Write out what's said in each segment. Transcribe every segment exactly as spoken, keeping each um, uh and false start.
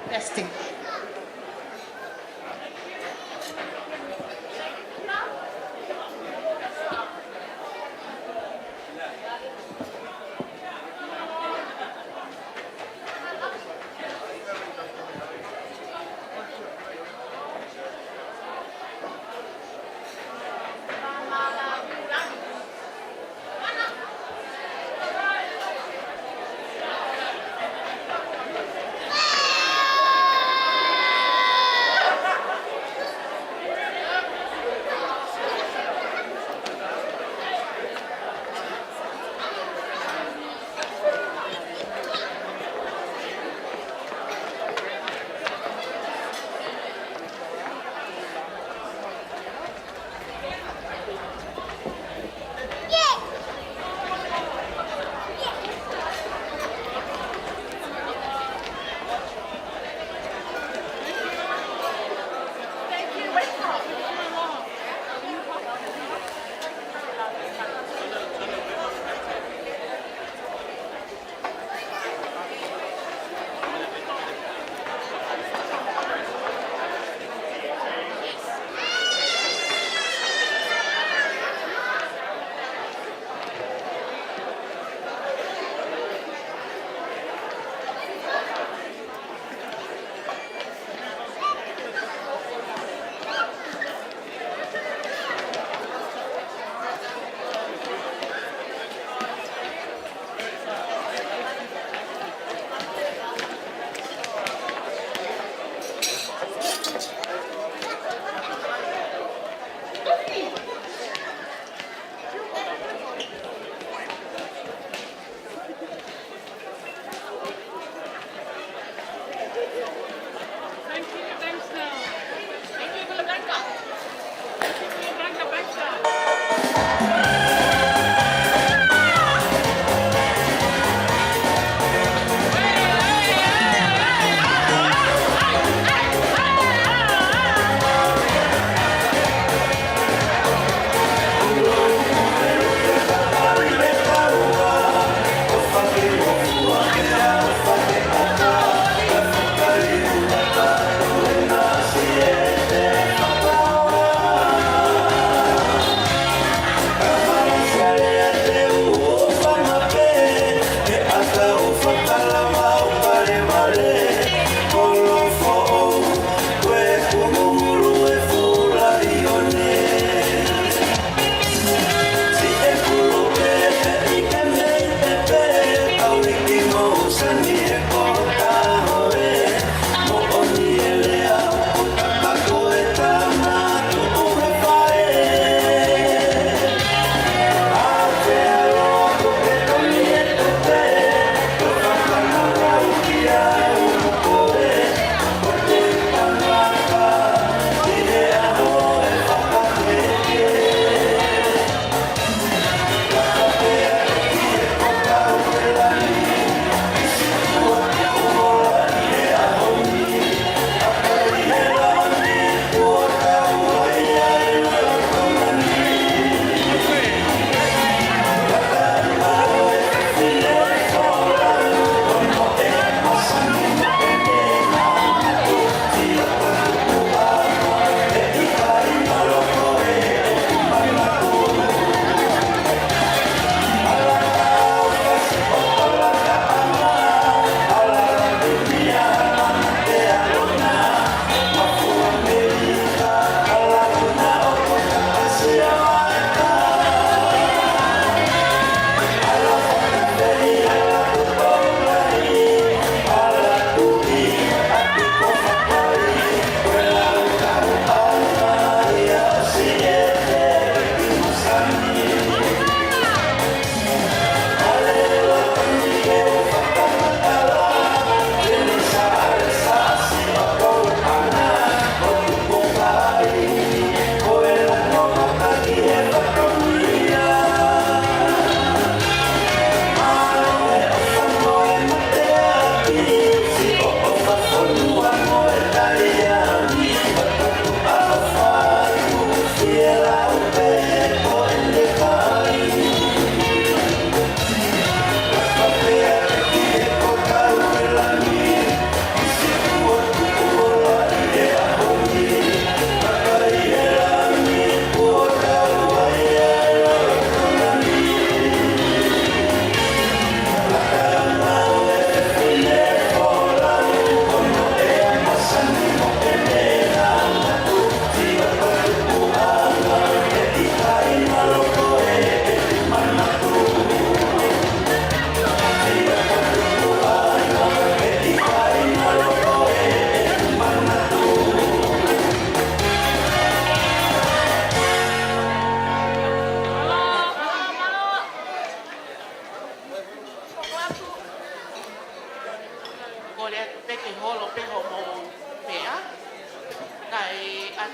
Testing.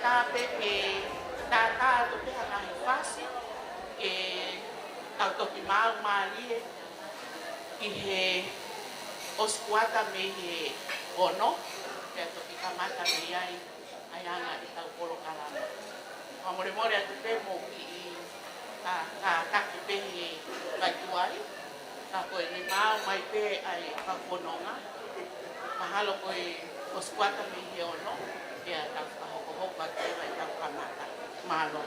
Tā pē ke tātā atu pē ha ngaahi fasi ke tau toki maau mālie ki he ʻosi kuata mei he ono, pea toki kamata mei ai ʻa e anga ʻetau polokalama. Fakamolemole atu pē mo e kiʻi ka, ka taki pē he vaituai, ka ko eni maau mai pē ʻa e kau fononga. Mahalo ko e ʻosi kuata mei he ono, pea tau fakahokohoko atu pē ʻetau kamata. Mālō.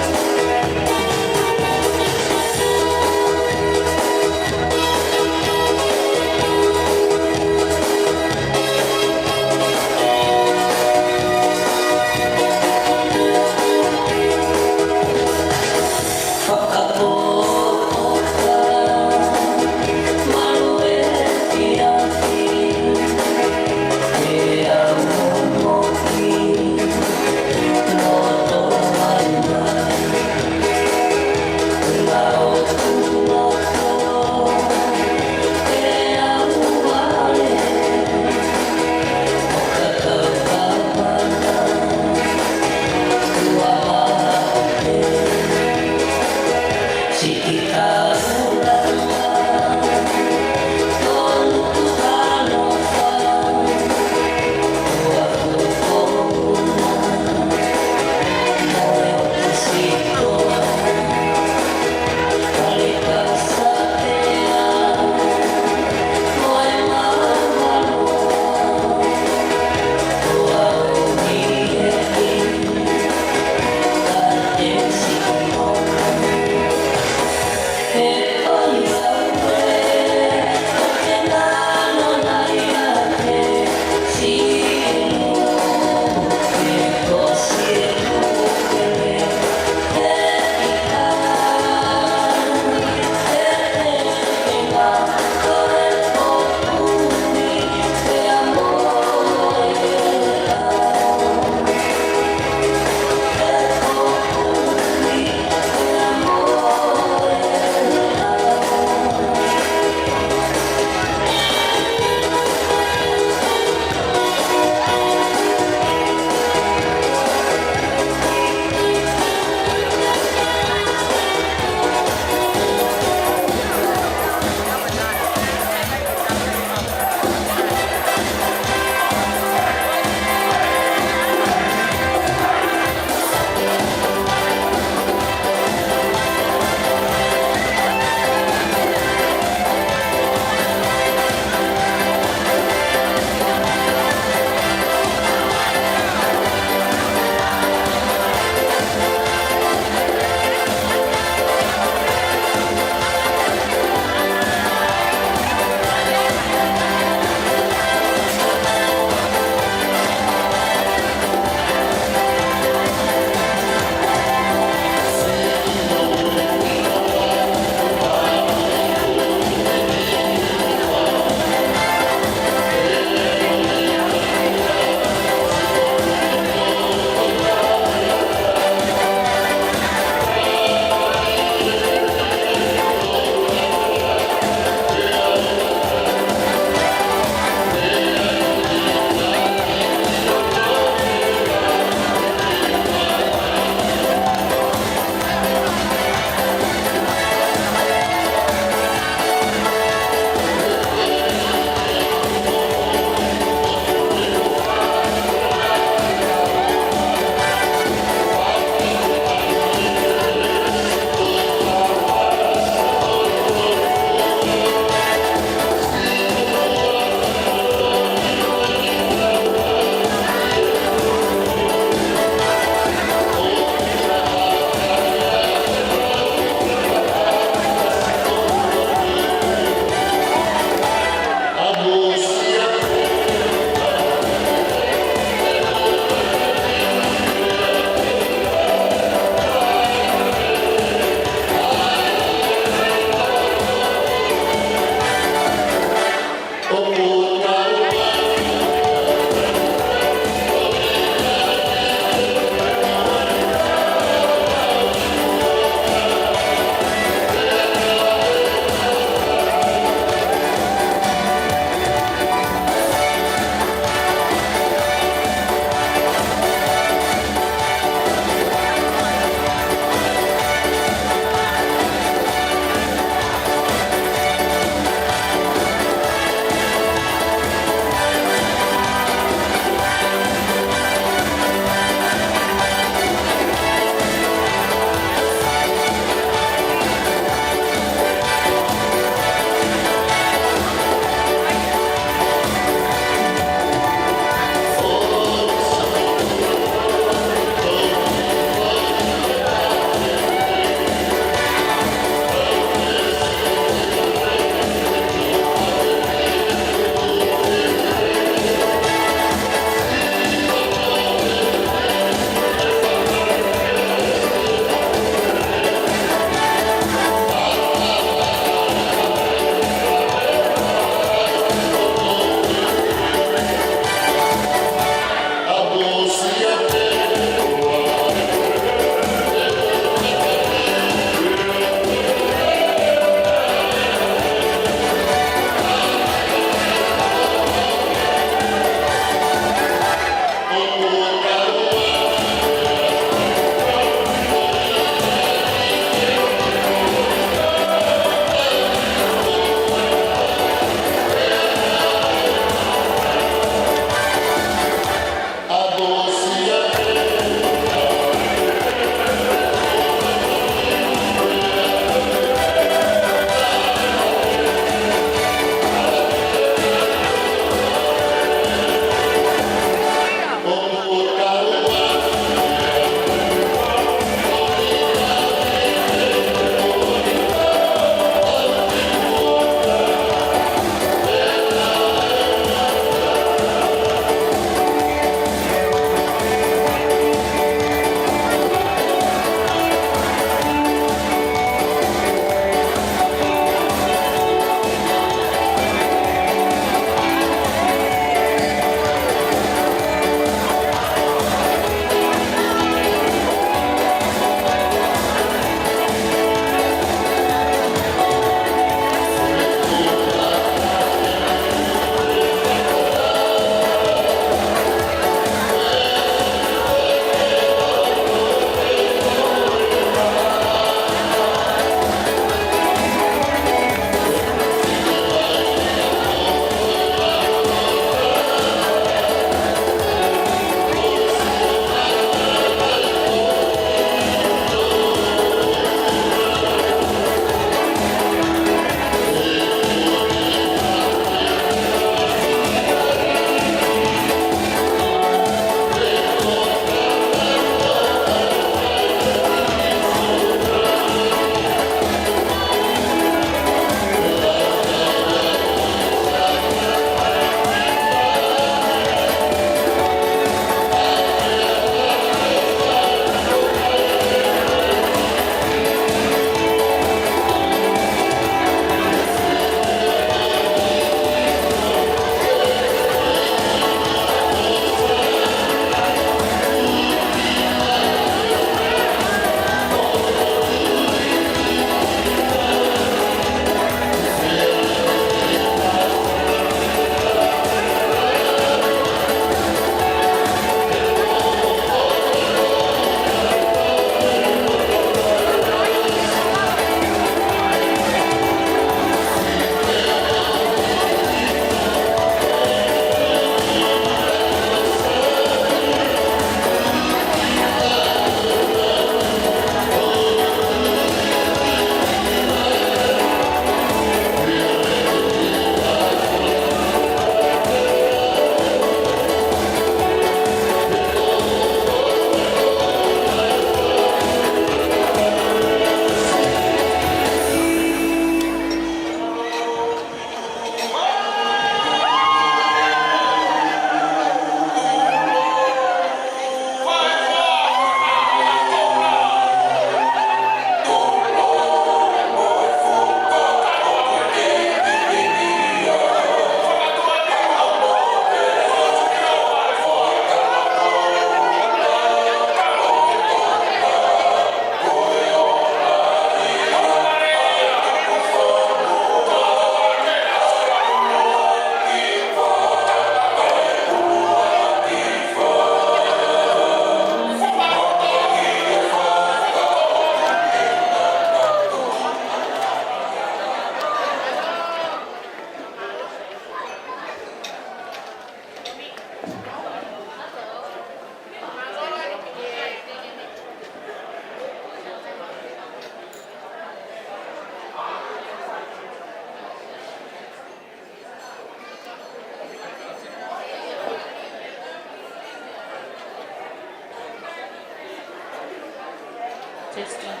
Testing.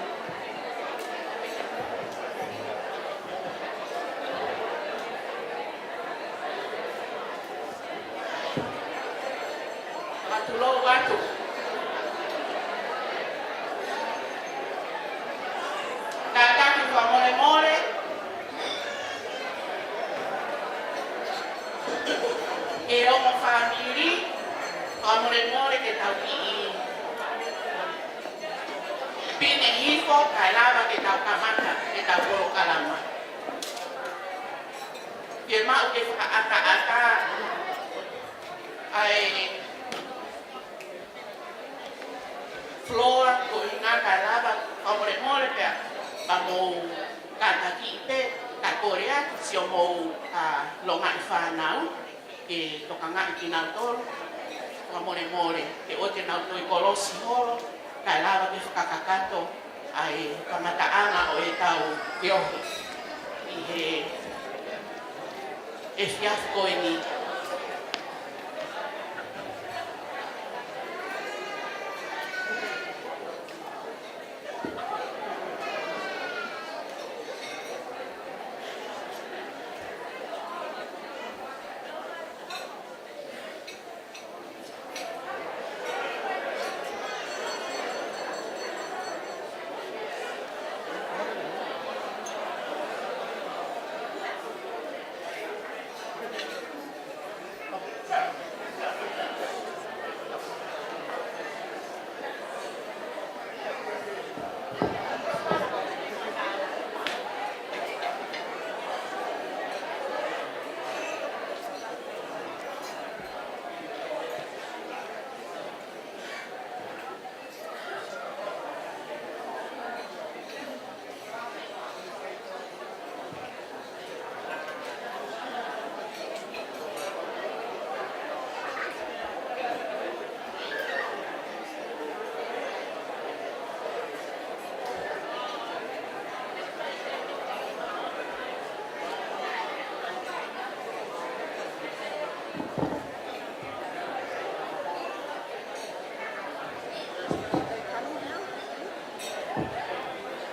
Fakatulou atu. Kātaki fakamolemole ki he ongo fāmili, fakamolemole ki he tauhi. Pine hifo, kae lava ke tau kamata ʻetau polokalama. Fiemaʻu ke fakaʻataʻatā ʻa e floor ko ʻuhinga kae lava, fakamolemole pea ka mou kātaki pē, ka kole atu siʻomou, ā, longaʻi fānau ke tokangaʻi kinautolu, fakamolemole ke ʻoua te nau toe kolosi holo, kae lava ke fakakakato ʻa e kamataʻanga ʻo ʻetau feohi ʻi he efiafi ko eni.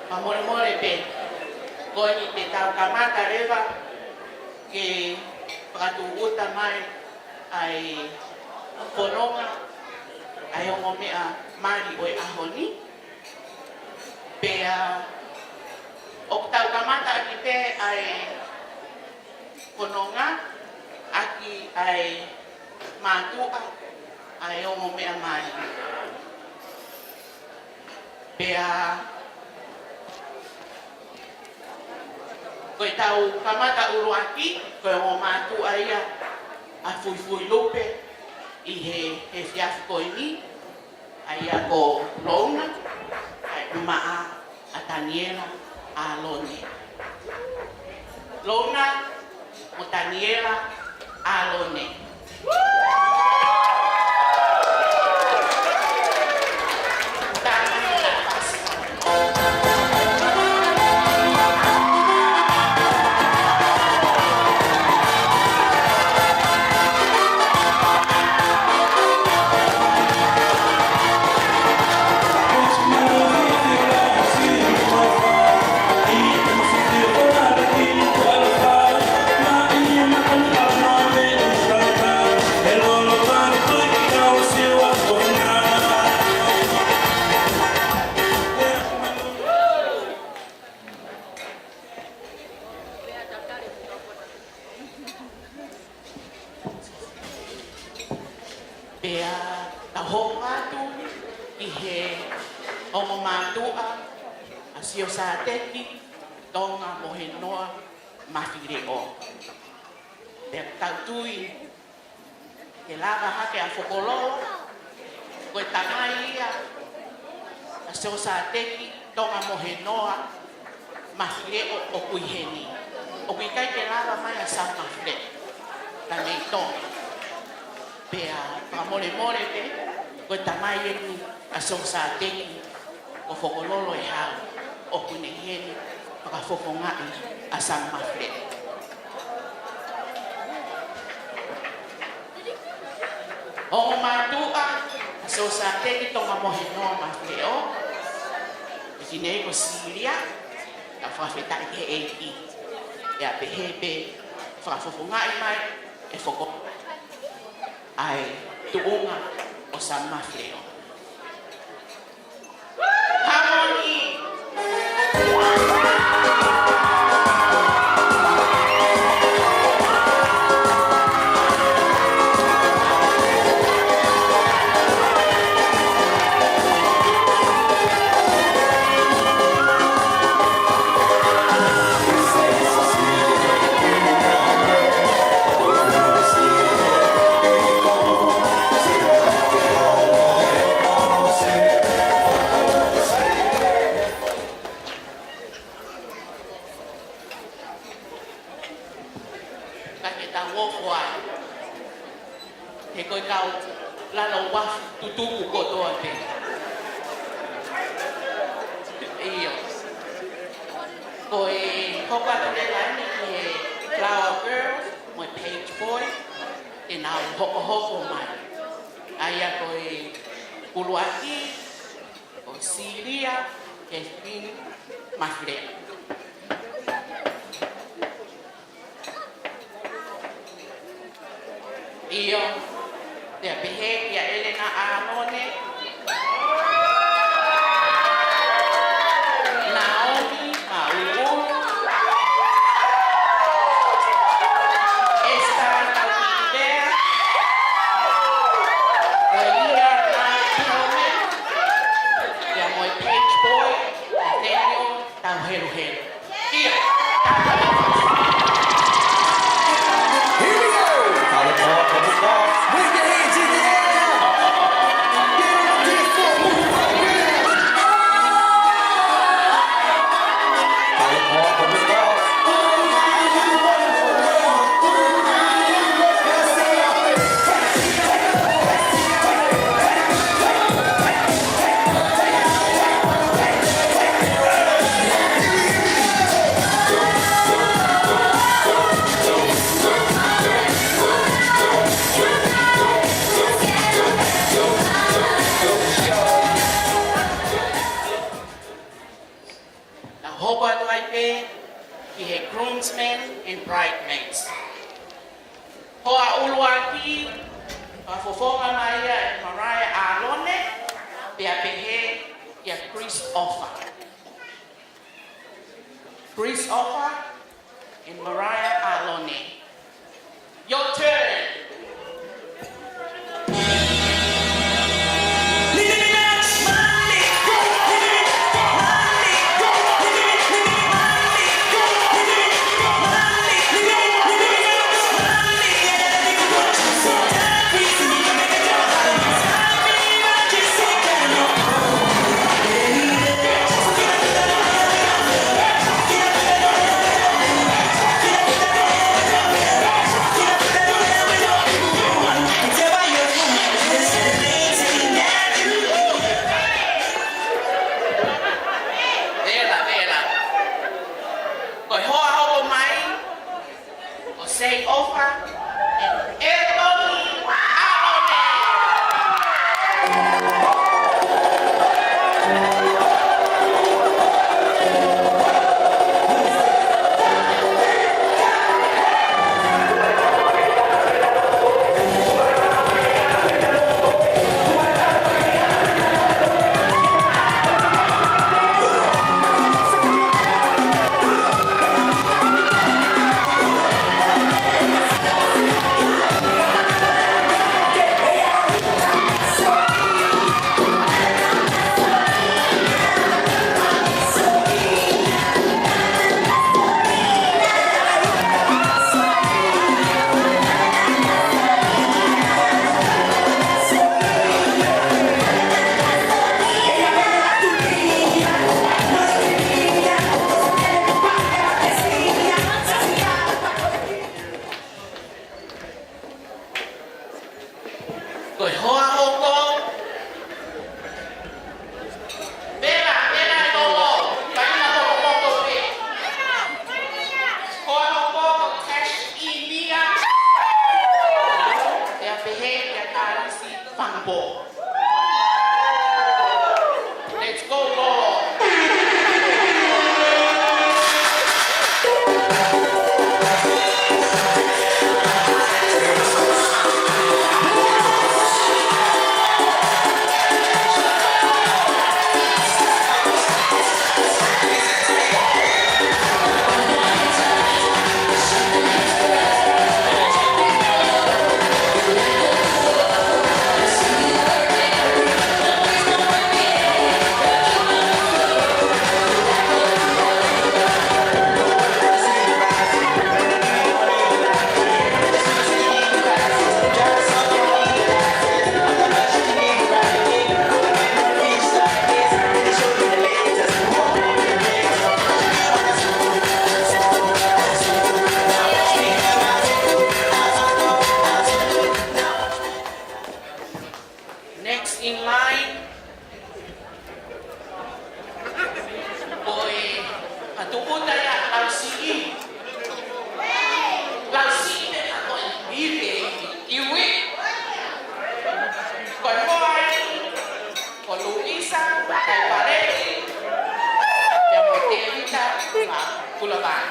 Fakamolemole pē, ko eni te tau kamata leva ke fakatūʻuta mai ʻa e fononga ʻa e ongo meʻa mali ʻo e ʻaho ni. Pea ʻoku tau kamata ʻaki pē ʻa e fononga ʻaki ʻa e mātuʻa ʻa e ongo meʻa mali. Pea ko ʻetau kamata ʻuluaki, ko e ongo mātuʻa ia ʻa Fuifui Lupe ʻi he, he efiafi ko eni, ʻa ia ko Louna, ʻa e maʻa ʻa Taniela ʻAlone. Louna mo Taniela ʻAlone. Pea tau hoko atu ki he ongo mātuʻa ʻa Siosateki Tonga Mohenoa Mafileʻo. Pea tau tui ke lava hake ʻa Fokololo, ko e tamai ia ʻa Siosateki Tonga Mohenoa Mafileʻo ʻoku ʻi heni. ʻOku ʻikai ke lava mai ʻa Sam Mafileʻo, ka mei Tonga. Pea fakamolemole pē, ko e tamai eni ʻa Siosateki, ko Fokololo ʻe Hau, ʻoku ne ʻi heni fakafofongaʻi ʻa Sam Mafileʻo. Ongo mātuʻa ʻa Siosateki Tonga Mohenoa Mafileʻo. Siʻi nei ko Silia, ka fakafetaʻi ki he ʻEiki. ʻE pehē pē, fakafofongaʻi mai ʻe Foko ʻa e tuʻunga ʻo Samafeo. Harmony. Ka ke tau ō ko ai. He ko e kau lalo uafu tutuku kotoa pē. ʻIo. Ko e hoko atu leva eni ki he Flower Girls mo e Page Boy, te nau hokohoko mai. ʻA ia ko e ʻuluaki, ko Silia Catherine Mafilea. ʻIo, pea pehē kia ʻElena ʻAlone, Naomi Maʻulu, Esther Taukivea, Malia Nai Taume, pea mo e Page Boy, Nathaniel Tauheluhelu. ʻIo. Here we go. Call it, call it, call it, call it. Wave your hands in the air now. Get on the dance floor, move it right now. Call it, call it, call it, call it. Naʻa hoko atu ai pē ki he groomsmen and bridesmaids. Hoa ʻuluaki, fakafofonga mai ia ʻe Mariah ʻAlone, pea pehē kia Christopher. Christopher and Mariah ʻAlone. Your turn. Line. Ko e ʻatu ʻuta ia Lausiʻi. Lausiʻi pē ka ko e ivi, ivi. Ko e hoa ia ko Luisa Kaipaleti. Pea mo Tevita Kulavai.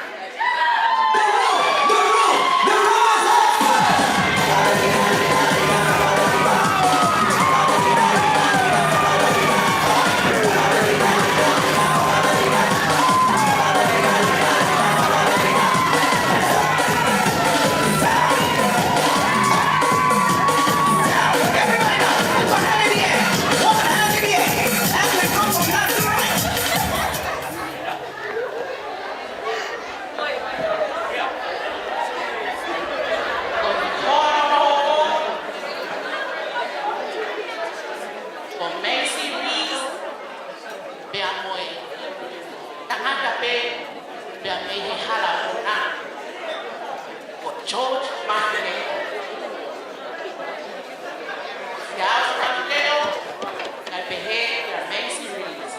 Ko Macy Reese, pea mo e tangata pē, pea mei he hala ʻona, ko George Martello. George Martello, kae pehē kia Macy Reese.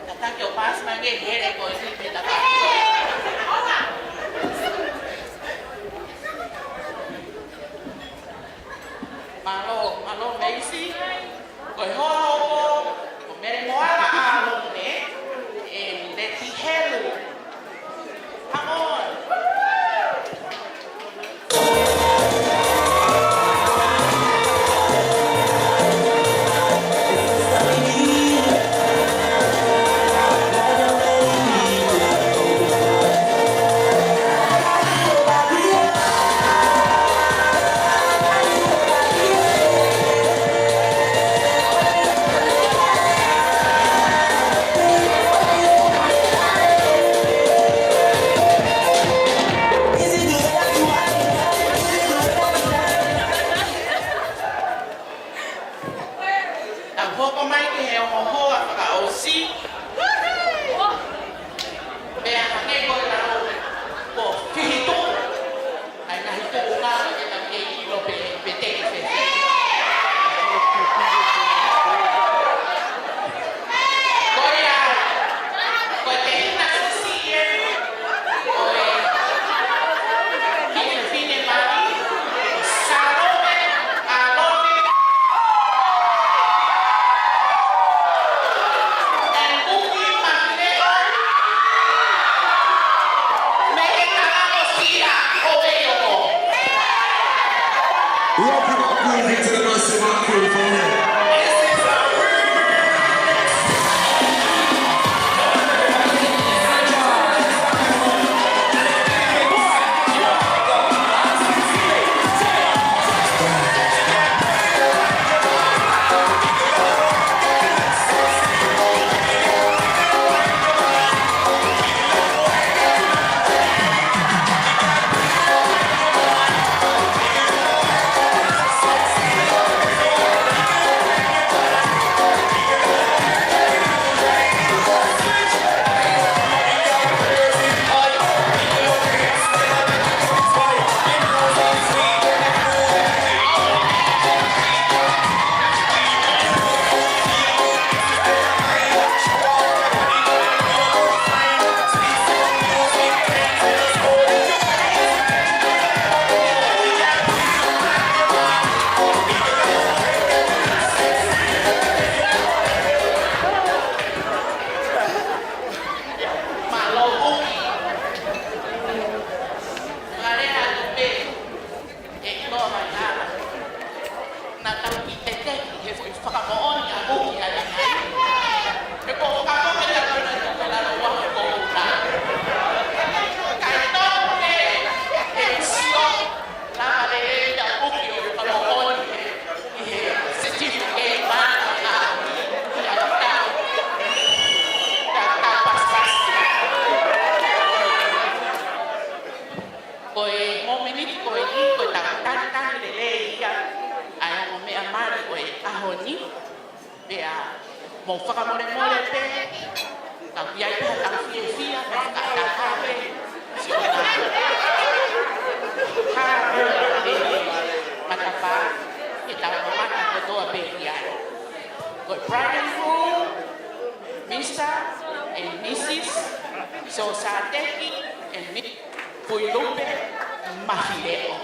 Tataki ʻo paasi mai ange hele ko e sipi tapa. Mālō, mālō Macy. Ko e hoa hopo, ko Mele Moala ʻAlone, ʻe Leti Helu. Come on. Tau hoko mai ki he ongo hoa fakaʻosi. Pea hangē ko e lau ko Fihitu. ʻAi ngaahi tuʻunga ke tau kei ʻilo pe, pe te ke fēfē. Ko ia, ko e tehina siʻisiʻi eni ʻo e kiʻi fefine mali, Salome ʻAlone. And Uki Makileʻo. Mei he Kalamosia ʻo Veiongo. Welcome our queen here to the Mercy Mike Crew for me. Ko e mōmeniti ko eni, ko e tau talitali lelei ia ʻa e ongo meʻa mali ʻo e ʻaho ni. Pea mou fakamolemole pē, ka ʻoku ʻi ai pē ha tau fiefia, ka fakataka pē. Siʻona. Ha, e, matapā, ke tau mamata kotoa pē ki ai. Ko e Brian Fu, Mister and Missus Sosateki and Miss Fuilupe Mafileʻo.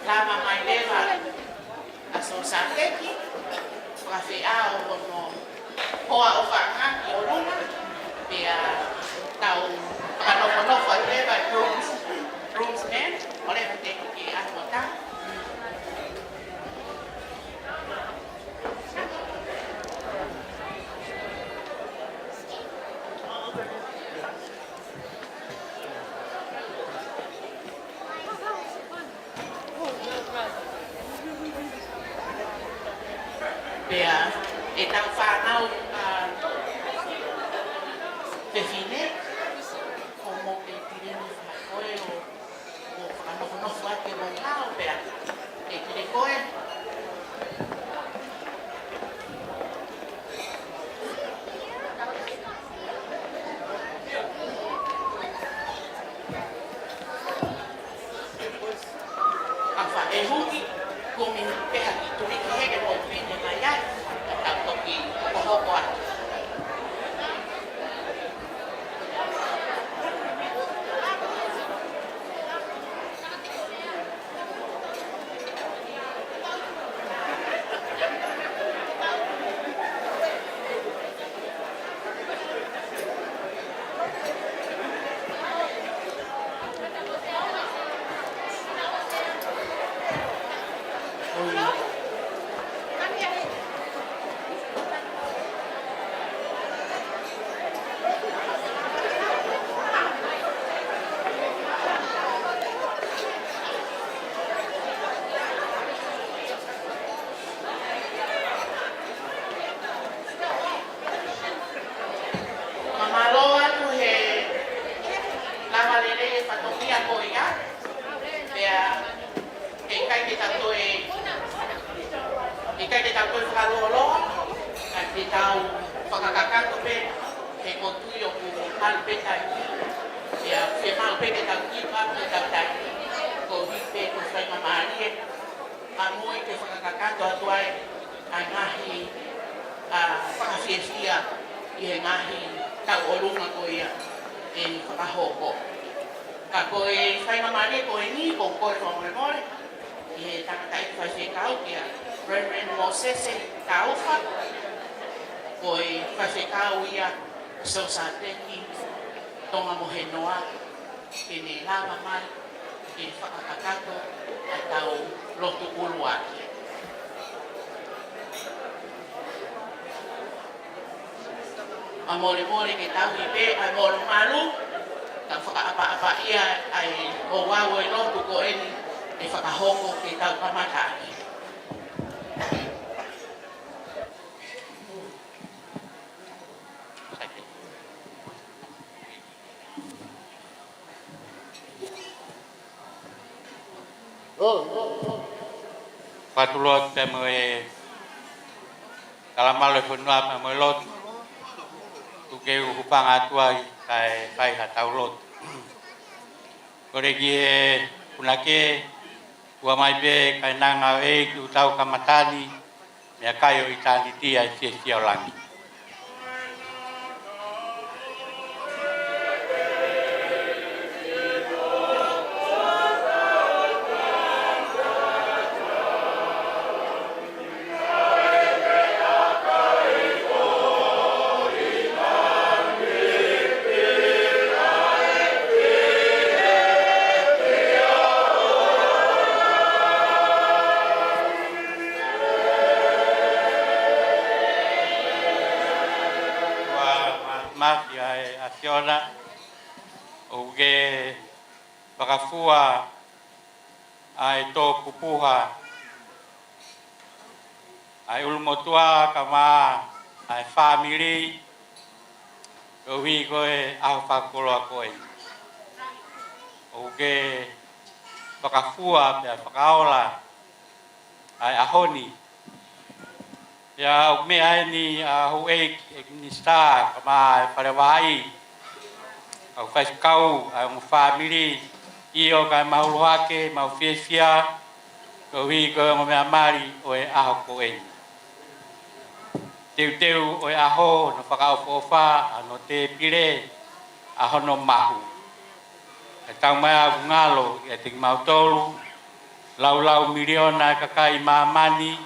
Lava mai leva ʻa Sosateki, fakafeʻao hono hoa ʻofaʻanga ki ʻolunga, pea tau fakanofonofo atu leva e groom, groomsmen, ʻo leva te ke ʻalu ʻo tā. Pea ʻetau fānau, ʻa, fefine, ʻoku mou kei pilini fakakoe ʻo, ʻo fakanofonofo atu ke mou lau pea, ʻe kile koe. ʻA faʻehuki, kumi pē ha kiʻi tuliki heke mo pine mai ai, ka tau toki hokohoko atu. Ia ko ia, pea, ʻe ʻikai ke tau toe, ʻe ʻikai ke tau toe fakalōloa, ka te tau fakakakato pē, he ʻoku ou tui ʻoku malu pē taimi, pea fiemaʻu pē ke tau kipa, ke tau taimi, koeʻuhi pē ko e faingamālie, ʻamui ke fakakakato atu ai ʻa e ngaahi, ʻa, fakafiefia ʻi he ngaahi tauʻolunga ko ia ʻe fakahoko. Ka ko e faingamālie ko eni, ʻoku ou kole fakamolemole ki he tangataʻeiki faifekau, kia Reverend Mosese Taufa, ko e faifekau ia ʻo Sosateki Tonga mo Henoa, ke ne lava mai ke fakakakato ʻa e tau lotu ʻuluaki. Fakamolemole ke tauhi pē ʻa e molumalu, tau fakaʻapaʻapaʻia ʻa e ouau ʻo e lotu ko eni ʻe fakahoko ke tau kamata ʻaki. Fakatulou atu pea mo e talamalu ʻo e fonua pea mo e lotu. Tuku ke u hūfanga atu ai kae fai haʻatau lotu. Kole ki he punake, ʻomai pē kainanga ʻo e ʻEiki ʻoku tau kamata ni, meʻakai ʻo ʻitāniti ʻa e fiefia ʻo langi. Ua ma-, mafi ʻa e ʻAfiona, ʻoku ke fakafua ʻa e tō pupuha ʻa e ʻulumotuʻa kae ʻumaʻā ʻa e fāmili, koeʻuhi ko e ʻaho fakakoloa ko eni. ʻOku ke fakafua pea fakaola ʻa e ʻaho ni. Pea ʻoku meʻa eni ʻa houʻeiki, ʻEiki Minisitā, kae ʻumaʻā e Fale Vahaʻi, ʻa e faifekau, ʻa e ongo fāmili, ʻio kae mahulu hake, mau fiefia, koeʻuhi ko e ongo meʻa mali ʻo e ʻaho ko eni. Teuteu ʻo e ʻaho, hono fakaʻofoʻofa, ʻa hono tēpile, ʻa hono mahu. ʻE tau mai ʻa e ngalo ʻiate kimautolu, laulau miliona e kakai ʻi māmani,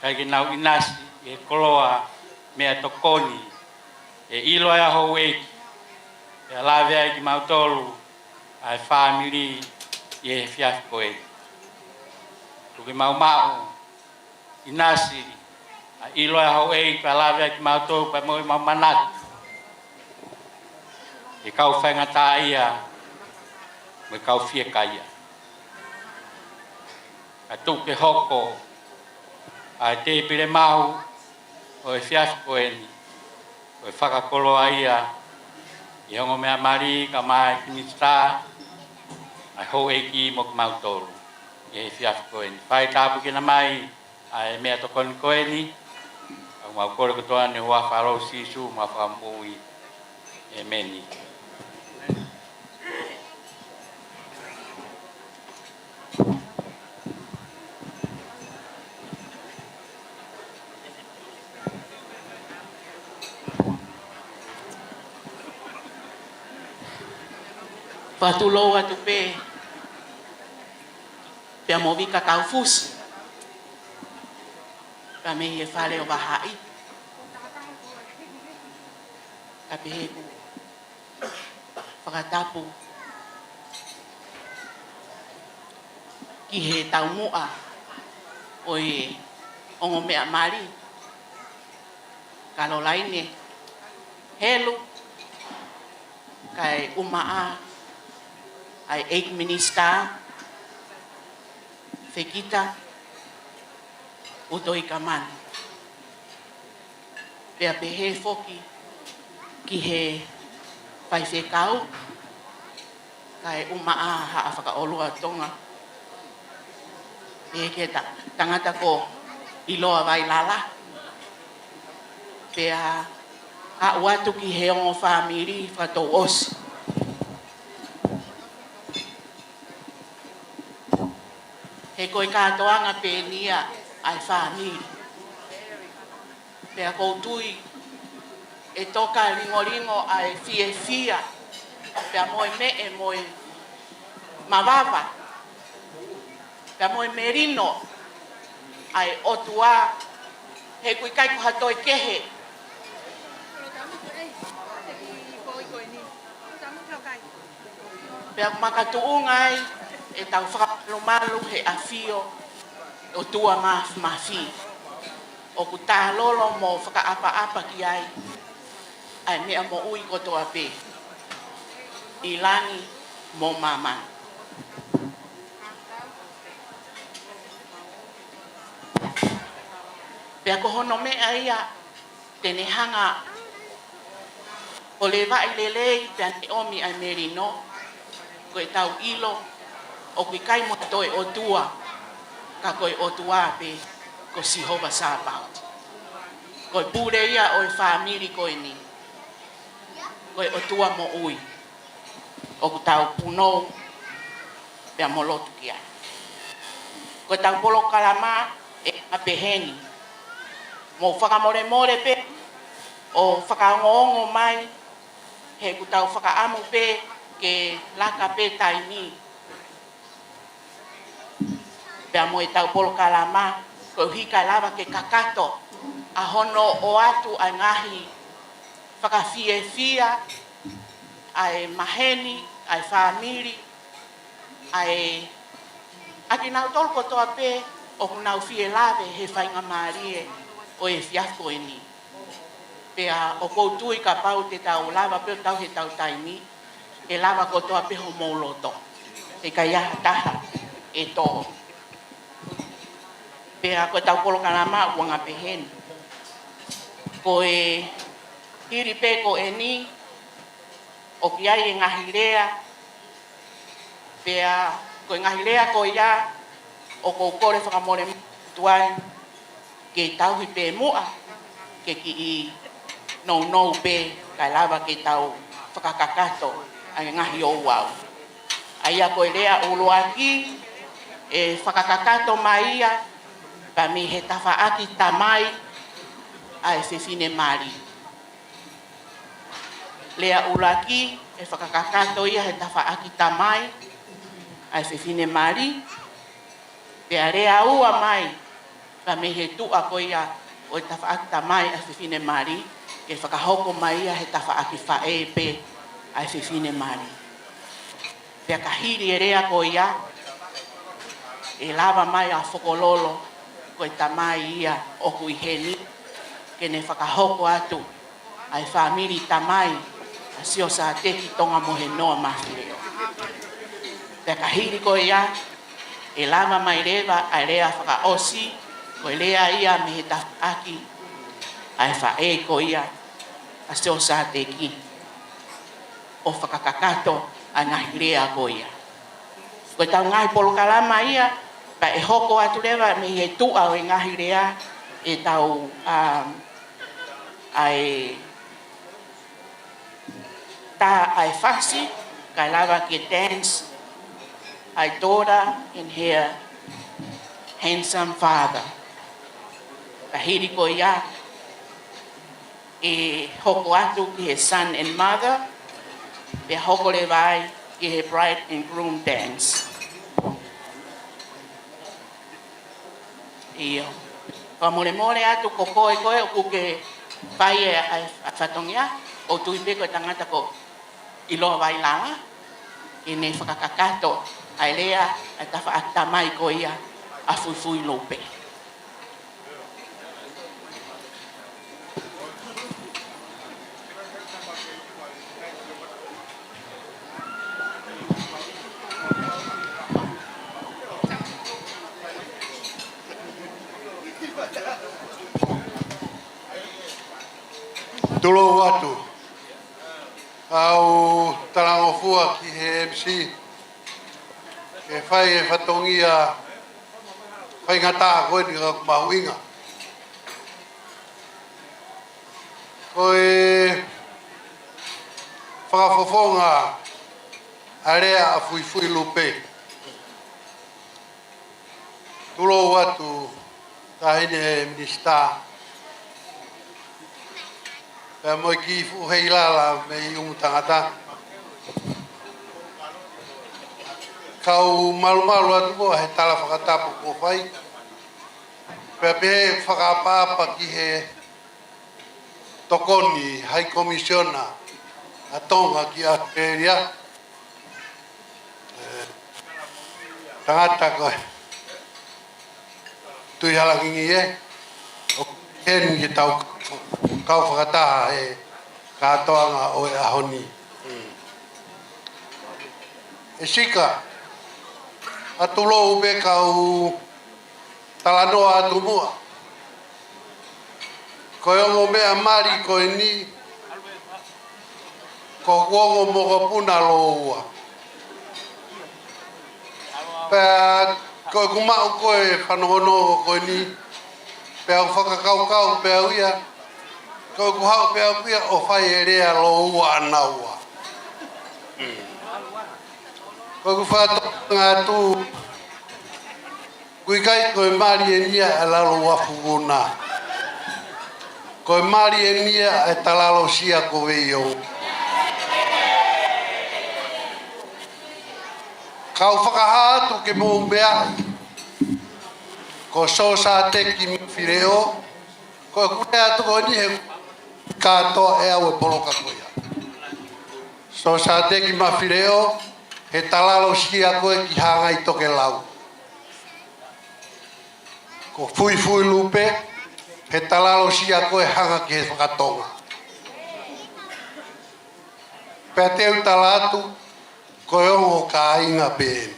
ʻikai ke nau ʻinasi ʻi he koloa meʻatokoni, ʻe ʻilo ai ʻa houʻeiki, pea lave ai kimautolu, ʻa e fāmili ʻi he efiafi ko eni. Tuku ke mau maʻu ʻinasi, ʻa e ʻilo ʻa houʻeiki pea lave ai kimautolu pea mo ʻemau manatu. ʻE kau faingataʻaʻia, mo e kau fiekaia. Ka tuku ke hoko, ʻa e tēpile mahu, ʻo e efiafi ko eni, ko e fakakoloa ia, ʻi he ongo meʻa mali kae ʻumaʻā e Minisitā, ʻa e houʻeiki mo kimautolu, ʻi he efiafi ko eni. Fai tāpuekina mai, ʻa e meʻatokoni ko eni, ʻoku mau kole kotoa ni ʻi he huafa ʻo Sīsū, homau Fakamoʻui. ʻĒmeni. Fakatulou atu pē, pea mo Vika Kaufusi, pea mei he Fale ʻo Vahaʻi, kae pehē ʻeku fakatapu ki he taumuʻa ʻo e ongo meʻa mali, Kalolaine Helu, kae ʻumaʻā ʻa e ʻEiki Minisitā, Fekita ʻUtoikamanu. Pea pehē foki ki he faifekau, kae ʻumaʻā Haʻa Fakaʻolua ʻo Tonga, ʻe ke ta-, tangata ko ʻIloa Vailala. Pea aʻu atu ki he ongo fāmili fakatouʻosi. He ko e kātoanga pē eni ia ʻa e fāmili. Pea ʻoku ou tui ʻe toka lingolingo ʻa e fiefia, pea mo e meʻe mo e mavava, pea mo e melino ʻa e ʻOtua, he ʻoku ʻikai ko ha toe kehe. Pea makatuʻunga ai ʻetau fakamalumalu he ʻafio ʻOtua Māfimafi. ʻOku tālolo mo fakaʻapaʻapa ki ai ʻa e meʻa moʻui kotoa pē ʻi langi mo māmani. Pea ko hono meʻa ia te ne hanga ʻo levaʻi lelei pea ne ʻomi ʻa e melino, ko ʻetau ʻilo ʻoku ʻikai mo ha toe ʻotua, ka ko e ʻOtua pē ko Sihova Sāpaoti. Ko e pule ia ʻo e fāmili ko eni, ko e ʻOtua moʻui ʻoku tau punou pea mo lotu ki ai. Ko ʻetau polokalama ʻe anga peheni. Mou fakamolemole pē ʻo fakaongoongo mai, he ʻoku tau fakaʻamu pē ke laka pē taimi pea mo ʻetau polokalama, koeʻuhi kae lava ke kakato ʻa hono ʻoatu ʻa e ngaahi fakafiefia ʻa e maheni, ʻa e fāmili, ʻa e, ʻa kinautolu kotoa pē ʻoku nau fie lave he faingamālie ʻo e efiafi ko eni. Pea ʻoku ou tui kapau te tau lava pē ʻo tauhi ʻetau taimi, ʻe lava kotoa pē homou loto. ʻIkai ha taha ʻe tō. Pea ko ʻetau polokalama ʻoku anga peheni. Ko e hili pē ko eni, ʻoku ʻi ai e ngaahi lea, pea ko e ngaahi lea ko ia ʻoku ou kole fakamolemole atu ai ke tauhi pē muʻa, ke kiʻi nounou pē kae lava ke tau fakakakato ʻa e ngaahi ouau. ʻA ia ko e lea ʻuluaki ʻe fakakakato mai ia pea mei he tafaʻaki tamai ʻa e fefine mali. Lea ʻuluaki ʻe fakakakato ia he tafaʻaki tamai ʻa e fefine mali. Pea lea ua mai, pea mei he tuʻa ko ia ʻo e tafaʻaki tamai ʻa e fefine mali, ke fakahoko mai ia he tafaʻaki faʻē pē ʻa e fefine mali. Pea ka hili e lea ko ia, ʻe lava mai ʻa Fokololo, ko e tamai ia ʻoku ʻi heni, ke ne fakahoko atu ʻa e fāmili tamai ʻa Siosateki Tonga mo Henoa Mafileʻo. Pea ka hili ko ia, ʻe lava mai leva ʻa e lea fakaʻosi, ko e lea ia mei he tafaʻaki ʻa e faʻē ko ia ʻa Siosateki, ʻo fakakakato ʻa e ngaahi lea ko ia. Ko ʻetau ngaahi polokalama ia, pea ʻe hoko atu leva mei he tuʻa ʻo e ngaahi lea ʻetau, um, ʻa e tā ʻa e fasi, kae lava ke dance ʻa e daughter and her handsome father. Ka hili ko ia, ʻe hoko atu ki he son and mother, pea hoko leva ai ki he bride and groom dance. ʻIo. Fakamolemole atu ko koe, koe ʻoku ke fai e, ʻa e, ʻa e fatongia, ʻoku ou tui pē ko e tangata ko ʻIloa Vailala, ke ne fakakakato ʻa e lea ʻa e tafaʻaki tamai ko ia ʻa Fuifui Lupe. Tulou atu. Kau talangofua ki he M C ke fai e fatongia faingataʻa ko eni ka ʻoku mahuʻinga. Ko e fakafofonga ʻa e lea ʻa Fuifui Lupe. Tulou atu, Taʻahine Minisitā, pea mo e kiʻi fuʻu heilala mei ʻumu tangata. Kau malumalu atu mo he tala fakatapu kuo fai. Pea pehē fakaʻapaʻapa ki he tokoni High Commissioner ʻa Tonga ki ʻAositelēlia. ʻE, tangata ko e Tuʻihalangingie, ʻoku ʻi heni ke tau kau fakataha he kātoanga ʻo e ʻaho ni. ʻE Sika, ʻa tulou pē kau talanoa atu muʻa. Ko e ongo meʻa mali ko eni, ko hoku ongo mokopuna lōua. Pea ko ʻeku maʻu ko e fanongonongo ko eni, pea u fakakaukau pē au ia, ko ʻeku haʻu pē au ia ʻo fai e lea lōua ʻanaua. Ko ʻeku fakatokangaʻi atu, ʻoku ʻikai ko e mali eni ia ʻa e lalo uafu vuna. Ko e mali eni ia ʻa e talalosia ko Veiongo. Kau fakahā atu ke mou meaʻi, ko Sosateki Mafileʻo, ko ʻeku lea atu ko eni he kātoa ʻe au e poloka ko ia. Sosateki Mafileʻo, he talalosia ko ē ki Hangai Tokelau. Ko Fuifui Lupe, he talalosia ko ē hanga ki he fakatonga. Pea te u tala atu, ko e ongo kāinga pē eni.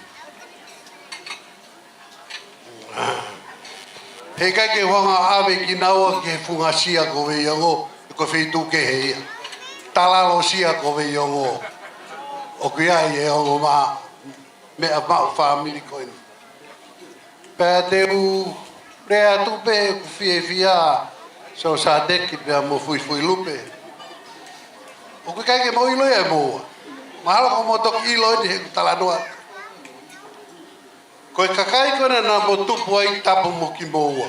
He ʻikai ke u hanga ʻave kinaua ki he fungasia ko Veiongo, ko e feituʻu kehe ia. Talalosia ko Veiongo. ʻOku ʻi ai e ongo mā meʻa maʻu fāmili ko eni. Pea te u lea atu pē ʻeku fiefia Sosateki pea mo Fuifui Lupe. ʻOku ʻikai ke mou ʻilo ia ʻe moua. Mahalo ko mou toki ʻilo eni he ʻeku talanoa. Ko e kakai ko ena naʻa mou tupu ai tapu mo kimoua.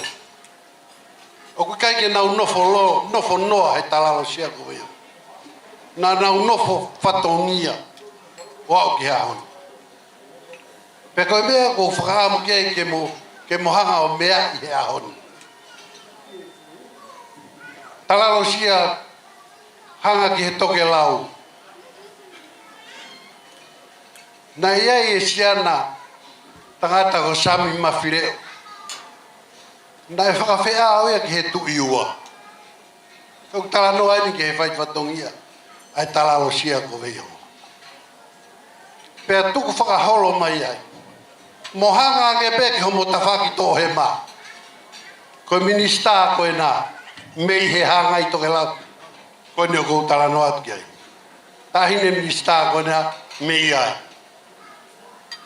ʻOku ʻikai ke nau nofo lo, nofo noa he talalosia ko ia. Naʻa nau nofo fatongia ʻo aʻu ki he ʻaho ni. Pea ko e meʻa ʻoku ou fakaʻamu ki ai ke mo, ke mo hanga ʻo meaʻi he ʻaho ni. Talalosia hanga ki he Tokelau. Naʻe ʻi ai e siana tangata ko Sami Mafileʻo. Naʻe fakafeʻao ia ki he Tuʻi Ua. Ko ʻeku talanoa eni ki he fai fatongia ʻa e talalosia ko Veiongo. Pea tuku fakaholo mai ai. Mo hanga ange pē ki homo tafaʻaki toʻohema. Ko e minisitā ko ena mei he Hangai Tokelau. Ko eni ʻoku ou talanoa atu ki ai. Taʻahine minisitā ko ena mei ai.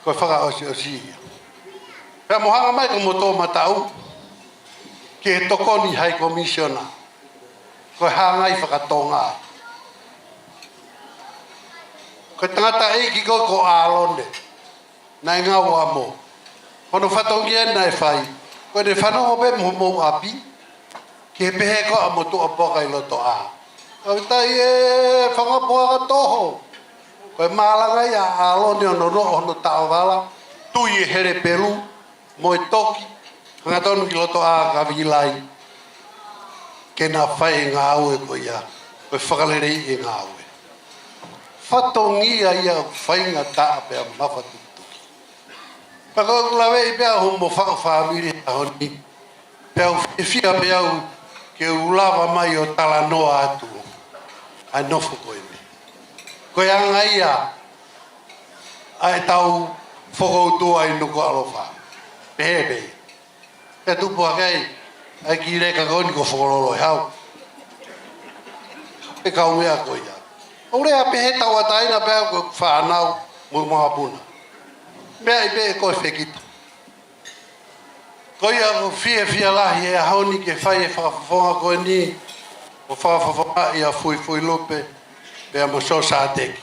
Ko e fakaʻosiʻosi ia. Pea mo hanga mai ko mo toʻomataʻu ki he tokoni High Commissioner. Ko e Hangai fakatonga. Ko e tangataʻeiki ko, ko ʻAlone. Naʻe ngāue mo hono fatongia naʻe fai. Ko ʻene fanongo pē mo, mo ʻapi. Ke pehē ko ʻa mo tuʻa poka ʻi loto ʻā. Ka vitai e fanga poka toho. Ko e mālanga ia ʻa ʻAlone ʻo nono ʻo hono taʻovala. Tui e hele pelu. Mo e toki. Hangatonu ki loto ʻā ka vilai. Ke na fai e ngāue ko ia. Ko e fakalelei e ngāue. Fatongia ia faingataʻa pea mafatutuki. Pea ko ʻeku laveʻi pē au mo faʻu fāmili ʻaho ni. Pea u fiefia pē au ke u lava mai ʻo talanoa atu. ʻA e nofo ko eni. Ko e anga ia ʻa e tau fokoutua ʻi Nukuʻalofa. Pehē pē. Pea tupu hake ai, ʻa e kiʻi leka ko eni ko Fokololo e hau. E kau meʻa ko ia. ʻOku lea pē he tauʻatāina pē au ko e fānau mo e makapuna. Meʻa ʻi pē ko e fekita. Ko ia ʻoku fiefia lahi he ʻaho ni ke fai e fakafofonga ko eni, ʻo fakafofongaʻi ʻa Fuifuilupe pea mo Sosateki.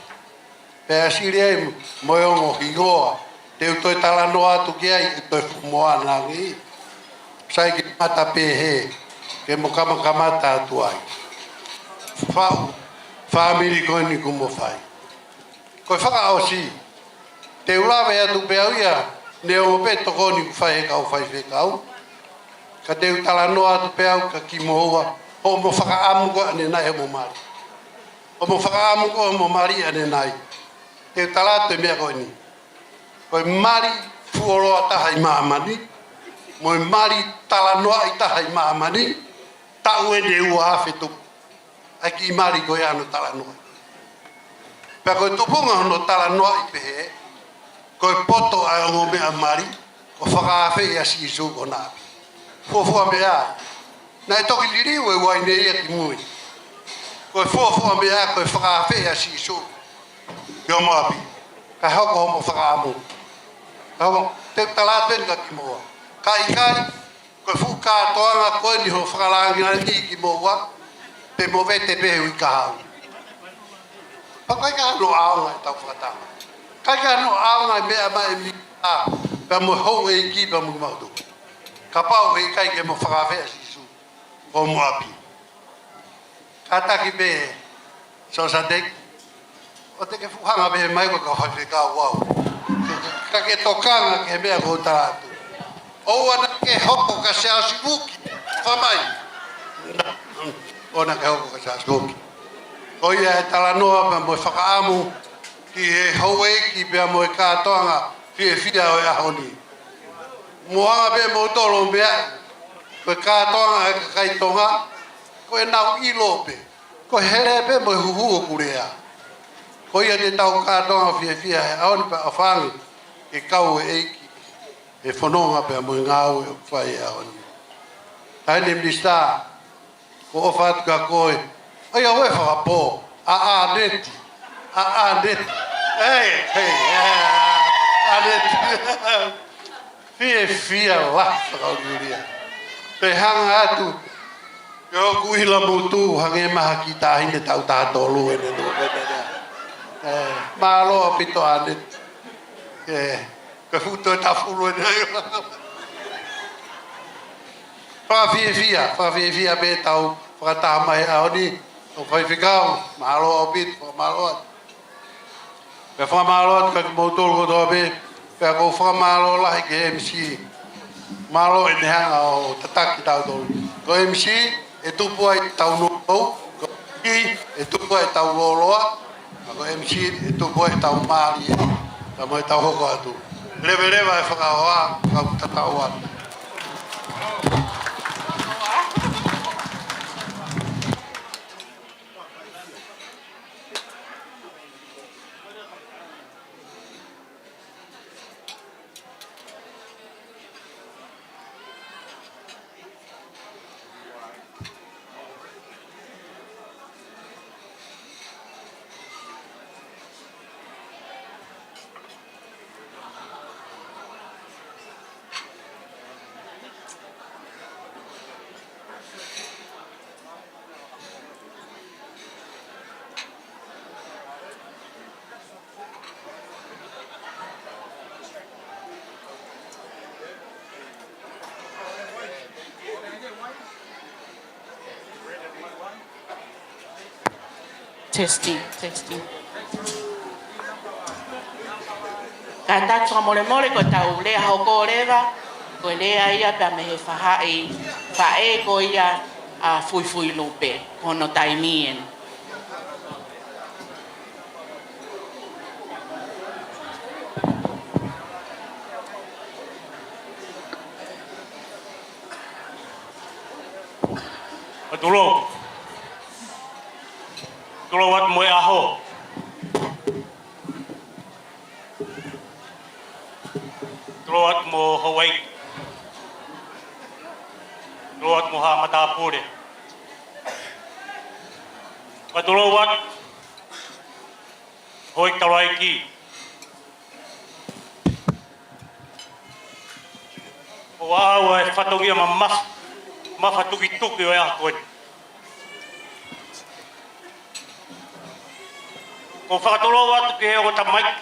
Pea sili ai mo e ongo hingoa te u toe talanoa atu ki ai ʻi he toe fuʻu moana ange. Sai ke mata pehē, ke mo kamakamata atu ai. Faʻu fāmili ko eni kuo mo fai. Ko e fakaʻosi, te u lave atu pē au ia, neongo pē tokoni kuo fai he kau faifekau. Ka te u talanoa atu pē au kia kimoua, hoʻomo fakaʻamu ko ē ʻanenai hoʻomo mali. Hoʻomo fakaʻamu ko ē hoʻomo mali ʻanenai. Te u tala atu e meʻa ko eni. Ko e mali fuoloa taha ʻi māmani, mo e mali talanoaʻi taha ʻi māmani, taʻu eni ʻe ua afe tupu. ʻA e kiʻi mali ko ia ʻa hono talanoa. Pea ko e tupunga hono talanoaʻi pehē, ko e poto ʻa e ongo meʻa mali, ʻo fakaafeʻi ʻa Sīsū ki hona ʻapi. Fuofua meʻa, naʻe toki liliu e uaine ia ki mui. Ko e fuofua meʻa, ko e fakaafeʻi ʻa Sīsū ki homo ʻapi. Kae hoko homo fakaʻamu. Kae hoko, te u tala atu eni kia kimoua. Ka ʻikai, ko e fuʻu kātoanga ko eni hoʻo fakalāngilangiʻi kimoua, pea mo vete pē he uike kahaʻu. Pea ʻikai ke ʻi ai hano ʻaonga ʻetau fakataha. ʻIkai ke ʻi ai hano ʻaonga e meʻa mai e mi-, ʻa, pea mo e houʻeiki pea mo e mautū. Kapau ʻe ʻikai ke mo fakaafeʻi ʻa Sīsū ki homo ʻapi. Kātaki pē, Sosateki, ʻoua te ke fuʻu hanga pē mai ko e kau faifekau au. Ka ke tokanga ki he meʻa kuo u tala atu. ʻOua naʻa ke hoko ko e Siaosi Kuki, fai mai. ʻOua naʻa ke hoko ko e Siaosi Kuki. Ko ia e talanoa pea mo e fakaʻamu ki he houʻeiki pea mo e kātoanga fiefia ʻo e ʻaho ni. Mou hanga pē moutolu ʻo meaʻi, ko e kātoanga ʻa e kakai Tonga, ko ʻenau ʻilo pē. Ko e hele pē mo e huhu ʻoku lea. Ko ia te tau kātoanga fiefia he ʻaho ni pea ʻofa ange ki he kau ʻeiki he fononga pea mo e ngāue ʻoku fai he ʻaho ni. Taʻahine Minisitā, ʻoku ou ʻofa atu kia koe. ʻAi au e fakapō. ʻA ʻAneti. ʻA ʻAneti. Hei, hei, ʻa ʻAneti. Fiefia lahi fakauliulia. Pea hanga atu, ʻio, ʻoku ʻi Lamutu, hangē mai ha kiʻi taʻahine taʻu taha tolu ʻene nō. Ē, mālō ʻaupito ʻAneti. Ē, ko e fuʻu toe tafulu ʻeni ai. Fakafiefia, fakafiefia pē tau fakataha mai he ʻaho ni, ʻo faifekau, mālō ʻaupito, fakamālō atu. Pea fakamālō atu kia kimoutolu kotoa pē, pea ʻoku ou fakamālō lahi ki he M C. Mālō ʻene hanga ʻo tataki tautolu. Ko e M C, ʻe tupu ai ʻetau nounou, ko e M C, ʻe tupu ai ʻetau lōloa, ka ko e M C, ʻe tupu ai ʻetau mālie, ka mo ʻetau hoko atu. Leveleva e fakahoa, kau tatau atu. Testing, testing. Kātaki fakamolemole ko ʻetau lea hoko leva, ko e lea ia pea mei he faʻē, faʻē ko ia ʻa Fuifuilupe, ko hono taimi eni. Tulou. Tulou atu mo e ʻaho. Tulou atu mo Hawaiʻi. Tulou atu mo Haʻa Matāpule. Ka tulou atu Hoi taloaiki. ʻOku ʻi ai e fatongia mamafa, mafatukituki ʻo e ʻaho ko eni. ʻOku ou fakatulou atu ki he ongo tamaiki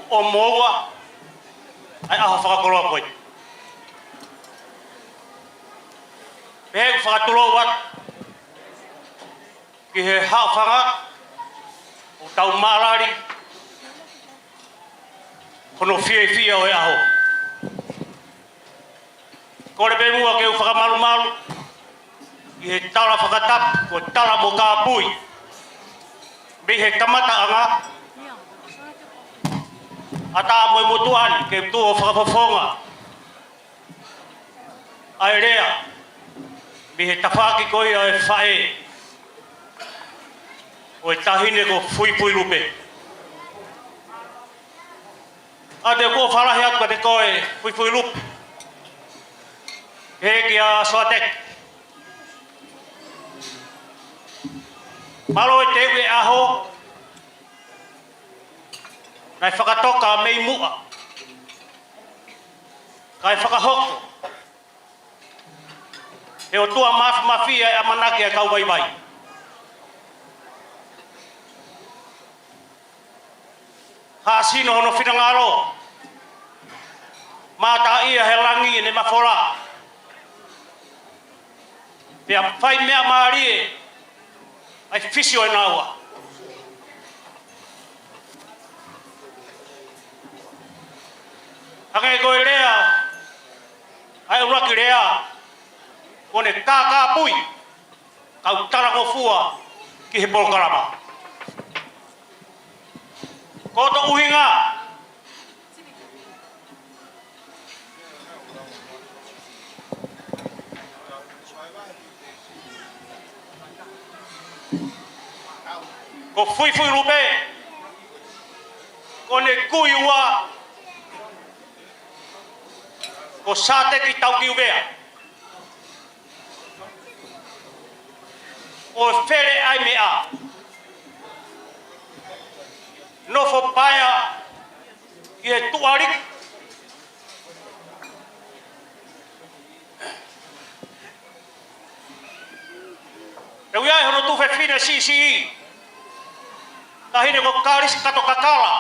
ʻoku moʻua ʻa e ʻaho fakakoloa ko eni. Pea ʻoku ou fakatulou atu ki he haʻofanga ʻoku tau mālali hono fiefia ʻo e ʻaho. Kole pē muʻa ke u fakamalumalu ʻi he tala fakatapu, ko e tala mo kāpui mei he kamataʻanga ʻa e motuʻa ni ke tuʻu ʻo fakafofonga ʻa e lea mei he tafaʻaki ko ia ʻo e faʻē ʻo e taʻahine ko Fuifuilupe. ʻA ia te u ʻofa lahi atu kiate koe Fuifuilupe, pehē kia Soateki. Mālō e teu e ʻaho naʻe fakatoka mei muʻa, kae fakahoko ʻe he ʻOtua Māfimafi ʻa e ʻamanaki ʻa e kau vaivai. Hāsino hono finangalo, mātā ia he langi ʻene mafola, pea fai meʻa mālie ʻa e fisi ʻo e naua. Hangē ko e lea ʻa e ʻuluaki lea, kuo ne kākāpui kau talangofua ki he polokalama. Ko hoto ʻuhinga, ko Fuifuilupe, kuo ne kui ua, ko Sāteki Taukiuvea. ʻO fele ai meʻa. Nofo paea ʻi he tuʻaliki. Pea ʻoku ʻi ai hono tuofefine siʻisiʻi, taʻahine ko Kalisi Kato Kakala,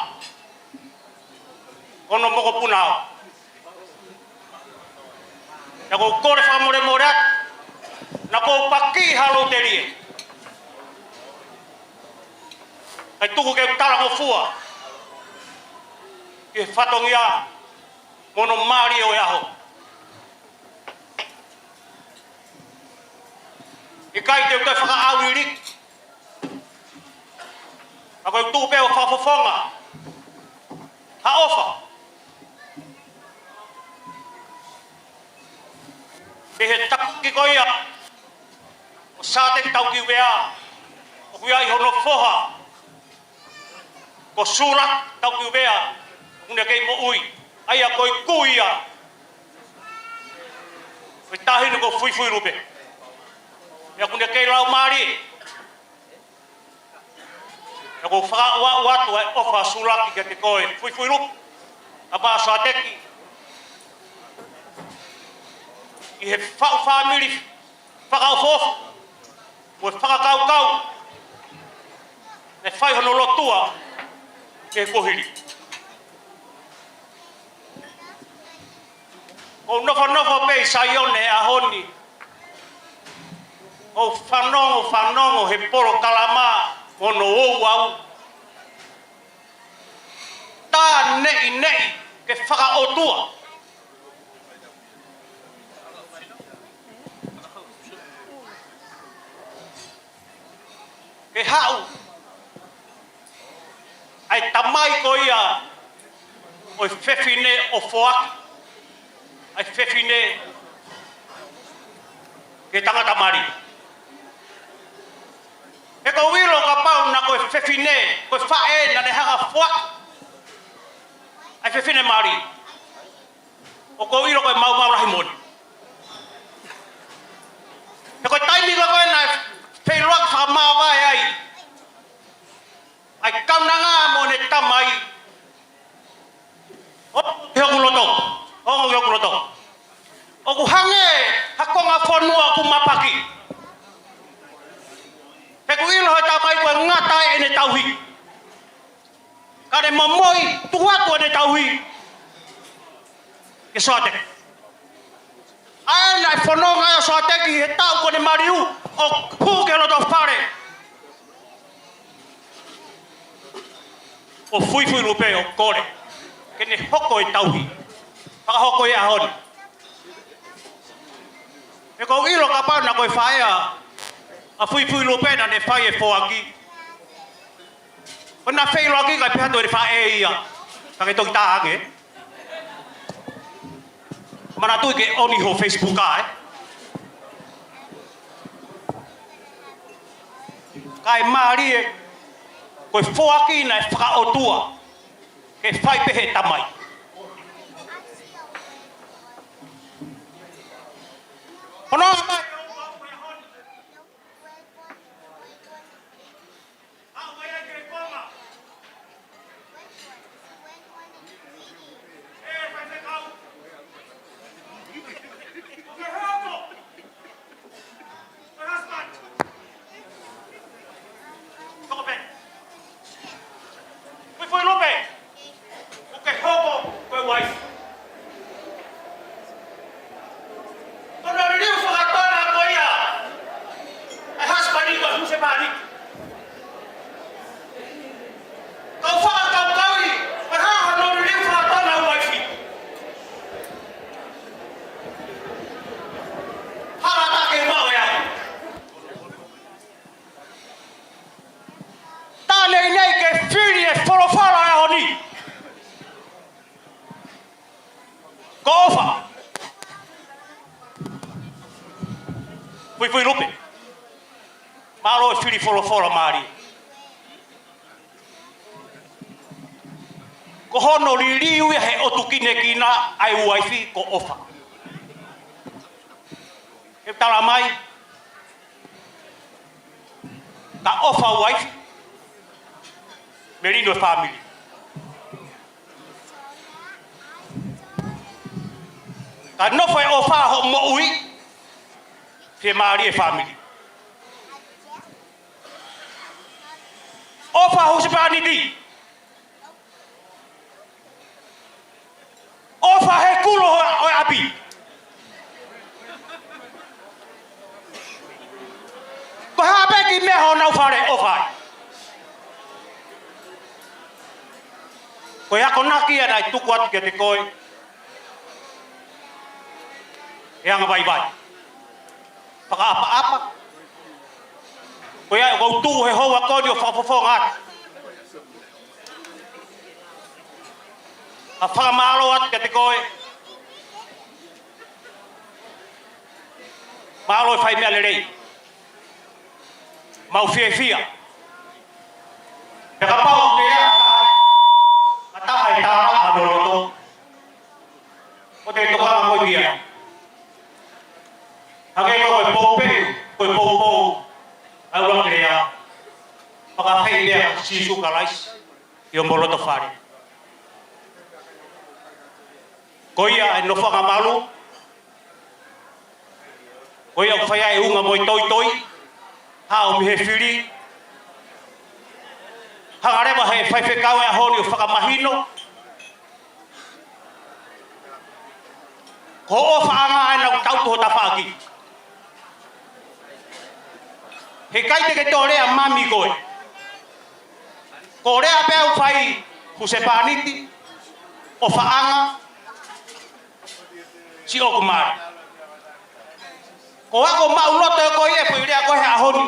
ko hono mokopuna ʻo. Naʻa ku kole fakamolemole atu, naʻa ku pakiʻi ha lōtelie, kae tuku ke u talangofua ki he fatongia mo hono mālie ʻo e ʻaho. ʻIkai te u toe fakaʻauliliki, ka ko e tuʻu pē ʻo fakafofonga ha ʻofa ki he tafaʻaki ko ia ʻo Sāteki Taukiuvea, ʻoku ʻi ai hono foha ko Sula Taukiuvea, ʻoku ne kei moʻui, ʻa ia ko e kui ia ʻo e taʻahine ko Fuifuilupe. Pea ʻoku ne kei laumālie. Pea ʻoku ou fakaʻuaʻu atu ʻa e ʻofa ʻa Sula kiate koe Fuifuilupe, kae ʻumaʻā Sāteki, ʻi he faʻu fāmili fakaʻofoʻofa mo e fakakaukau naʻe fai hono lotua ki he kuohili. ʻOku ou nofonofo pē ʻi Saione he ʻaho ni, ʻo fanongo, fanongo he polokalama mo hono ouau. Tā neʻineʻi ke fakaʻotua. Ke haʻu ʻa e tamai ko ia ʻo e fefine ʻo foaki ʻa e fefine ki he tangata mali. He ʻoku ou ʻilo kapau naʻa ko e fefine, ko e faʻē naʻa ne hanga ʻo foaki ʻa e fefine mali, ʻoku ou ʻilo ko e maumau lahi moʻoni. He ko e taimi ko ē naʻe feʻiloaki fakamāvae ai ʻene tauhi. Ka ne momoi, tuku atu ʻene tauhi kia Soateki. ʻA ia naʻe fononga ʻa Soateki he taʻu kuo ne maliu ʻo hū ki he loto fale ʻo Fuifuilupe ʻo kole ke ne hoko e tauhi. Fakahoko ia he ʻaho ni. He ʻoku ou ʻilo kapau naʻe ko e faʻē ʻa Fuifuilupe naʻa ne fai e foaki, ʻo na feʻiloaki kae pehē atu ʻene faʻē ia. Ka ke toki tā ange. Manatuʻi ke ʻoni ho Facebook ē. Kae mālie, ko e foaki naʻe fakaʻotua ke fai pē he tamai. Hono mai. Fuifuilupe, ʻoku ke hoko ko e uaifi. Ko hono liliu fakatona ko ia ʻa e husband ko e husepāniti. Kau fakakaukauʻi, ko e hā hono liliu fakatona ʻa e uaifi? Hala ta ke maʻu e au. Tane i nei ke fili e folofola ʻo e ʻaho ni. Ko ʻOfa. Fuifuilupe. Mālō e fili folofola mālie. Ko hono liliu ia he ʻotu kinekina ʻa e uaifi ko ʻOfa. He tala mai, ka ʻofa uaifi, melino e fāmili. Ka nofo e ʻofa hoʻo moʻui, fiemālie e fāmili. ʻOfa husepāniti. ʻOfa he kulo ʻo e ʻapi. Ko e hā pē kiʻi meʻa honau fale ʻofa ai. Ko e akonaki ia naʻe tuku atu kiate koe. ʻE anga vaivai. Fakaʻapaʻapa. Ko ia ʻoku ou tuʻu he houa ko eni ʻo fakafofonga atu. ʻA fakamālō atu kiate koe. Mālō e fai meʻa lelei. Mau fiefia. Pea kapau ʻoku ke ʻa taha e tālaʻa ʻa loto. Ko e tokanga ko ia. Hangē ko e pou pē, ko e poupou. ʻA e ʻuluaki lea. Fakafeʻiloaki ʻa Sīsū Kalaisi ʻi homou loto fale. Ko ia e nofoʻanga malu. Ko ia ʻoku fai ai e unga mo e toitoi. Haʻu mei he fili. Hanga leva he faifekau e ʻaho ni ʻo fakamahino. Ko e ʻofaʻanga ʻa ena ʻoku tau tuho tafaʻaki. Heʻikai te ke toe lea mami koe. Ko e lea pē ʻoku fai husepāniti, ʻofaʻanga, siʻoku mali. Ko e ako maʻuloto ko ia ʻoku ou lea ko ē he ʻaho ni.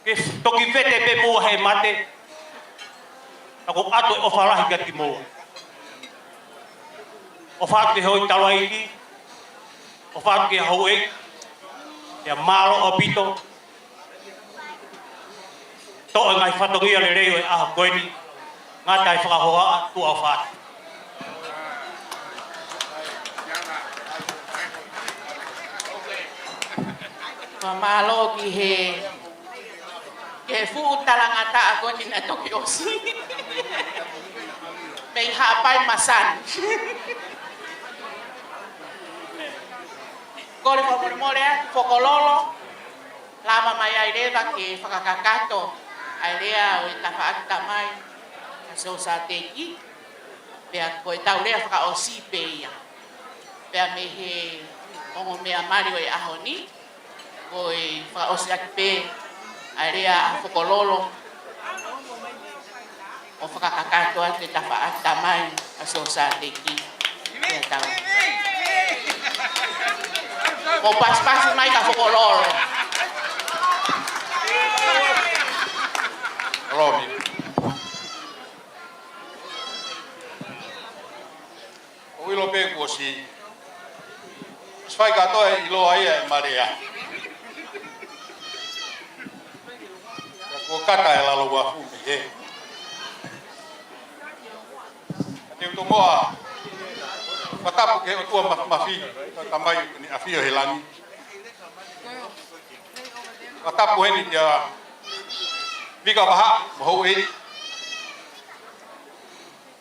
Ke toki vete pē moua he mate. Ka ʻoku ʻoatu e ʻofa lahi kiate kimoua. ʻOfa atu ki he houʻeiki taloʻeiki. ʻOfa atu ki he houʻeiki. Pea mālō ʻaupito. Toʻo e ngaahi fatongia lelei ʻo e ʻaho ko eni. Ngata ai fakahohaʻa, tuʻa ʻofa atu. Mālō ki he, ki he fuʻu talangataʻa ko eni naʻe toki ʻosi. Mei Haʻapai Masani. Kole fakamolemole atu, Fokololo, lava mai ai leva ke fakakakato ʻA e lea ʻo e tafaʻaki tamai ʻa Sōsāteki, pea ko ʻetau lea fakaʻosi pē ia. Pea mei he ongo meʻa mali ʻo e ʻaho ni, ko e fakaʻosi atu pē ʻa e lea ʻa Fokololo, ʻo fakakakato atu e tafaʻaki tamai ʻa Sōsāteki. Pea tau. Mou pasipasi mai kia Fokololo. Lomi. ʻOku ʻilo pē kuo ʻosi. ʻOsi fai kātoa e ʻiloa ia ʻe Malea. Ka kuo kata e lalo uafu mei hē. Ka te u tomuʻa fakatapu ki he ʻOtua Māfimafi, ko e Tamai ʻoku ne ʻafio ʻi he langi. Fakatapu heni kia Mika Vahaʻa mo houʻeiki.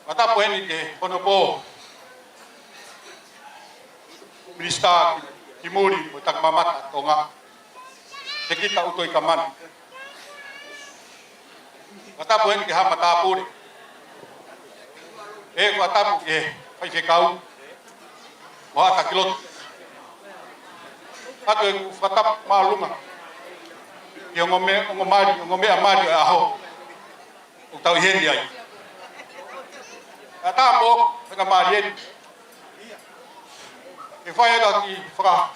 Fakatapu heni ki he Honourable Minisitā ki Muli mo Takimamata ʻa Tonga, Sekitā ʻUtoikamanu. Fakatapu heni ki he Haʻa Matāpule. ʻE fakatapu ki he faifekau mo Haʻa Takilotu. ʻOatu ʻeku fakatapu māʻolunga ki he ongo me-, ongo mali, ongo meʻa mali ʻo e ʻaho ʻoku tau ʻi heni ai. Ka tā mo, faingamālie ni ke fai atu ha kiʻi faka-,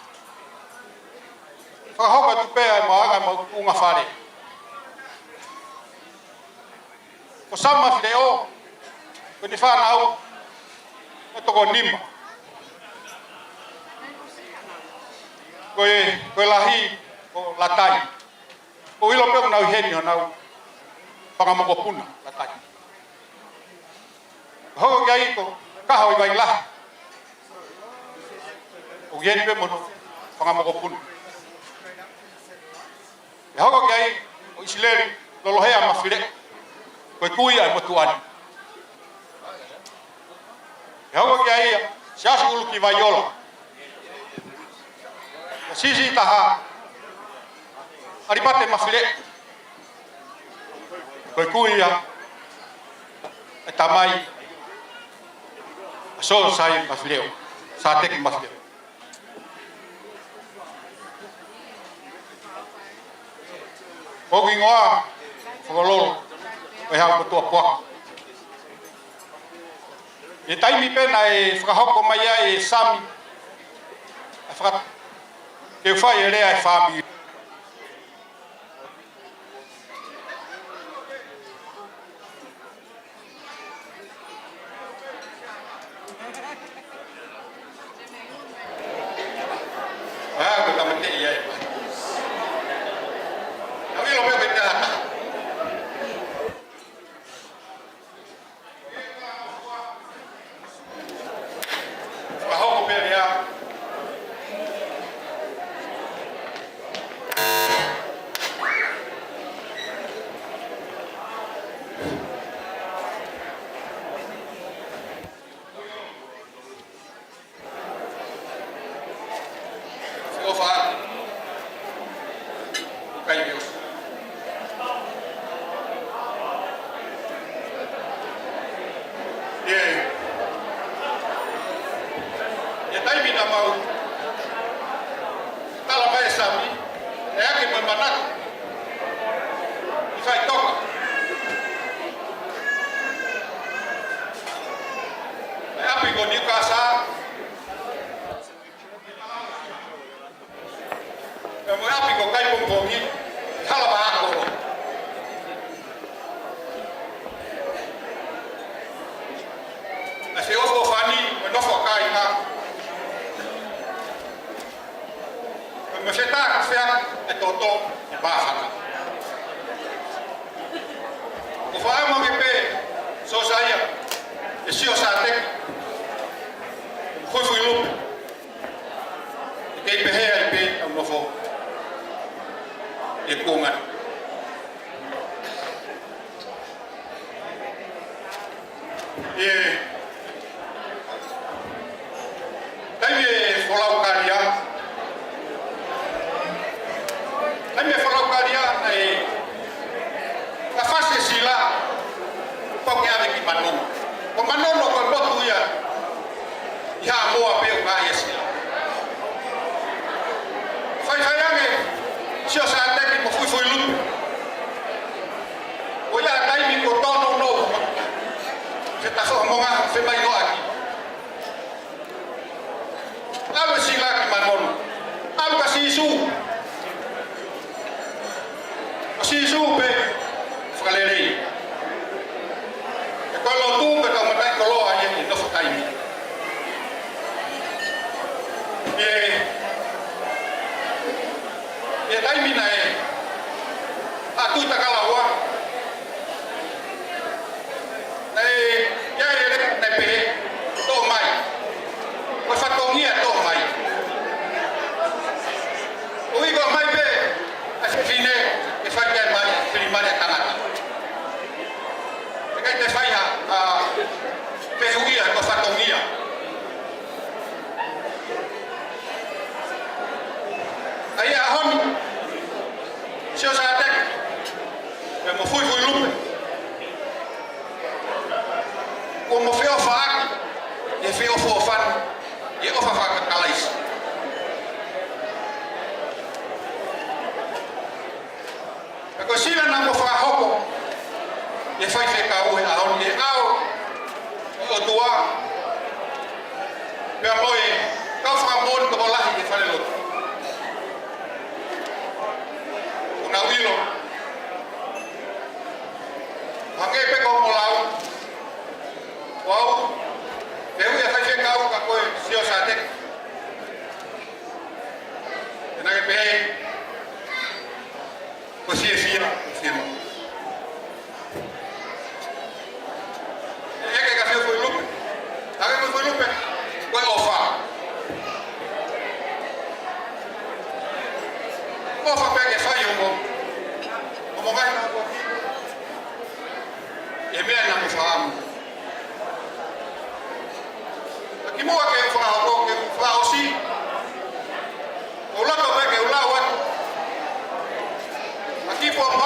fakahoko atu pē ʻa e maʻuʻanga mo e tuʻunga fale. Ko Sami Mafileʻo, ko ʻene fānau, ko e toko nima. Ko e, ko e lahi, ko Latai. ʻOku ʻilo pē ʻoku nau ʻi heni honau fanga mokopuna, Latai. Hoko ki ai ko Kaho ʻi Vailahi. ʻOku ʻi heni pē mo hono fanga mokopuna. ʻE hoko ki ai ko ʻIsileli Lolohea Mafileʻo. Ko e kui ʻa e motuʻa ni. ʻE hoko ki ai ʻa Siaosi ʻUlukivaiola. ʻA Sisi Taha, ʻAlipate Mafileʻo. Ko e kui ia ʻa e tamai ʻa Sōsai Mafileʻo, Sāteki Mafileʻo. Ko hoku hingoa, Fokololo, ʻo e Haʻa Motuʻa Puaka. ʻI he taimi pē naʻe fakahoko mai ai ʻe Sami ʻa e faka-, ke fai e lea ʻa e fāmili. ʻA, ko e tamateʻi ia. Ka ʻilo pē ko e taha. Fakahoko pē lea. ʻOfa. ʻOku ʻikai ke ʻofa. ʻIo. ʻI he taimi naʻa mau tala mai ʻe Sami, ʻe ake mo e manatu ʻi Faitoka. ʻE ʻapi ko Niukasā. Pea mo e ʻapi ko Kaipongipongi, hala vaha kolo. ʻA e feʻofoʻofani, mo e nofo ʻa kāinga. Pea mo e fetā, fea, ʻe toto, ʻe māfana. ʻOku ou fakaʻamu ange pē, Sōsaia, ʻe Sio Sāteki, Fuifui Lupe. ʻE kei pehē ai pē ʻa e nofo ʻi he kuonga ni. ʻI he taimi ʻe Folau Kalia, taimi ʻe Folau Kalia, naʻe Femahinoʻaki. ʻAlu e sila ki Manonu. ʻAlu kia Sīsū. Ko Sīsū pē fakalelei. He ko e lotu pē kau matai koloa ia ʻi he nofo taimi. ʻI he, ʻi he taimi naʻe ʻatu takalaua. Naʻe, ʻi ai e lea naʻe pehē, toʻo mai. Ko e fatongia toʻo mai. ʻOku ʻi ai mai pē ʻa e fefine, ʻe fai ki ai mai, fili mai e tangata. ʻIkai te fai ha, ʻa, fehuʻia ko e fatongia. ʻA ia ʻaho ni, Sio Sāteki, pea mo Fuifuilupe. Kuo mo feʻofaʻaki, ʻi he feʻofoʻofani, ʻi he ʻofa faka-Kalaisi. Ka ko e sila naʻa mo fakahoko, ʻi he faifekau he ʻaho ni he ʻao ʻo e ʻOtua, pea mo e kau fakamoʻoni tokolahi he falelotu. ʻOku nau ʻilo. Hangē pē ko hoʻomo lau. Ko au, te u ʻi he faifekau ka ko e Sio Sāteki. Te nau pehē, ko e fiefia, ko e fiemaʻu. ʻE ʻeke kia Fuifuilupe. Hangē ko Fuifuilupe, ko e ʻofa. ʻOfa pē ke fai hoʻomo, hoʻomo ngaahi naʻa ko ē. ʻI he meʻa naʻa mo fakaʻamu. Ka kimuʻa ke u fakahoko, ke u fakaʻosi, ʻoku ou loto pē ke u lau atu ʻa e kiʻi foaki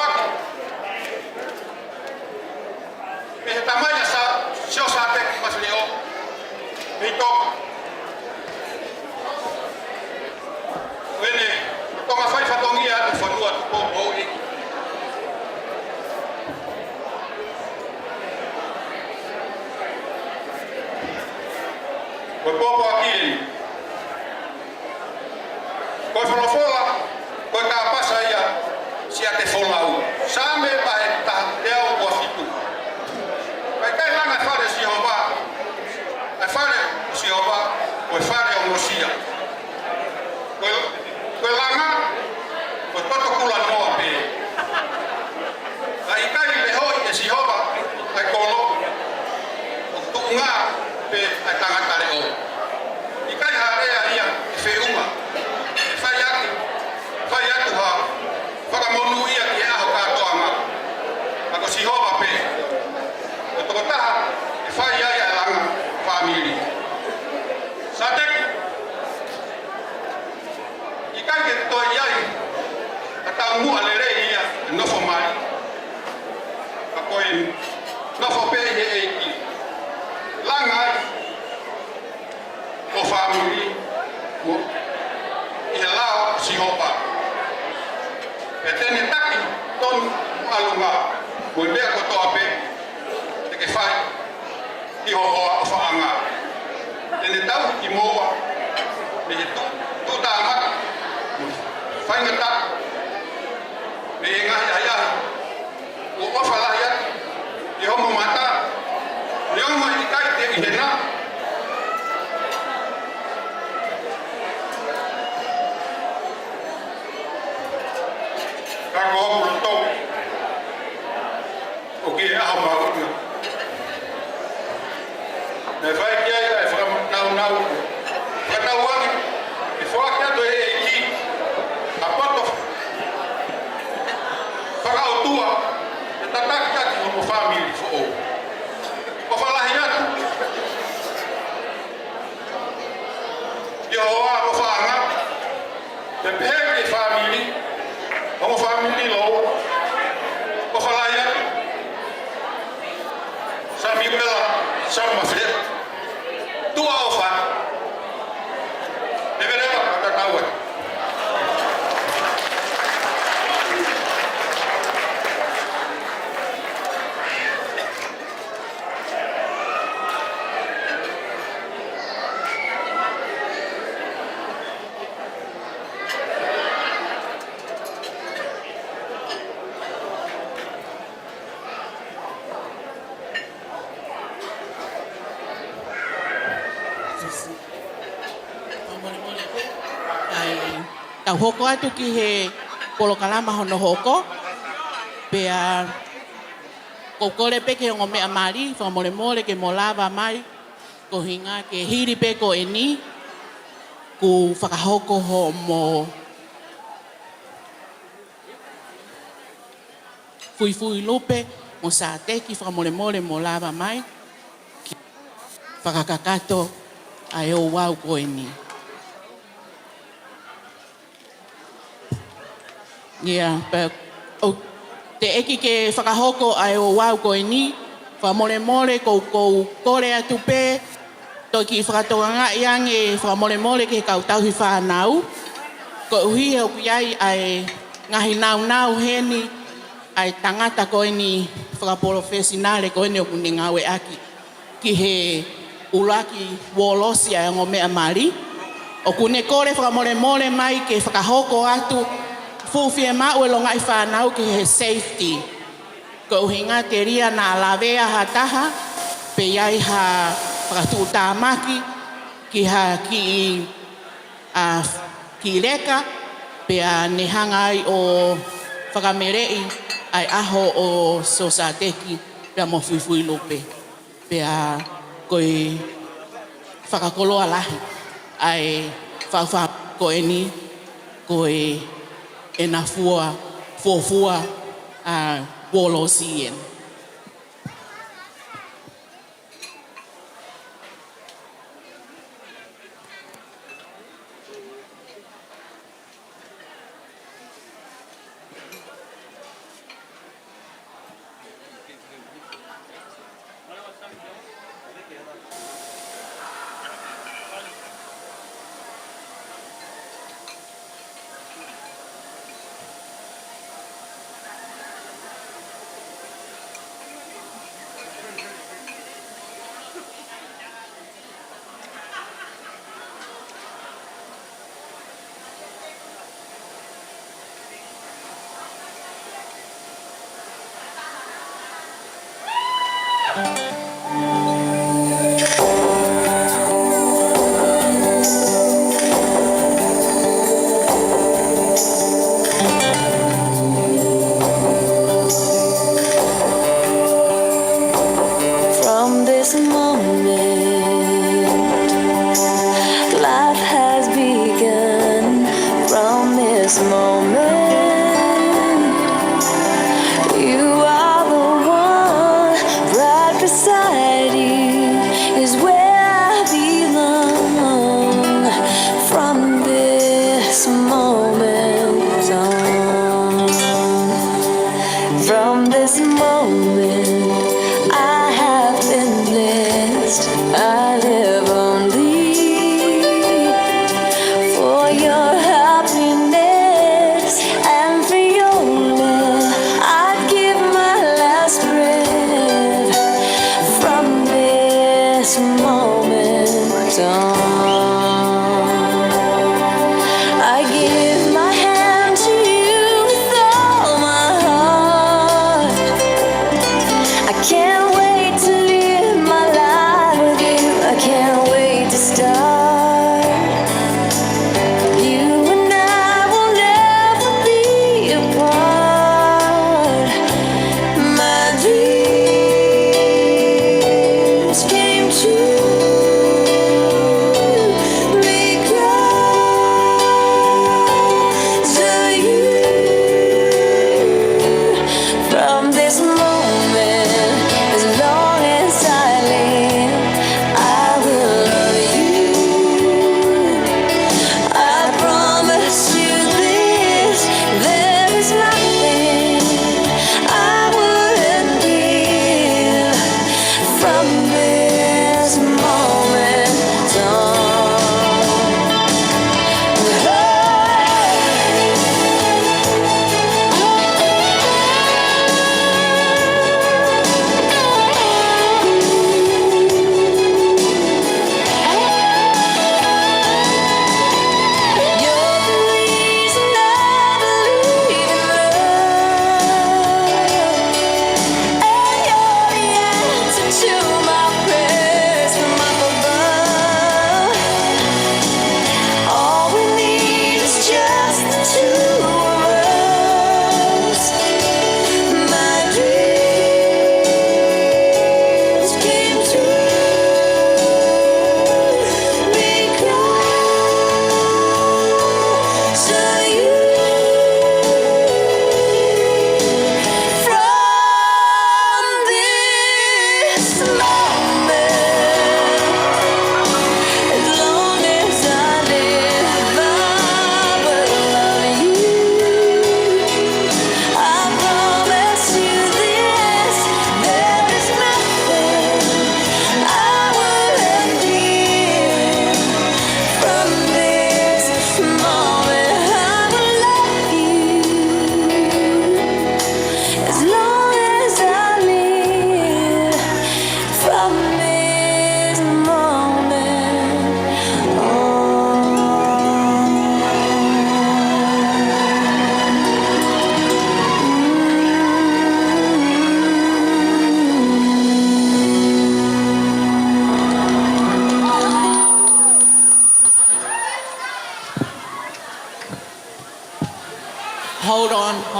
mei he tamai ʻa Sā, Sio Sāteki Masileʻo, mei Tonga. Ko ʻene, Tonga fai fatongia atu fonua Tupou mo ʻEiki. Ko e pōpoaki eni. Ko e folofola, ko e kāpasa ia, siate folau. Saame vahe taha teau ua fitu. Ka ʻikai langa e fale ʻo Sihova, ʻa e fale ʻo Sihova, ko e fale ʻo mosia. Ko e, ko e langa, ko e toto kulanoa pē. Ka ʻikai lehoʻi ʻe Sihova ʻa e kolo, ʻoku tuʻunga pē ʻa e tangata leʻo. ʻIkai ha lea ia ʻe feʻunga, ʻe fai atu, fai atu ha fakamonūʻia ki he ʻaho kātoanga. Ka ko Sihova pē, ko e tokotaha ʻe fai ai ʻa e langa fāmili. Sāteki, ʻikai ke toe ʻi ai ha taumuʻa lelei ia ʻe nofo mai. Ka ko e nofo pē ʻi he ʻEiki. Langa ai hoʻo fāmili mo ʻi he lao ʻo Sihova. Pea te ne taki tonu ʻalunga mo e meʻa kotoa pē te ke fai ʻi ho hoa ʻofaʻanga. Te ne tauhi kimoua mei he tu, tuʻutāmaki mo e faingataʻa, mei he ngaahi ʻahiʻahi kuo ʻofa lahi atu ʻi homo mata, neongo ʻikai te u ʻi hena. Ka ko hoku loto, ʻoku ʻi he ʻaho mahuʻinga. Naʻe fai ki ai ʻa e fakanāunau. Fakatauange, ʻe foaki atu ʻe he ʻEiki ha poto fakaʻotua, ʻe tataki ʻaki homo fāmili foʻou. ʻOfa lahi atu ʻi ho hoa ʻofaʻanga. Pea pehē ki he fāmili, homo fāmili lou, ʻofa lahi atu. Samiuela Saumafea. Tuʻa ʻofa. Leveleva, tatau ai. Hoko atu ki he polokalama hono hoko, pea ʻoku ou kole pē ki he ongo meʻa mali, fakamolemole ke mo lava mai, ko e ʻuhinga ke hili pē ko eni, kuo fakahoko hoʻomo fuifuilupe mo sāteki, fakamolemole mo lava mai ke fakakakato ʻa e ouau ko eni. Ia, pea ʻoku teʻeki ke fakahoko ʻa e ouau ko eni, fakamolemole ʻoku ou kole atu pē, toki fakatokangaʻi ange fakamolemole ki he kau tauhi fānau, koeʻuhi he ʻoku ʻi ai ʻa e ngaahi nāunau heni, ʻa e tangata ko eni fakapolofesinale ko eni ʻoku ne ngāueʻaki ki he ʻuluaki uolosi ʻa e ongo meʻa mali. ʻOku ne kole fakamolemole mai ke fakahoko atu, fuʻu fiemaʻu e longaʻi fānau ki he safety. Ko e ʻuhinga telia naʻa lavea ha taha, pe ʻi ai ha fakatuʻutāmaki ki ha kiʻi, ʻa, kiʻi leka, pea ne hanga ai ʻo fakameleʻi ʻa e ʻaho ʻo sosāteki pea mo fuifuilupe. Pea ko e fakakoloa lahi ʻa e faʻufaʻu ko eni, ko e ʻena fua, fuofua, ʻa, uolosi eni. From this moment, life has begun. From this moment, you are the one. Right beside you is where I belong. From this moment on, from this moment, I have been blessed. I live only for your happiness and for your love. I'd give my last breath from this moment on. I give my hand to you with all my heart. I can't wait to live my life with you. I can't wait to start. You and I will never be apart. My dreams came true because of you. From this moment, as long as I live, I will love you. I promise you this, there is nothing I wouldn't give from this moment on.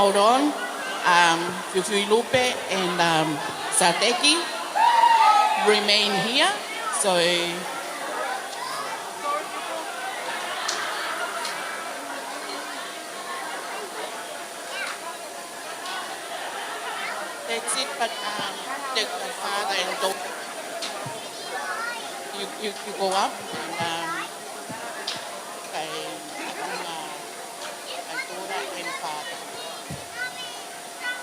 Hold on. Um, Fuifuilupe and, um, Sateki remain here. So that's it, but, um, the, the father and daughter, you, you, you go up and, um, I, I, I daughter and father.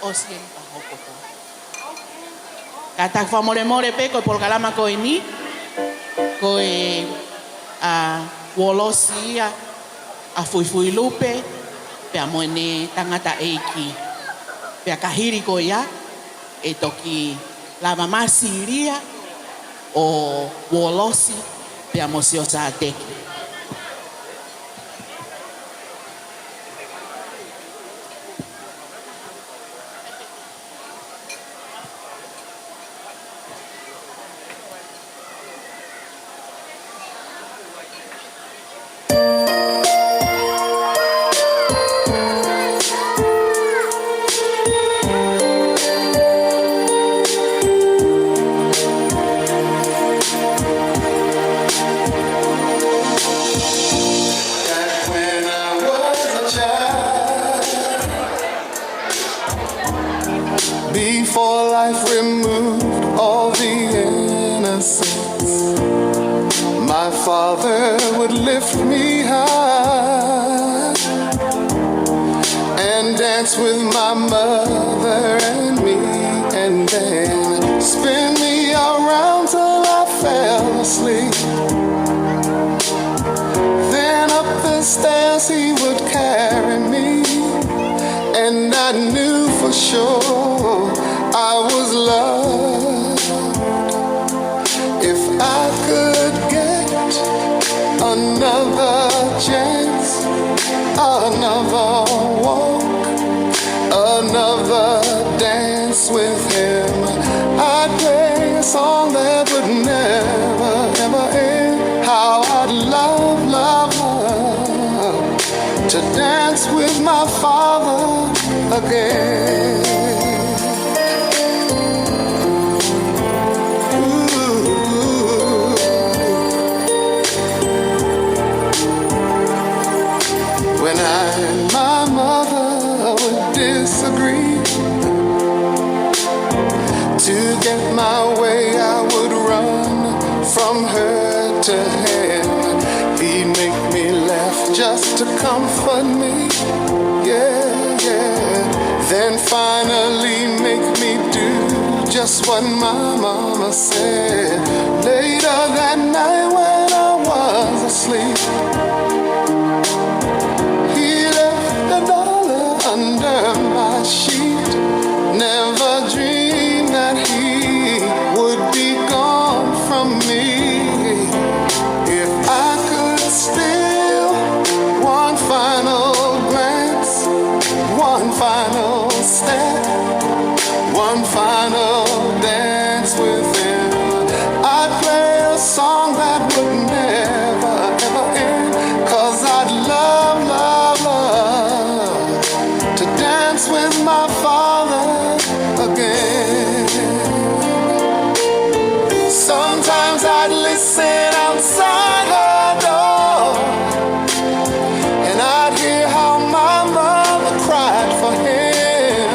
ʻOsi eni ka hoko ko. Kātaki fakamolemole pē ko e polokalama ko eni, ko e, a, uolosi ia ʻa Fuifuilupe pea mo ʻene tangataʻeiki. Pea ka hili ko ia, ʻe toki lava mai Silia ʻo uolosi pea mo Siosateki. Back when I was a child, before life removed all the innocence, my father would lift me high and dance with my mother and me, and then spin me around till I fell asleep. Then up the stairs he would carry me, and I knew for sure I was loved. If I could get another chance, another walk, another dance with him, I'd play a song that would never, ever end. How I'd love, love, love to dance with my father again. Ooh. When I and my mother would disagree, to get my way, I would run from her to him. He'd make me laugh just to comfort me. Yeah, yeah. Then finally make me do just what my mama said. Later that night when I was asleep, he left a dollar under my sheet. Never dreamed that he would be gone from me. If I could steal one final glance, one final step, one final dance with him, I'd play a song that would never, ever end. 'Cause I'd love, love, love to dance with my father again. Sometimes I'd listen outside her door, and I'd hear how my mother cried for him.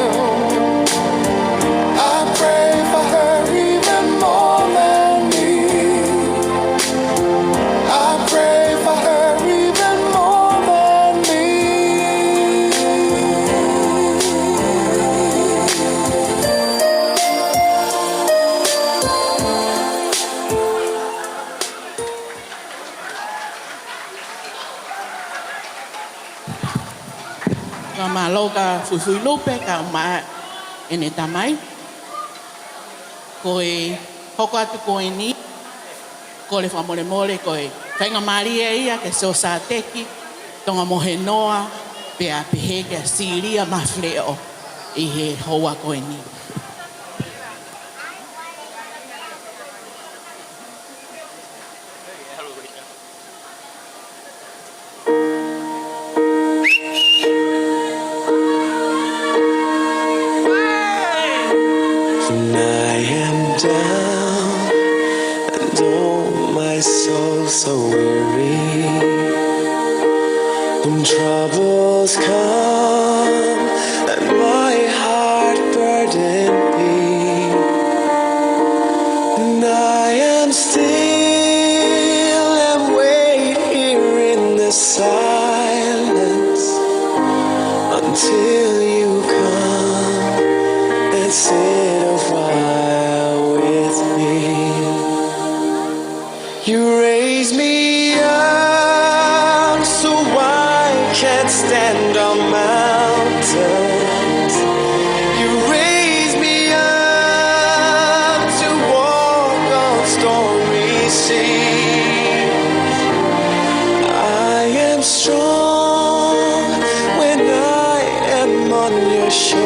I pray for her even more than me. I pray for her even more than me. Fakamālō kia Fuifuilupe kae ʻumaʻā ʻene tamai. Ko e hoko atu ko eni, kole fakamolemole, ko e faingamālie ia kia Siosateki Tongamohenoa, pea pehē kia Silia Mafileʻo ʻi he houa ko eni. down, and oh, my soul so weary. When troubles come and my heart burden be, and I am still and wait here in the silence until you come and sit a while with me. You raise me up so I can stand on mountains. You raise me up to walk on stormy seas. I am strong when I am on your shoulders.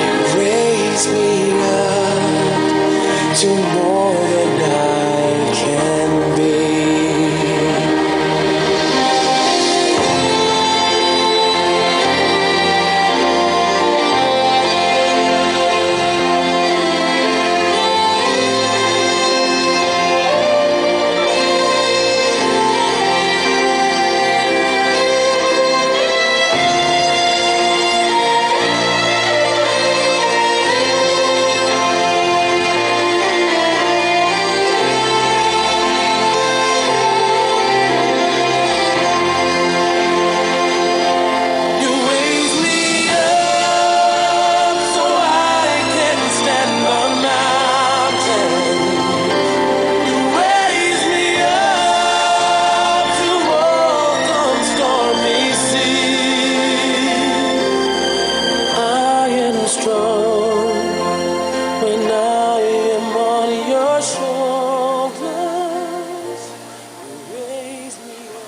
You raise me up to more than I can be. You raise me up so I can stand on mountains. You raise me up to walk on stormy seas. I am strong when I am on your shoulders. You raise me up.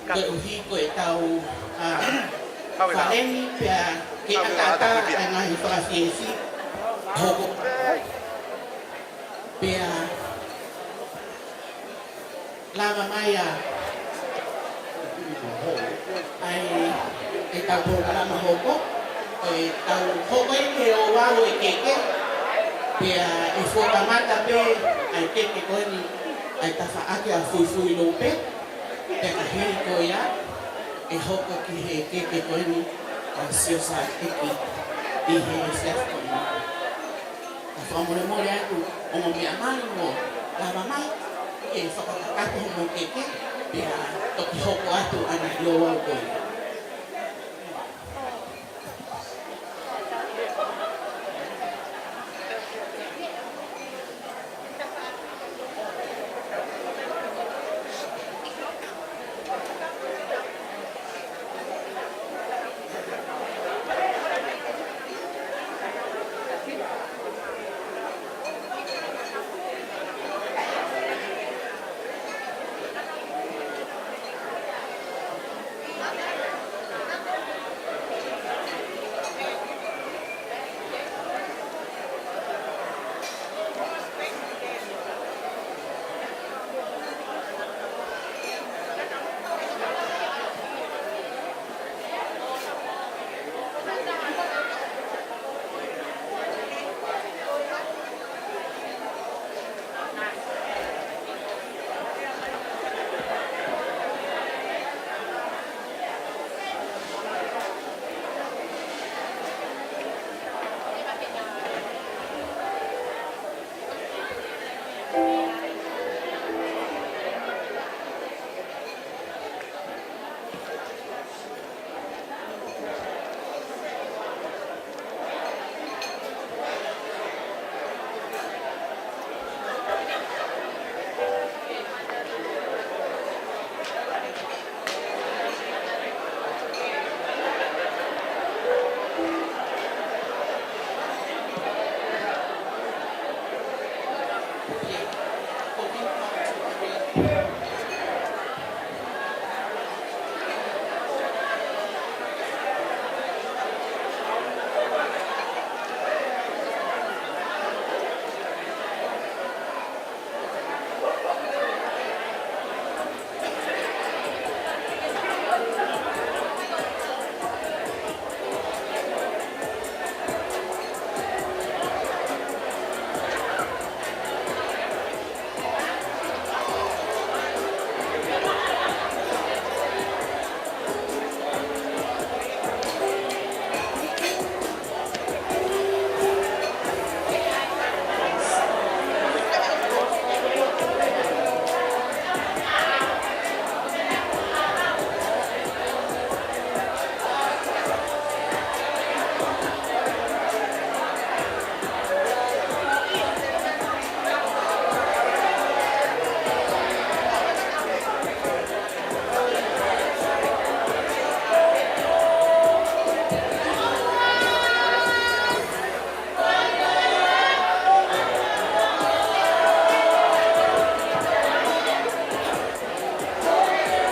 Koeʻuhi ko ʻetau, ʻa, fale ni pea ke ʻataʻatā ʻa e ngaahi fakafiefia. Hoko. Pea lava mai ʻa, ʻa e, ʻetau polokalama hoko, ko ʻetau hoko eni he ouau ʻo e keke, pea ʻe fakamatala pē ʻa e keke ko eni, ʻa e tafaʻaki ʻa Fuifui Lupe, pea ka hili ko ia, ʻe hoko ki he keke ko eni, ʻa Siosa ʻEki ʻi he efiafi ko eni. Ka fakamolemole atu, ongo meʻa mai mo lava mai, ke fakakakato hoʻomou keke, pea toki hoko atu ʻa e ouau ko ia.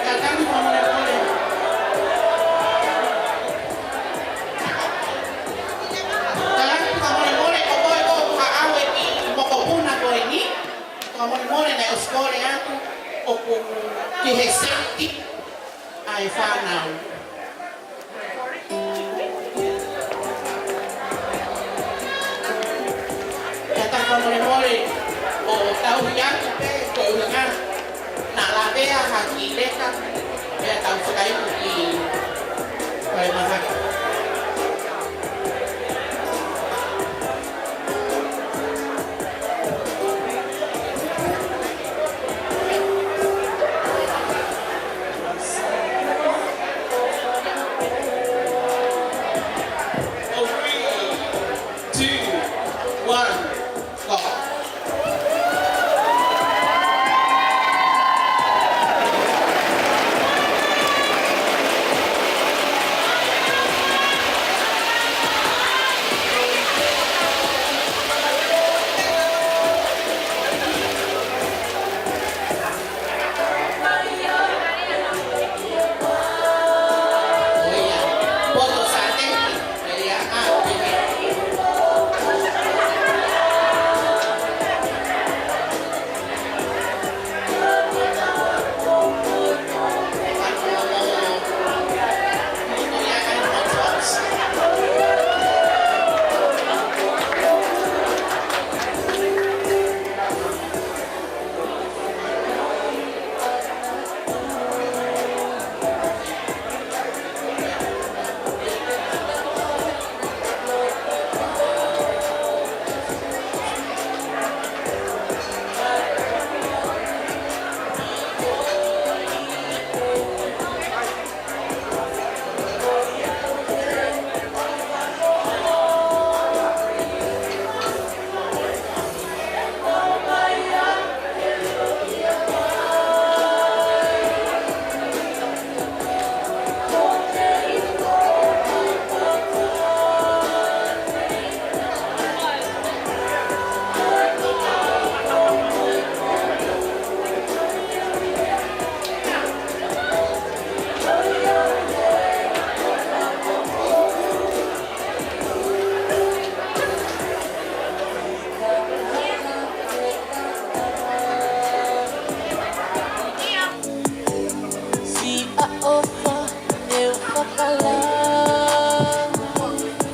Kae tangi fakamolemole. Kae tangi fakamolemole, ko koe ʻoku haʻu ʻi he mokopuna ko eni. Fakamolemole naʻe ʻosi kole atu, ʻoku ki he safety ʻa e fānau. Kae tangi fakamolemole ʻo tauhi atu pē ko e ʻuhinga naʻa lavea ha kiʻi leka, pea tau fekauʻi ki he mahaki. Three, two, one, go.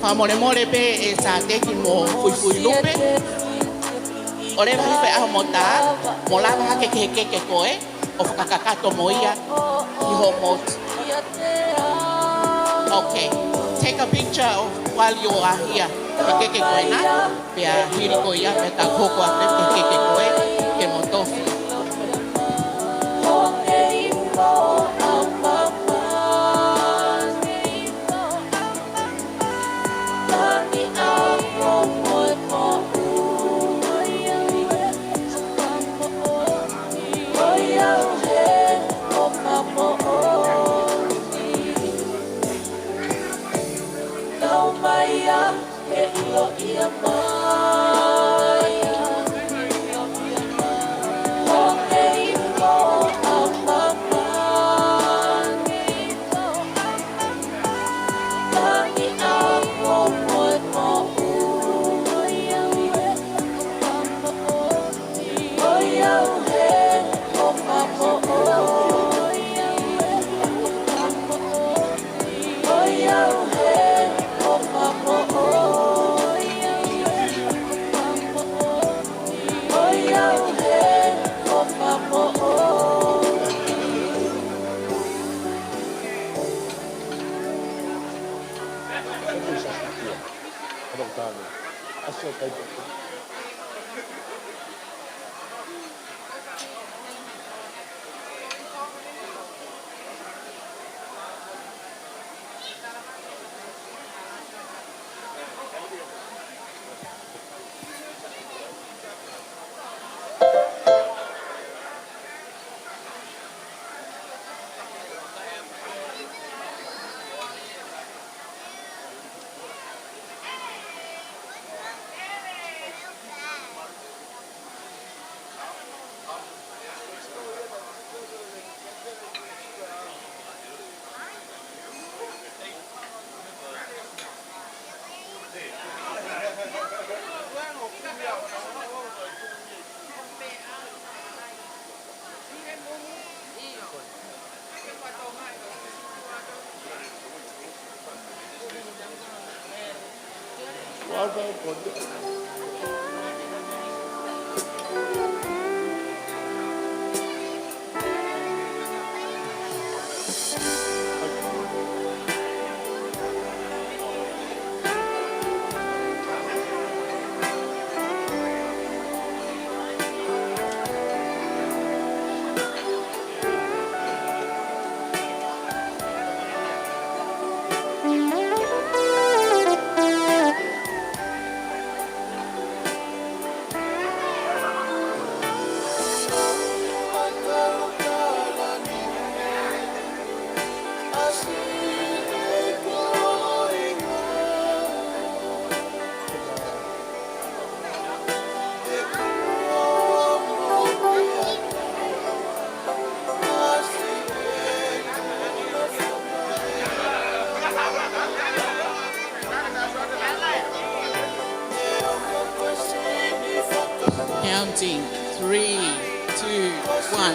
Fakamolemole pē ʻe Sāteki mo Fuifui Lupe. ʻOleva hifo e ʻaho mo tā, mo lava hake ki he keke ko ē, ʻo fakakakato mo ia ʻi hoʻomou. Okay. Take a picture of while you are here. He keke ko ena. Pea hili ko ia, pea tau hoko atu ki he keke ko ē, ke mo tofi. Counting. Three, two, one.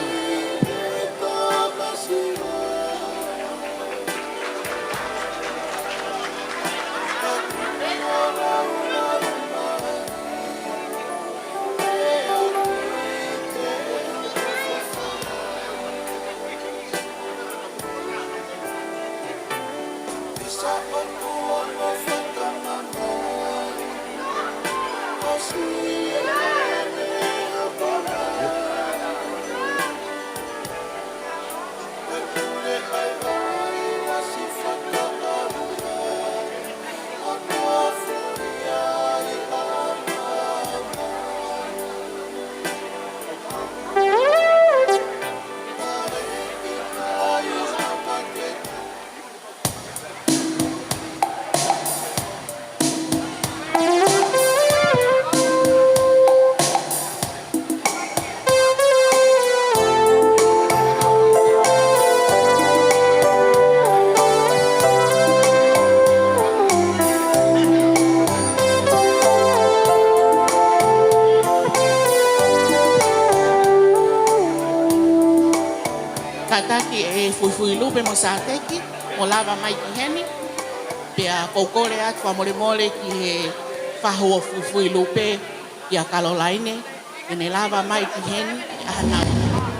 Lupe mo Sāteki, mo lava mai ki heni, pea ʻoku ou kole atu fakamolemole ki he fahu ʻo Fuifui Lupe, kia Kalolaine, ke ne lava mai ki heni, ʻa hanau,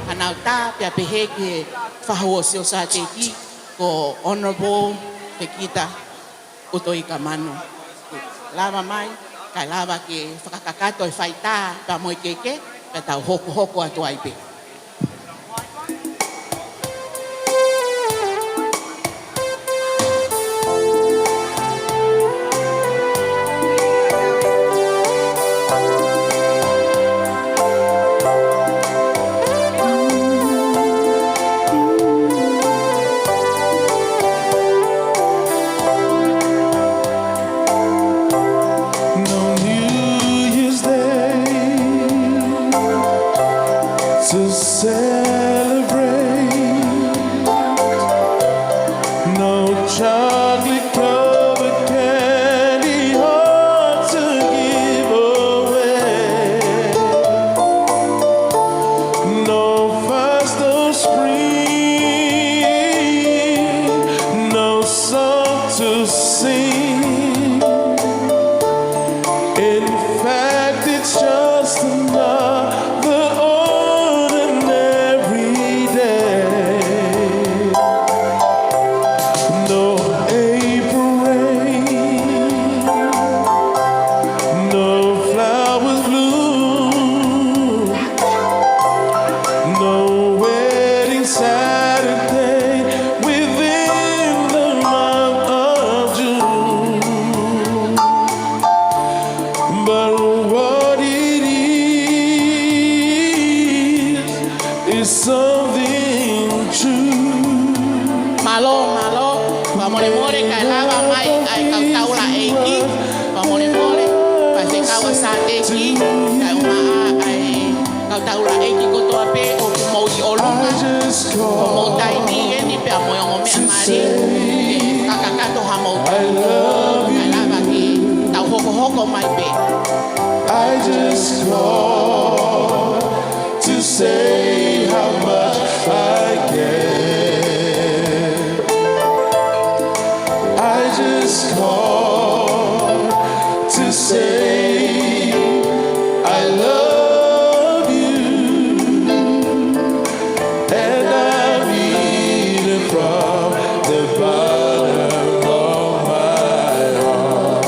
hanau tā, pea pehē ki he fahu ʻo Sio Sāteki, ko Honourable Pekita ʻUtoikamanu. Lava mai, kae lava ke fakakakato e faitā, pea mo e keke, pea tau hokohoko atu ai pē. No New Year's Day to celebrate. No chocolate covered candy heart to give away. No firestarter scream, no song to sing. In fact, it's just another ordinary day. No April rain, no flowers bloom, no wedding Saturday within the month of June. But what it is, is something true. Mālō, mālō, fakamolemole, kae lava mai ʻa e kau taulaʻeiki, fakamolemole, pea fekau ʻa Sāteki, kae ʻumaʻā ʻa e kau taulaʻeiki kotoa pē ʻoku mou ʻi ʻolunga, ʻoku mou taimi eni pea mo e ongo meʻa mali, ke fakakakato hamou tā, kae lava ke tau hokohoko mai pē. I just call to say how much I care. I just call to say I love you, and I mean it from the bottom of my heart.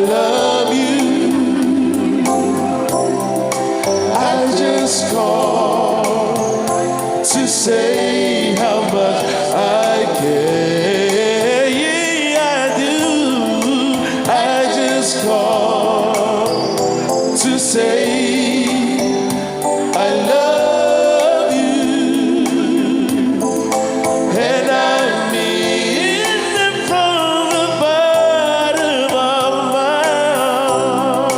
love you. I just call to say how much I care. Yeah, I do. I just call to say I love you, and I mean it from the bottom of my heart.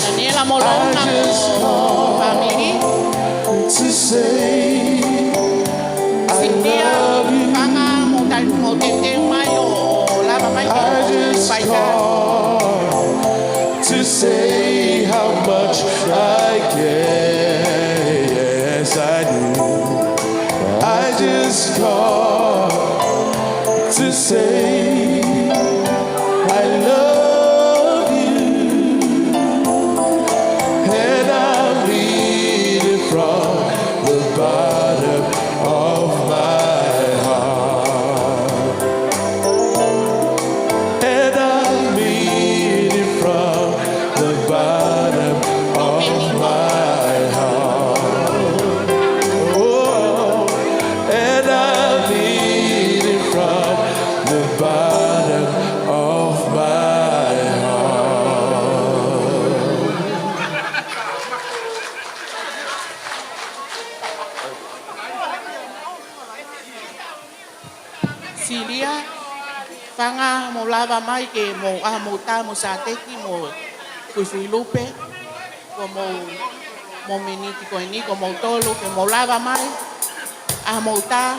Daniela mo Lona mo e fāmili. To say I love you. Fanga mo tali mo teuteu mai ʻo lava mai ke I just call to say how much I care. Yes, I do. I just call to say I love you, and I mean it from the bottom of my heart. And I mean it from the bottom of my heart. Oh, and I mean it from the bottom of my heart. Silia, fanga mo lava mai ke mo ʻaho mo tā mo Sateki mo Fuifui Lupe, ko mo, mo miniti ko eni, ko mo tolu, ke mo lava mai, ʻaho mo tā.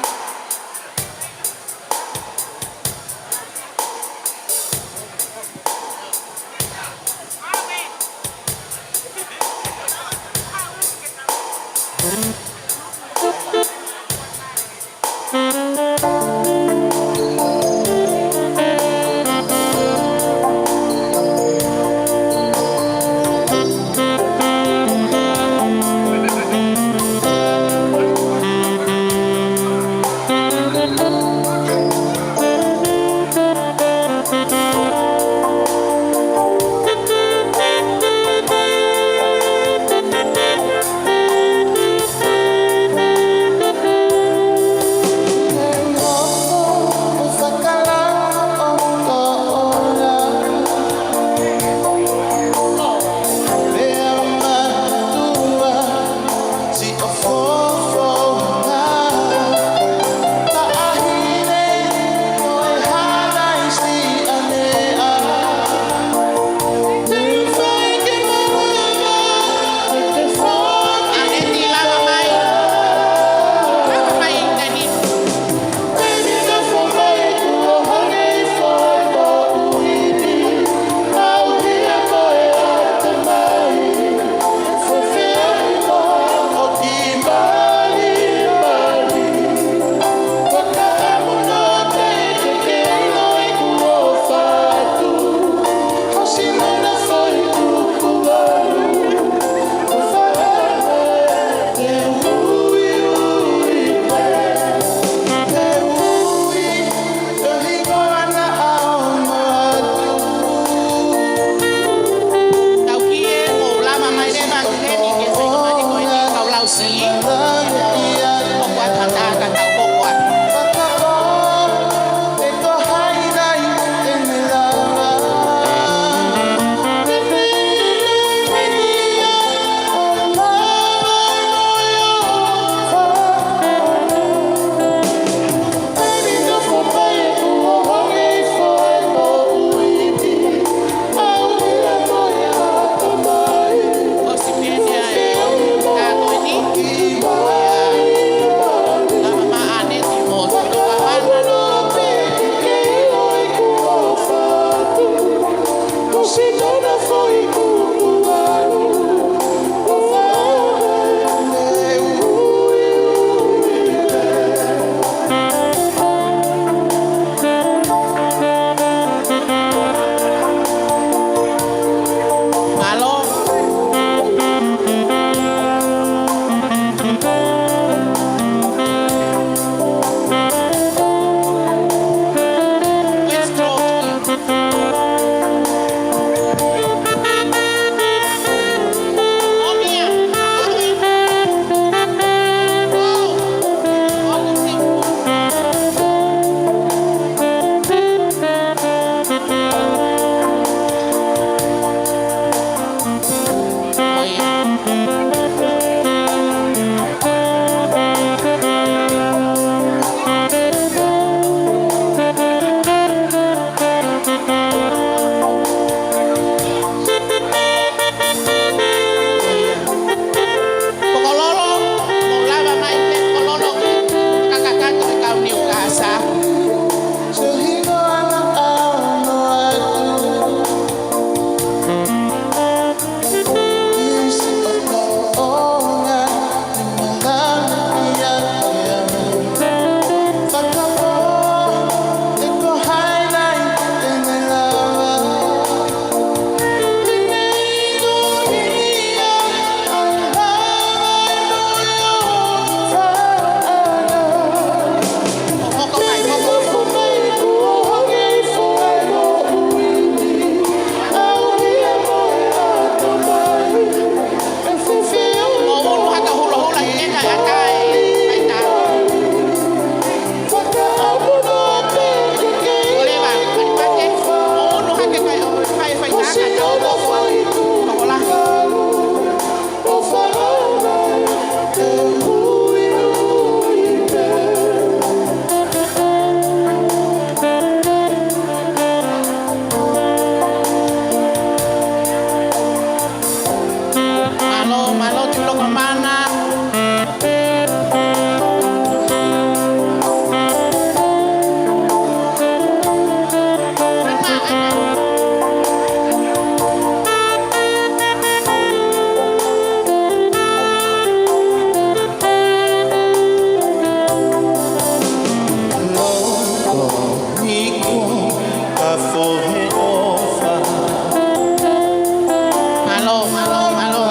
Mālō, mālō, mālō.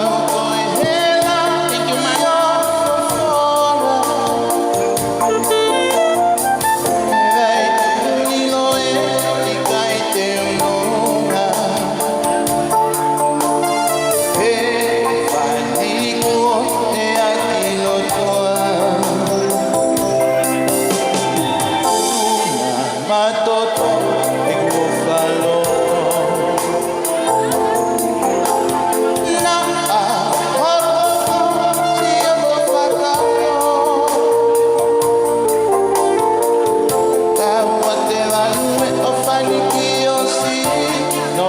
Thank you, mālō. Matoto e kuo falo. Na a hoko si o ko fakalo. Tau a te valu e o fani ki o si no.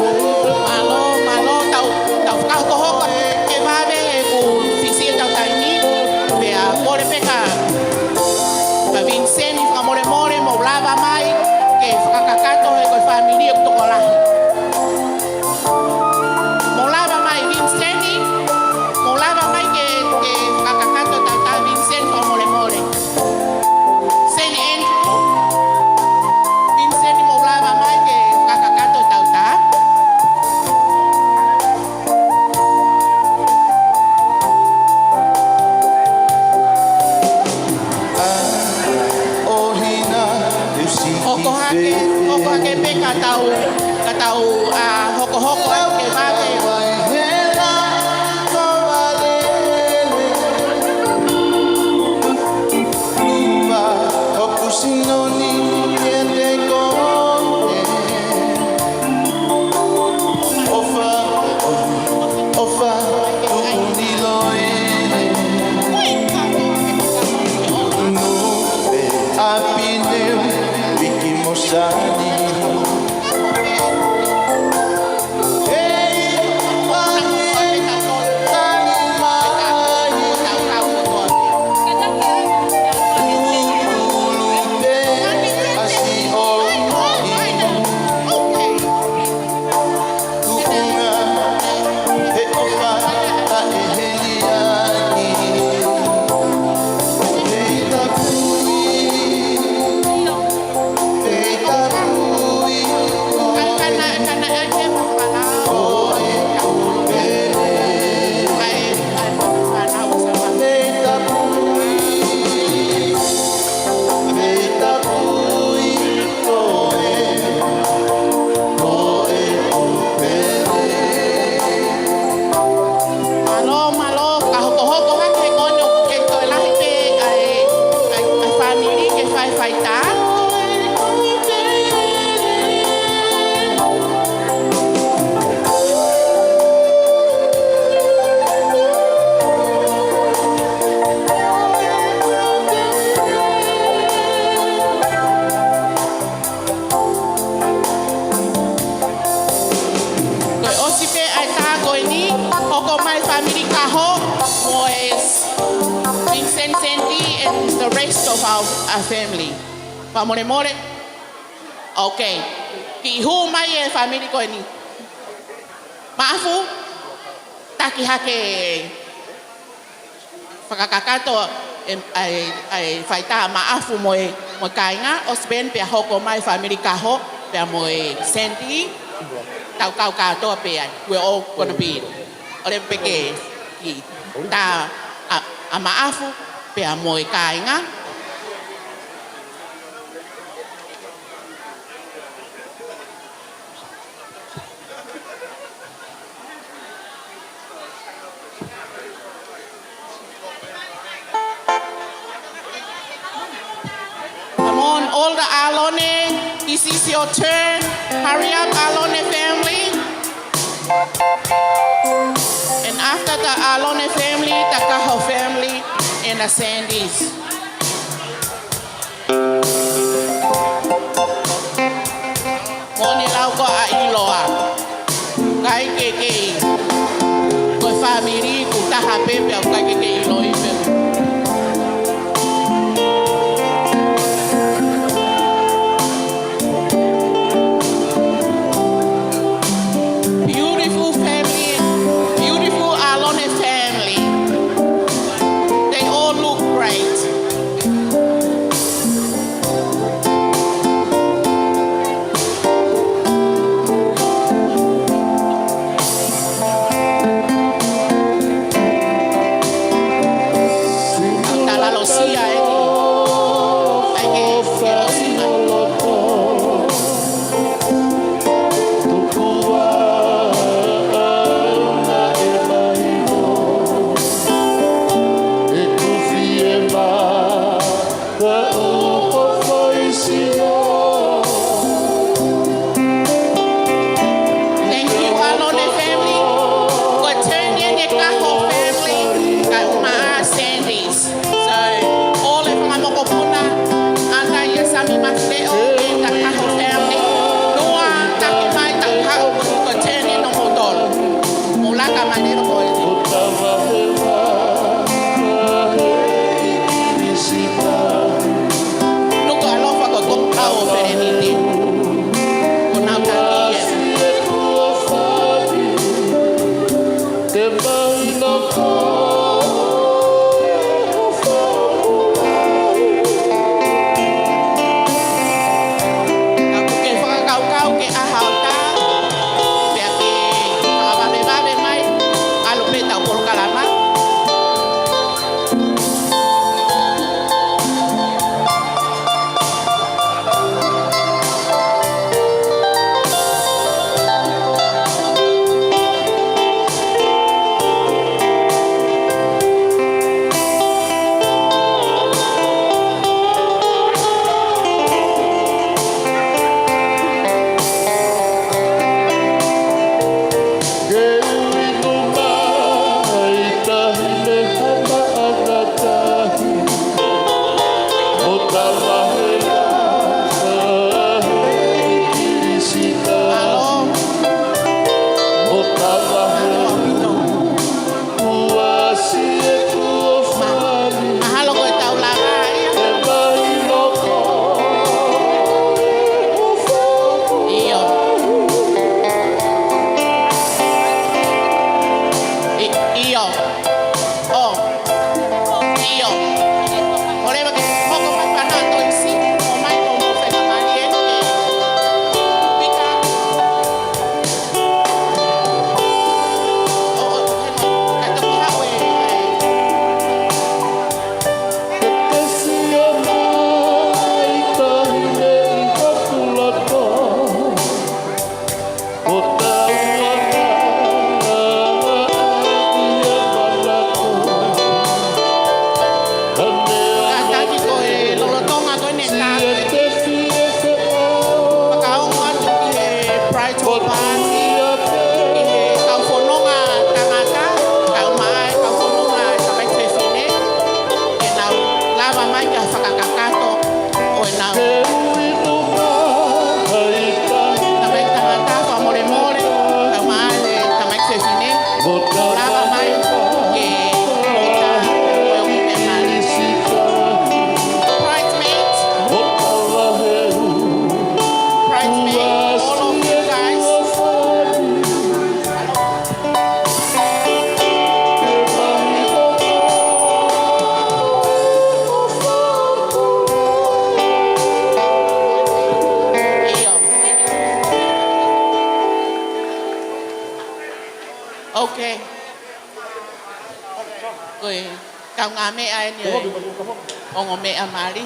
Mālō, mālō, tau, tau fakahokohoko ke vave ʻeku fisi ʻetau taimi, pea kole pē kia Vincent fakamolemole mou lava mai ke fakakakato he ko e fāmili ʻoku tokolahi. Mou lava mai Vincent, mou lava mai ke, ke fakakakato ʻetau tā Vincent fakamolemole. Saint Andrew, Vincent mou lava mai ke fakakakato ʻetau tā. Hoko hake, hoko hake pē ka tau, ka tau, a, hokohoko atu ke vave. Mālō, mālō, ka hokohoko hake he ko eni ʻoku kei toe lahi pē ʻa e, ʻa e, ʻa e fāmili ke fai faitā. Ko e ʻosi pē ʻa e tā ko eni, hoko mai fāmili Kaho, mo e Vincent, Sandy, and the rest of our, our family. Fakamolemole. Okay. Kiʻi hū mai e fāmili ko eni. Maʻafu, taki hake fakakakato e, ʻa e, ʻa e faitā Maʻafu mo e, mo e kāinga, ʻosi pē eni pea hoko mai fāmili Kaho, pea mo e Sandy, tau kau kātoa pē ai, we're all gonna be. ʻOle pē ke, ʻi, tā, ʻa, ʻa Maʻafu, pea mo e kāinga. Come on, all the ʻAlone, this is your turn. Hurry up, ʻAlone family. And after the ʻAlone family, the Kaho family, and the Sandys. Moʻoni lau ko ʻa ʻiloa. ʻIkai ke kei. Ko e fāmili ʻoku taha pē pea ʻikai ke kei ʻiloa pē. Te mahino ko e ʻofa. Ka ʻoku ke fakakaukau ke ʻaho ʻo tā, pea ke fakavavevave mai, ʻalu pē ʻetau polokalama. Ke ui numa ai tahi le hama ana tahi. Mo tala he la, he Kilisita. Mo tala he ua si e kuo fali. Mahalo ko e tau lava ia. E mai loko. ʻIo. ʻI-, ʻio. ʻO. ʻIo. Koleva ke hoko mai pana toisi, ʻo mai ko mo fenga mali e ke pika. ʻO, ʻo, hema, ka toki haʻu e, e. Ke te sio mai tahi le ʻi hoku loto. Ko tau ana ia manako. Kātaki ko e lolotonga ko eni ka fakaongo atu ki he bridal party, ki he kau fononga tangata, kau mai, kau fononga tamaiki fefine, ke nau lava mai ki ha fakakakato ʻo ʻenau tamaiki tangata, fakamolemole, kau mai, tamaiki fefine, lava mai ke ʻota ʻo e ʻomi pē mali. Bridesmaids. Bridesmaids, all of you guys. Okay. Ko e kaungāmeʻa eni ʻo e ongo meʻa mali.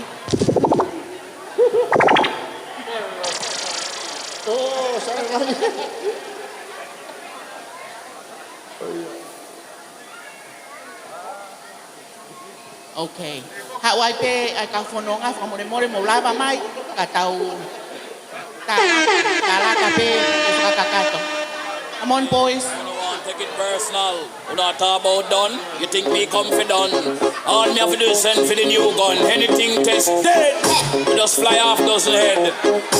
Okay. Haʻu ai pē ʻa e kau fononga, fakamolemole mou lava mai, ka tau tā, tā laka pē ʻo fakakakato. Come on, boys. Take it personal. Unu ata about done. You think we come fi done? All me have to do is send for the new gun. Anything test dead. We just fly off dozen head.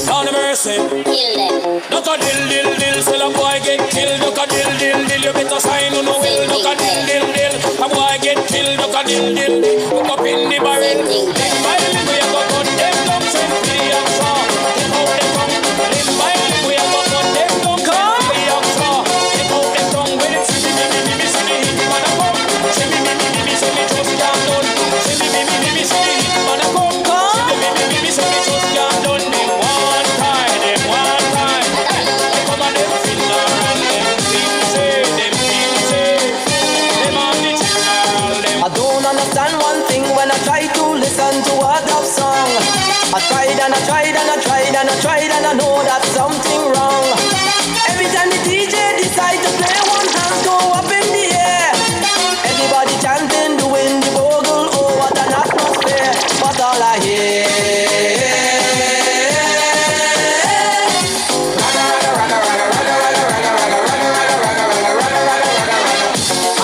Lord have mercy. Kill them. Duck a dill, dill, dill, sell a boy get killed. Duck a dill, dill, dill, you better sign on the will. Duck a dill, dill, dill, a boy get killed. Duck a dill, dill, dill, hook up in the barrel. Limb by limb, we a go gun them down, send for the action. Take out the tongue. Limb by limb, we a go gun them down, send for the action. Take out the tongue when it's see me, me, me, me, see the hit man a come. See me, me, me, me, me, see me just can't done. See me, me, me, me, me, see the hit man a come. Come. See me, me, me, me, me, see me just can't done. Them one time, them one time. Come on, them finger and them things, eh, them things, eh. Them on the general, them. I don't understand one thing when I try to listen to a dub song. I tried and I tried and I tried and I tried and I know that something wrong. Every time the D J decide to play, one hand go up in the air. Everybody chanting, doing the bogle, oh, what an atmosphere. But all I hear,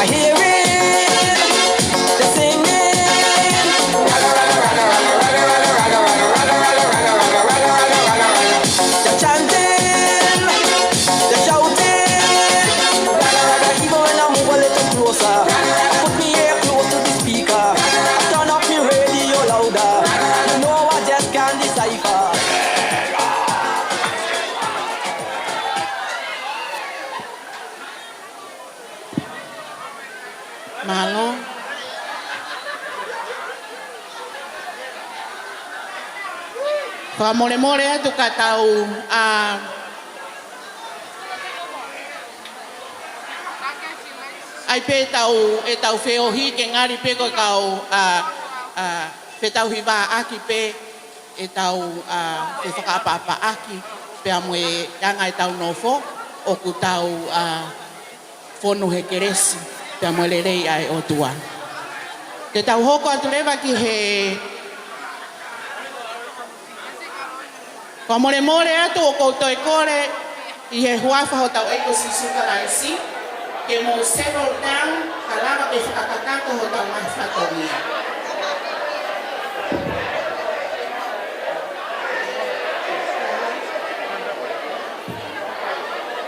I hear it, they're singing. They're chanting, they're shouting. Even when I move a little closer, I put me ear close to the speaker. I turn up the radio louder. You know I just can't decipher. Mālō. Fakamolemole atu ka tau, ā, ʻai pē ʻetau, ʻetau feohi ke ngali pē ko e kau, ā, ā, fetauhi vāʻaki pē ʻetau, ā, fefakaʻapaʻapaʻaki pea mo e anga ʻetau nofo ʻoku tau, ā, fonu he kelesi pea mo e lelei ʻa e ʻOtua. Te tau hoko atu leva ki he, fakamolemole atu ʻoku ou toe kole ʻi he huafa hotau ʻEiki ko Sīsū Kalaisi, ke mou settle down, ka lava ke fakakakato hotau ngaahi fatongia.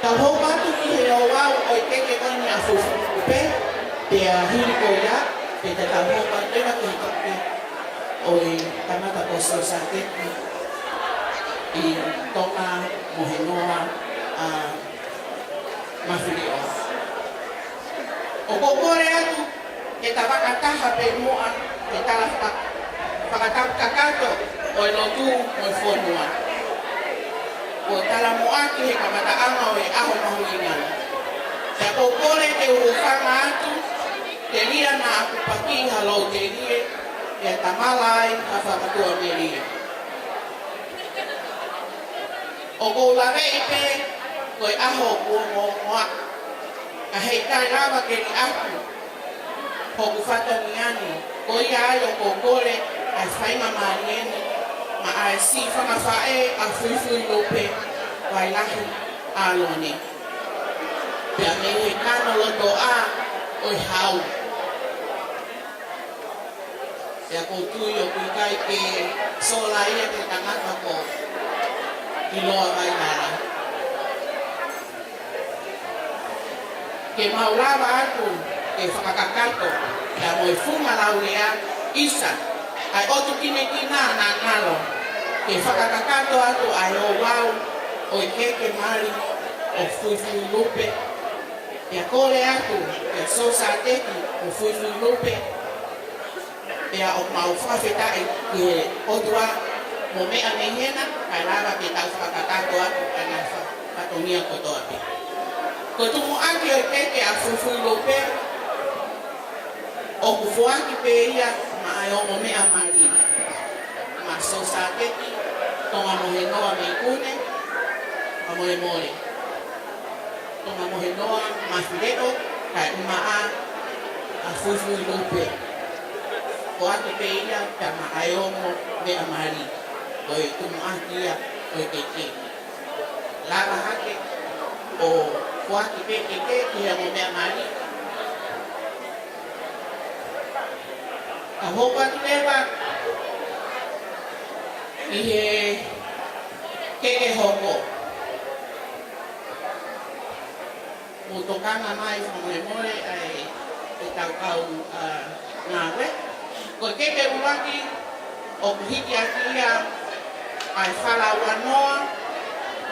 Tau hoko atu ki he ouau ʻo e keke ko eni ʻa Fuifuilupe, pea hili ko ia, pea te tau hoko atu leva ki he keke ʻo e tangata ko Sosateki ʻi Tonga mo Henoa, ā, Mafileʻo. ʻOku ou kole atu ke ta fakataha pē muʻa he tala faka-, fakatapu kakato ʻo e lotu mo e fonua. Ko e talamuʻaki he kamataʻanga ʻo e ʻaho mahuʻinga ni. Pea ʻoku ou kole ke u hūfanga atu, telia naʻa ku paki ha lou telie, pea tamala ai ha fakatuʻamelie. ʻOku ou laveʻi pē ko e ʻaho kuo ongoongoa, ka heʻikai lava ke liʻaki hoku fatongia ni, ko ia ai ʻoku ou kole ʻa e faingamālie ni maʻa e siʻi fanga faʻē ʻa Fuifuilupe, Vailahi ʻAloni, pea mei he kano lotoʻā ʻo e hau. Pea ʻoku ou tui ʻoku ʻikai ke sola ia ki he tangata ko ʻIloa Vailala. Ke mau lava atu ke fakakakato pea mo e funga laulea ʻisa ʻa e ʻotu kinekina naʻa ngalo ke fakakakato atu ʻa e ouau ʻo e keke mali ʻo Fuifuilupe. Pea kole atu kia Sosateki mo Fuifuilupe. Pea ʻoku mau fakafetaʻi ki he ʻOtua mo meʻa mei hena, kae lava ke tau fakakakato atu ʻa e ngaahi fa-, fatongia kotoa pē. Ko e tumuʻaki ʻo e keke ʻa Fuifuilupe, ʻoku foaki pē ia maʻa e ongo meʻa mali, maʻa Sosateki, Tonga mo Henoa mei Kune, fakamolemole, Tonga mo Henoa, Mafileʻo, kae ʻumaʻā ʻa Fuifuilupe. Foaki pē ia pea maʻa e ongo meʻa mali, ko e tumuʻaki ia ʻo e keke. Lava hake ʻo foaki pē keke ki he ongo meʻa mali. Ka hoko atu leva ʻi he keke hoko. Mou tokanga mai fakamolemole ʻa e, ʻetau kau, ā, ngāue. Ko e keke ʻuluaki, ʻoku hiki ʻaki ia ʻa e fala ua noa,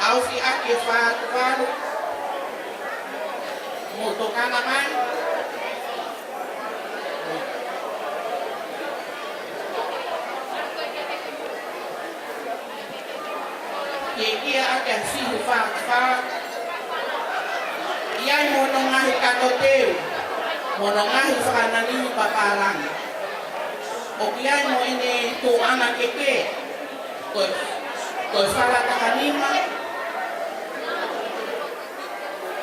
ʻaofi ʻaki e fā valu. Mou tokanga mai. Ke kia ake a sihu fā fā. ʻI ai mo hono ngaahi kato teu, mo hono ngaahi fakananumi papālangi. ʻOku ʻi ai mo ʻene tuʻunga keke, ko e, ko e fala taha nima.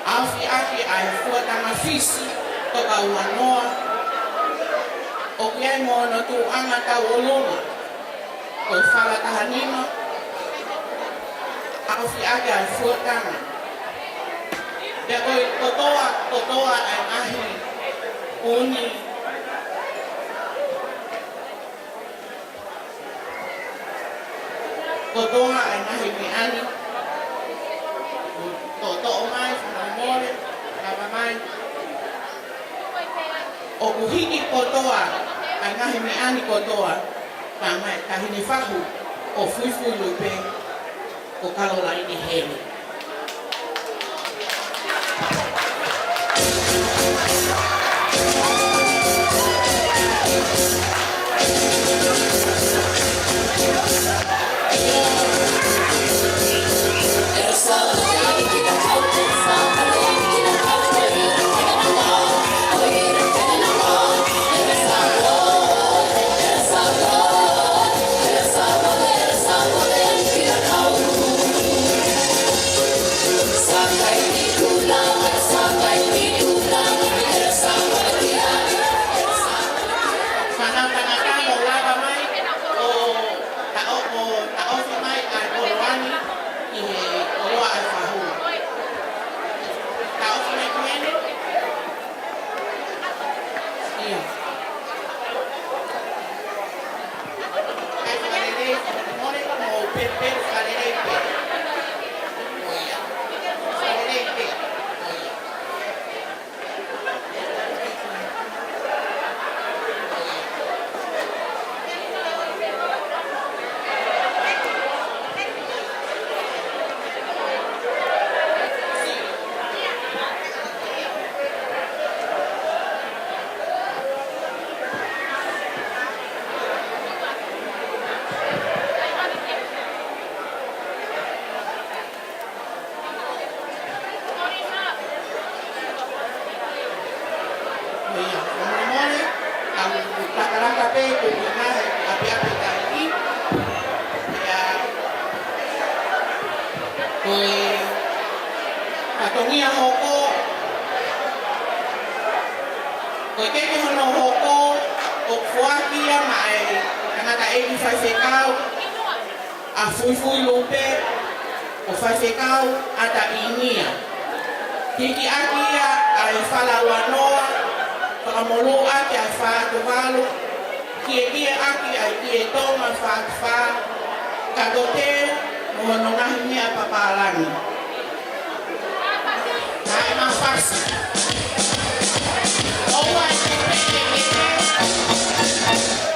ʻAofi ʻaki ʻa e fuatanga Fisi toka ua noa. ʻOku ʻi ai mo hono tuʻunga tauʻolunga, ko e fala taha nima. ʻAofi ʻaki ʻa e fuatanga. Pea ko e kotoa, kotoa ʻa e ngaahi ʻuni. Kotoa ʻa e ngaahi meʻa ni. Toʻotoʻo mai, fakamolemole, lava mai. ʻOku hiki kotoa ʻa e ngaahi meʻa ni kotoa, ka mai taʻahine fahu ʻo Fuifuilupe, ko Kalolaine Helu. Kae fakalelei, mole, mou pepelu fakalelei pē. ʻOia. Fakalelei pē. ʻOia. ʻIo, mole mole, ʻa e laka laka pē ko ena ʻa e ʻapiʻapi taimi ni. ʻIo, ko e fatongia hoko, ko e keke hono hoko, ʻoku foaki ia maʻa e tangataʻeiki faifekau, ʻa Fuifui Lupe, ko Faifekau ʻAtaʻinia. Hiki ʻaki ia ʻa e fala ua noa, fakamolū ʻaki ʻa e fā atu valu, kiekie ʻaki ʻa e kie Tonga fā atu fā, kato teu, mo hono ngaahi meʻa papālangi. Hai mafasi. ʻOua ʻe pepe, pepe.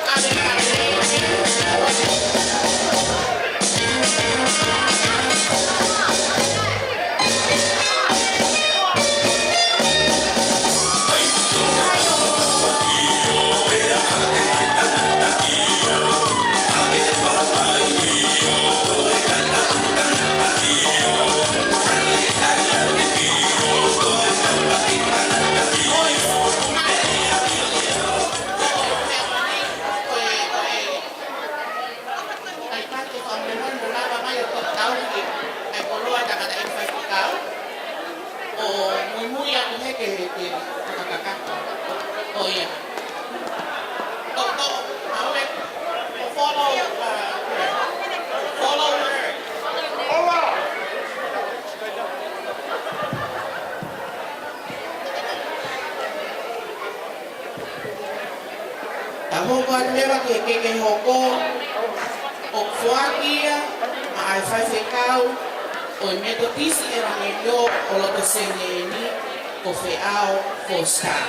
ʻAle, ʻale. ʻO muimui atu he ke, he ke, kakakaka. ʻOia. Tō, tō, ʻalu ē. Follow, uh, follow her. Tau hoko atu leva ki he keke hoko, ʻoku foaki ia maʻa e faifekau ʻo e Metotisi ʻEvangeliō ʻo loto Senē ni, ko Feʻao Foster.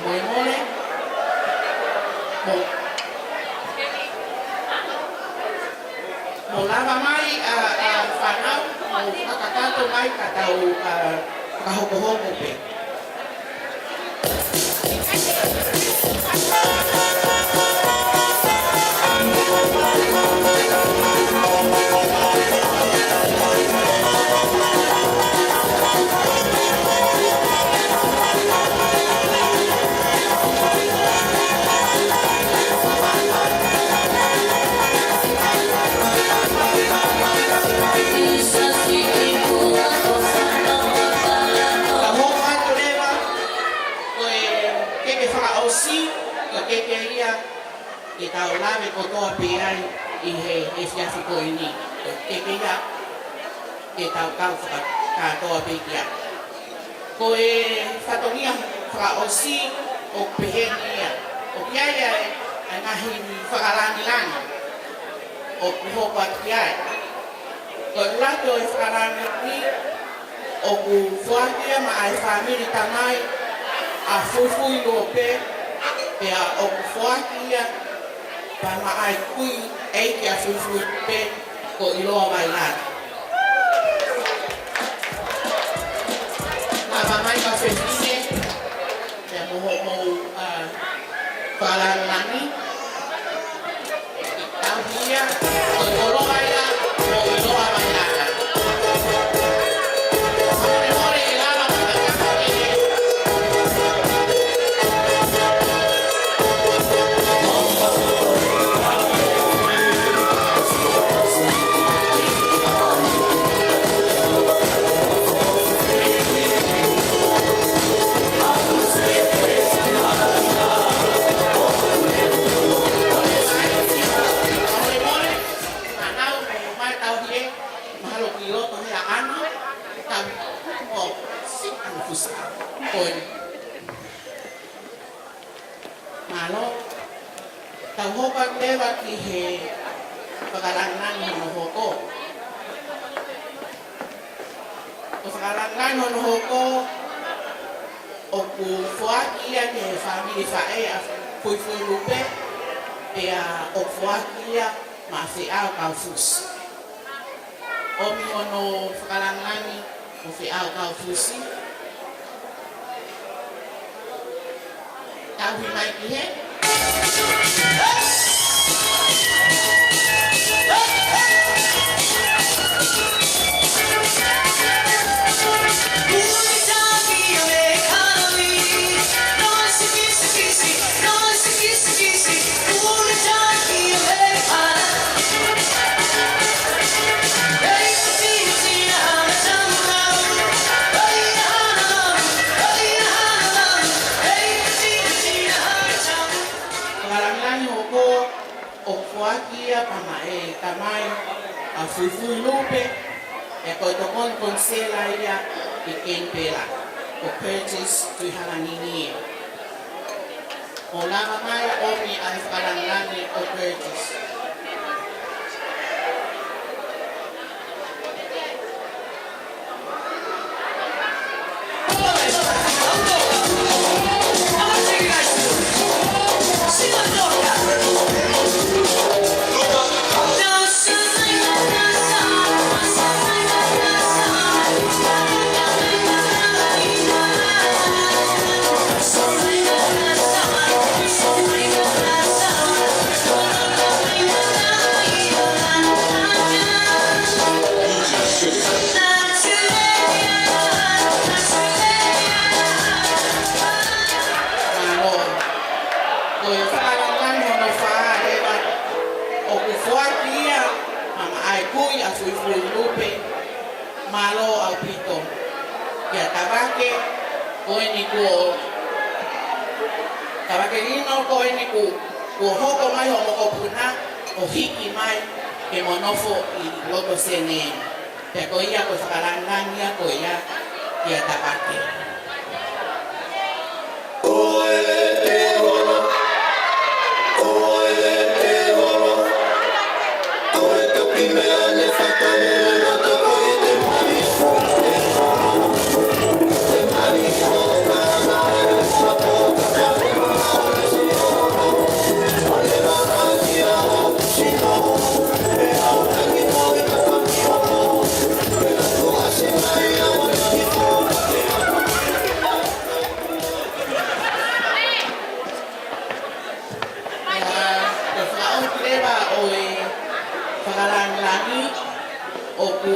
Mole mole. Mo, mo lava mai ʻa, ʻa fānau, mo fakakakato mai ka tau, ʻa, fakahokohoko pē. Ka hoko atu leva, ko e keke fakaʻosi, ko e keke ia ke tau lave kotoa pē ai ʻi he, he efiafi ko eni. Ko e keke ia ke tau kau fakakātoa pē ki ai. Ko e fatongia fakaʻosi ʻoku peheni ia. ʻOku ʻi ai ʻa e, ʻa e ngaahi fakalāngilangi ʻoku hoko atu ki ai. Ko e ʻuluaki ʻo e fakalāngilangi ʻoku foaki ia maʻa e fāmili tamai ʻa Fuifui Lupe, pea ʻoku foaki ia pea maʻa e kui ʻeiki ʻa Fuifui Lupe ko ʻIloa Vailala. Lava mai kau fefine, pea mo hoʻomou, ʻa, fakalāngilangi. Tau hia, ko e koloa ia, ko ʻIloa Vailala. Mole mole e lava mai ka kaka e. Mālō, tau hoko atu leva ki he fakalāngilangi hono hoko. Ko e fakalāngilangi hono hoko, ʻoku foaki ia ki he fāmili faʻē ʻa Fuifuilupe, pea ʻoku foaki ia maʻa Feʻao Kaufusi. ʻOmi hono fakalāngilangi ʻo Feʻao Kaufusi. Tauhi mai ki hē. Fakalāngilangi hoko, ʻoku foaki ia pea maʻa e tamai ʻa Fuifuilupe, ʻa ia ko e tokoni konisela ia ʻi Kenipela, ko Curtis Tuʻihalangingie. Mou lava mai ʻo ʻomi ʻa e fakalāngilangi ʻo Curtis. Mālō. Ko e fakalāngilangi hono fā leva, ʻoku foaki ia maʻa e kui ʻa Fuifuilupe. Mālō ʻaupito. Kia Tavake, ko eni kuo, Tavake Lino, ko eni kuo, kuo hoko mai hoʻo mokopuna ʻo hiki mai ke mo nofo ʻi loto Senē. Pea ko ia ko e fakalāngilangi ia ko ia kia Tavake. Pea ko e fakaʻosi leva ʻo e fakalāngilangi, ʻoku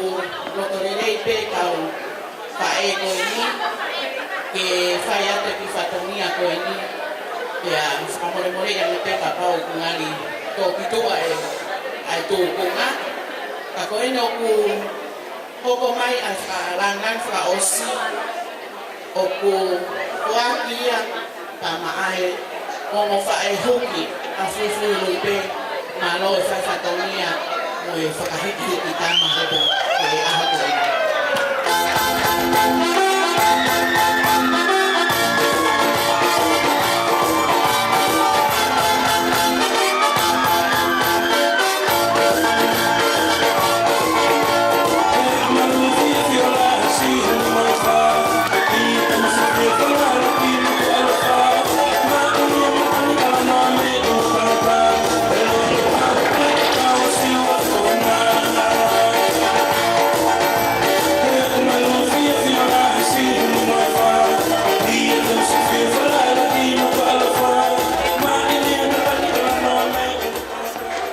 loto lelei pē kau faʻē ko eni ke fai atu e kiʻi fatongia ko eni. Pea fakamolemole ange pē kapau ʻoku ngali tō ki tuʻa e, ʻa e tūkunga. Ka ko eni ʻoku hoko mai ʻa e fakalāngilangi fakaʻosi, ʻoku foaki ia pea maʻa e ongo faʻē huki ʻa Fuifuilupe. Mālō e fai fatongia mo e fakahikihiki tama hopo he ʻaho ko eni.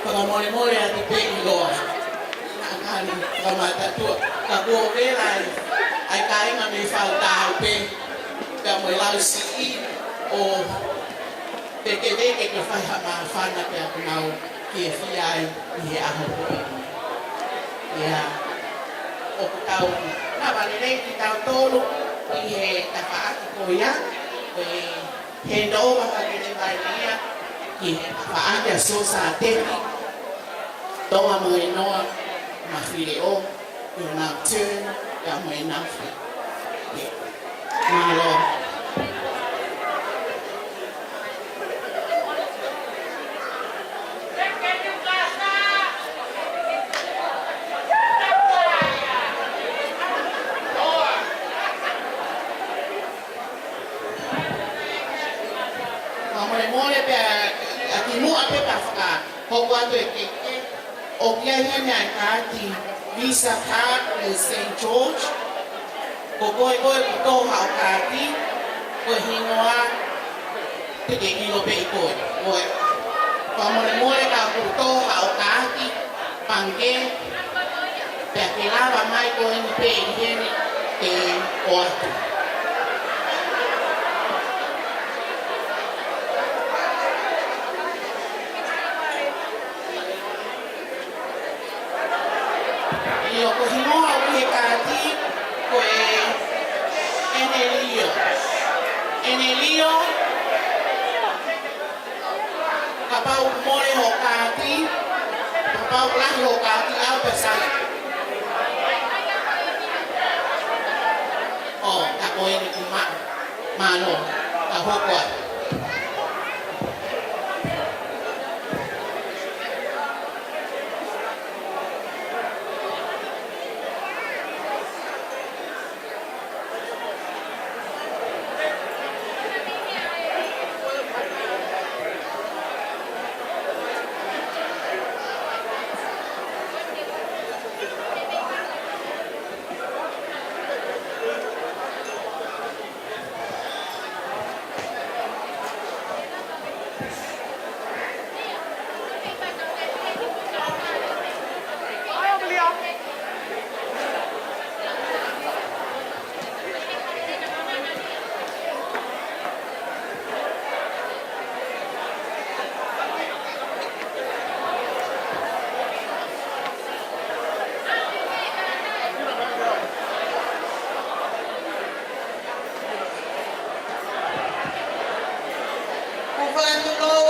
Fakamolemole atu pē ʻiloa. Naʻa ngali fakamatatua, ka kuo vela ai, ʻa e kāinga mei Fautau pē, ka mo e lau siʻi ʻo pekeveke ke fai ha māfana pea ʻoku nau fiefia ai ʻi he ʻaho ko eni. ʻIa, ʻoku tau, naʻa vale lei kitautolu ʻi he tafaʻaki ko ia, ko e hand over hake leva ia ki he tafaʻaki ʻa Siosa Teki, Tonga mo e noa, Mafileʻo, ʻi honau turn, pea mo ʻenau fai. Mālō. Pepa fakahoko atu e keke, ʻoku ʻi ai heni ʻa e kaati Visa Card ʻa e Saint George. Ko koe ko ē ʻoku tō haʻo kaati, ko e hingoa te ke ʻilo pē ʻe koe. Ko e fakamolemole ka ʻoku tō haʻo kaati pangikē, pea ke lava mai ko eni pē ʻi heni ke ʻoatu. ʻIo, ko e hingoa ʻoku ʻi he kaati ko e Enelio. Enelio, kapau ʻoku mole hoʻo kaati, kapau ʻoku lahi hoʻo kaati, ʻalu pē sai. ʻO, ka ko eni kuo maʻu. Mālō, ka hoko atu. Ko e fakalotolahi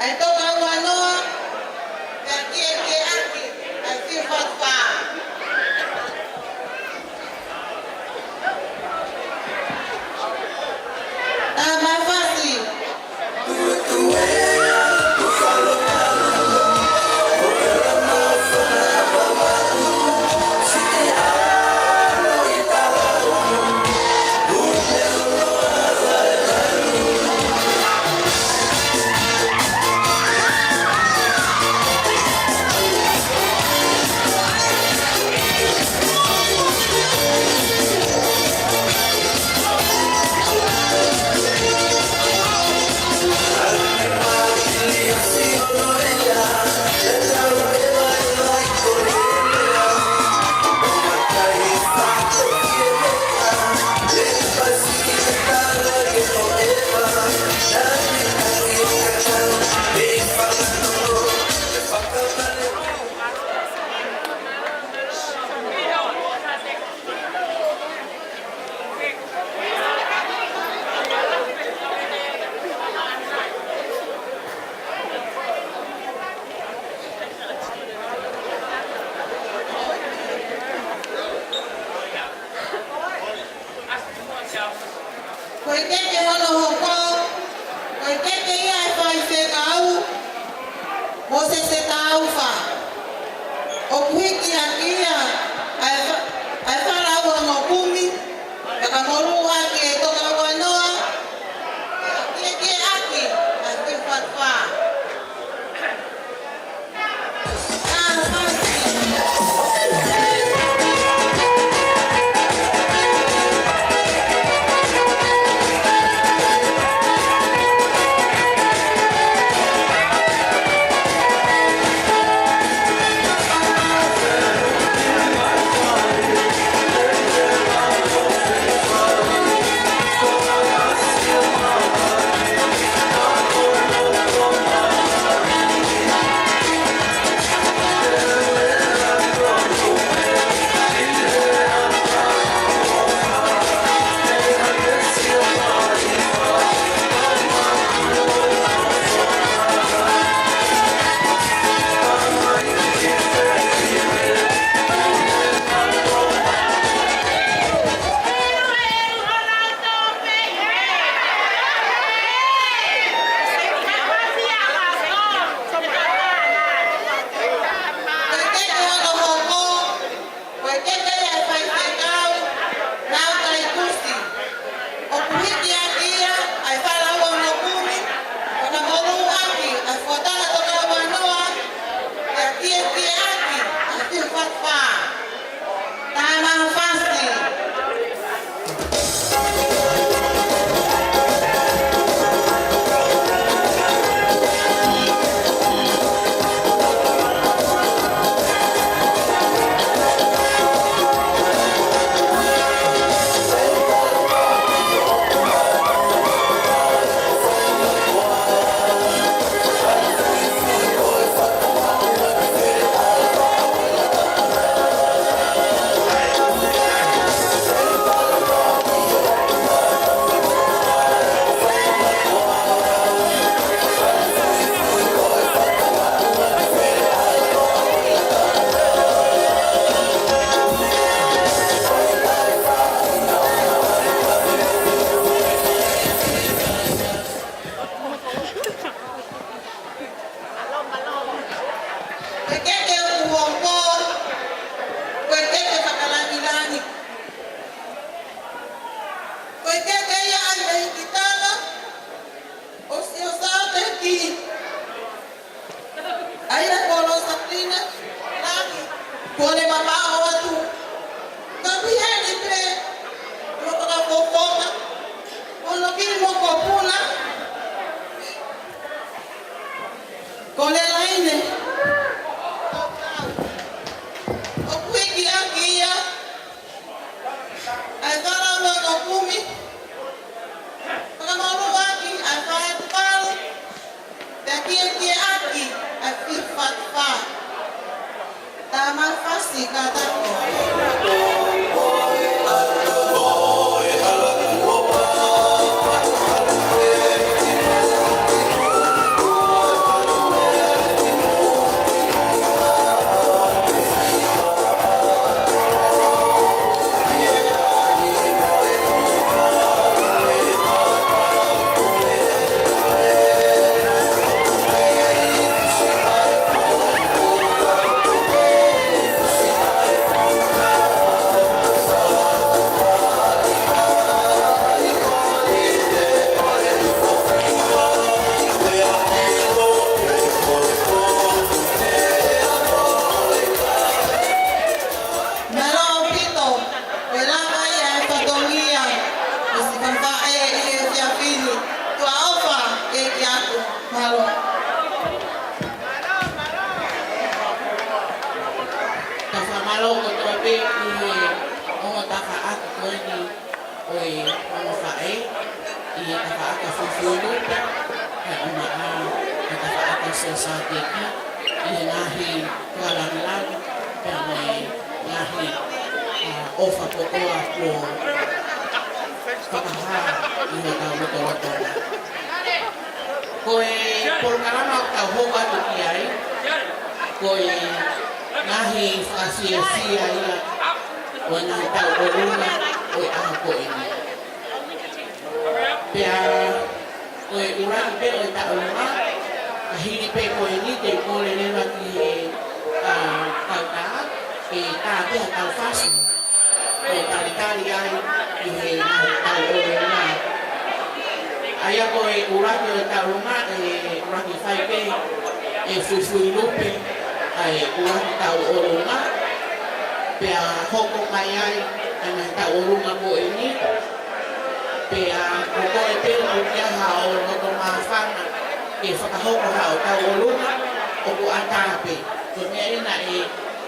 ʻa e toko ua noa, pea kiekieʻaki ʻa e fiu fatu fā. Tama fasi. Ko e keke hono hoko, ko e keke ia ʻa e faifekau, Mōsese Taufa. ʻOku hiki ʻaki ia ʻa e fa-, ʻa e fala ua ongo kumi, fakamoʻoni ki he toko ua noa, kiekieʻaki ʻa e fiu fatu fā. Ko e keke ia ʻa e faifekau, Nau Taitusi. ʻOku hiki ʻaki ia ʻa e fala ua ongo kumi, fakamoʻoniʻaki ʻa e fuataha toko ua noa, pea kiekieʻaki ʻa e fiu fatu fā. Tama fasi. Ko e keke ʻoku hoko, ko e keke fakalāngilangi. Ko e keke ia ʻa e ʻEikitanga ʻo Siaosi ʻo Teʻeki. ʻA ia ko Losatina Langi, kuo ne mamaʻo atu. Ka piheni pē, mo ka fofonga, mo no ki mo ko puna. Ko Lelaine. ʻOku hiki ʻaki ia ʻa e fala ua ongo kumi, fakamoʻoniʻaki ʻa e fā atu palu, pea kiekieʻaki ʻa e fiu fatu fā. Tama fasi kātaki. Sāteki, ʻi he ngaahi fakalāngilangi, pea mo e ngaahi, ʻa, ʻofa kotoa kuo fakahā ʻi hotau lotolotonga. Ko e polokalama ʻoku tau hoko atu ki ai, ko e ngaahi fakafiefia ia ʻo e ngaahi tauʻolunga ʻo e ʻaho ko eni. Pea ko e ʻuluaki pē ʻo e tauʻolunga, ka hili pē ko eni te u kole leva ki he, ʻa, kautā, ke tā pē ha tau fasi, ʻo talitali ai ʻi he ngaahi tauʻolunga. ʻA ia ko e ʻuluaki ʻo e tauʻolunga, ʻe ʻuluaki fai pē ʻe Fuifui Lupe ʻa e ʻuluaki tauʻolunga, pea hoko mai ai ʻa e ngaahi tauʻolunga ko eni, pea ko koe pē ʻoku ʻi ai haʻo loto māfana ke fakahoko haʻo tauʻolunga, ʻoku ʻatā pē. Ko e meʻa ia naʻe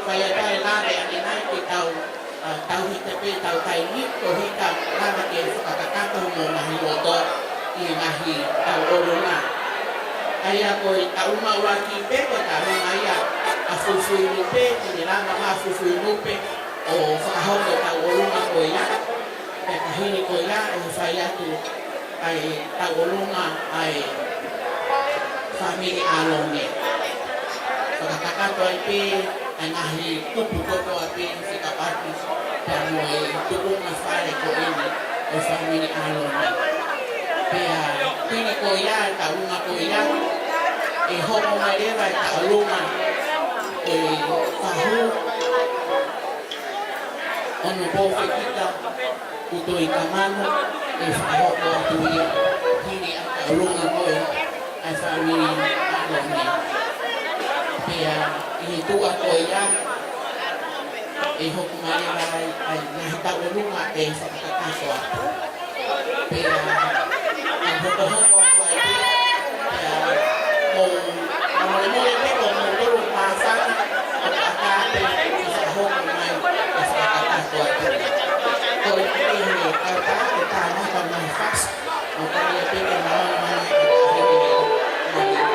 fai atu ai e lave ʻanenai ke tau, ʻa, tauhi pē ʻetau taimi, koeʻuhi ka lava ke fakakakato mo e ngaahi loto ʻi he ngaahi tauʻolunga. ʻA ia ko e tauʻolunga ʻuluaki pē, ko e tauʻolunga ia ʻa Fuifui Lupe, te ne lava mai ʻa Fuifui Lupe ʻo fakahoko e tauʻolunga ko ia. Pea ka hili ko ia ʻe fai atu ʻa e tauʻolunga ʻa e fāmili ʻĀlone. Fakakakato ai pē ʻa e ngaahi kupu kotoa pē fekauʻaki pea mo e tuʻunga fale ko eni ʻo e fāmili ʻĀlone. Pea hili ko ia, tauʻolunga ko ia, ʻe hoko mai leva e tauʻolunga ʻo e fahu ʻo e Pōfekita Kutoikamanu, ʻe fakahoko atu ia hili ʻa e tauʻolunga ko ē ʻa e fāmili ʻĀlone. Pea ʻi he tuʻa ko ia ʻe hoko mai leva ai ʻa e ngaahi tauʻolunga ʻe fakakakato atu. Pea, ʻa, hokohoko atu ai pē, pea, mou, ʻa, molemole pē ko moutolu māfana, ʻo ʻatā pē ke fakahoko mai, ʻe fakakakato atu. Ko e pē he kautā, ke tā mai ka mai fasi, ʻo tā ia pē ke maʻu mai, ʻe tā mai.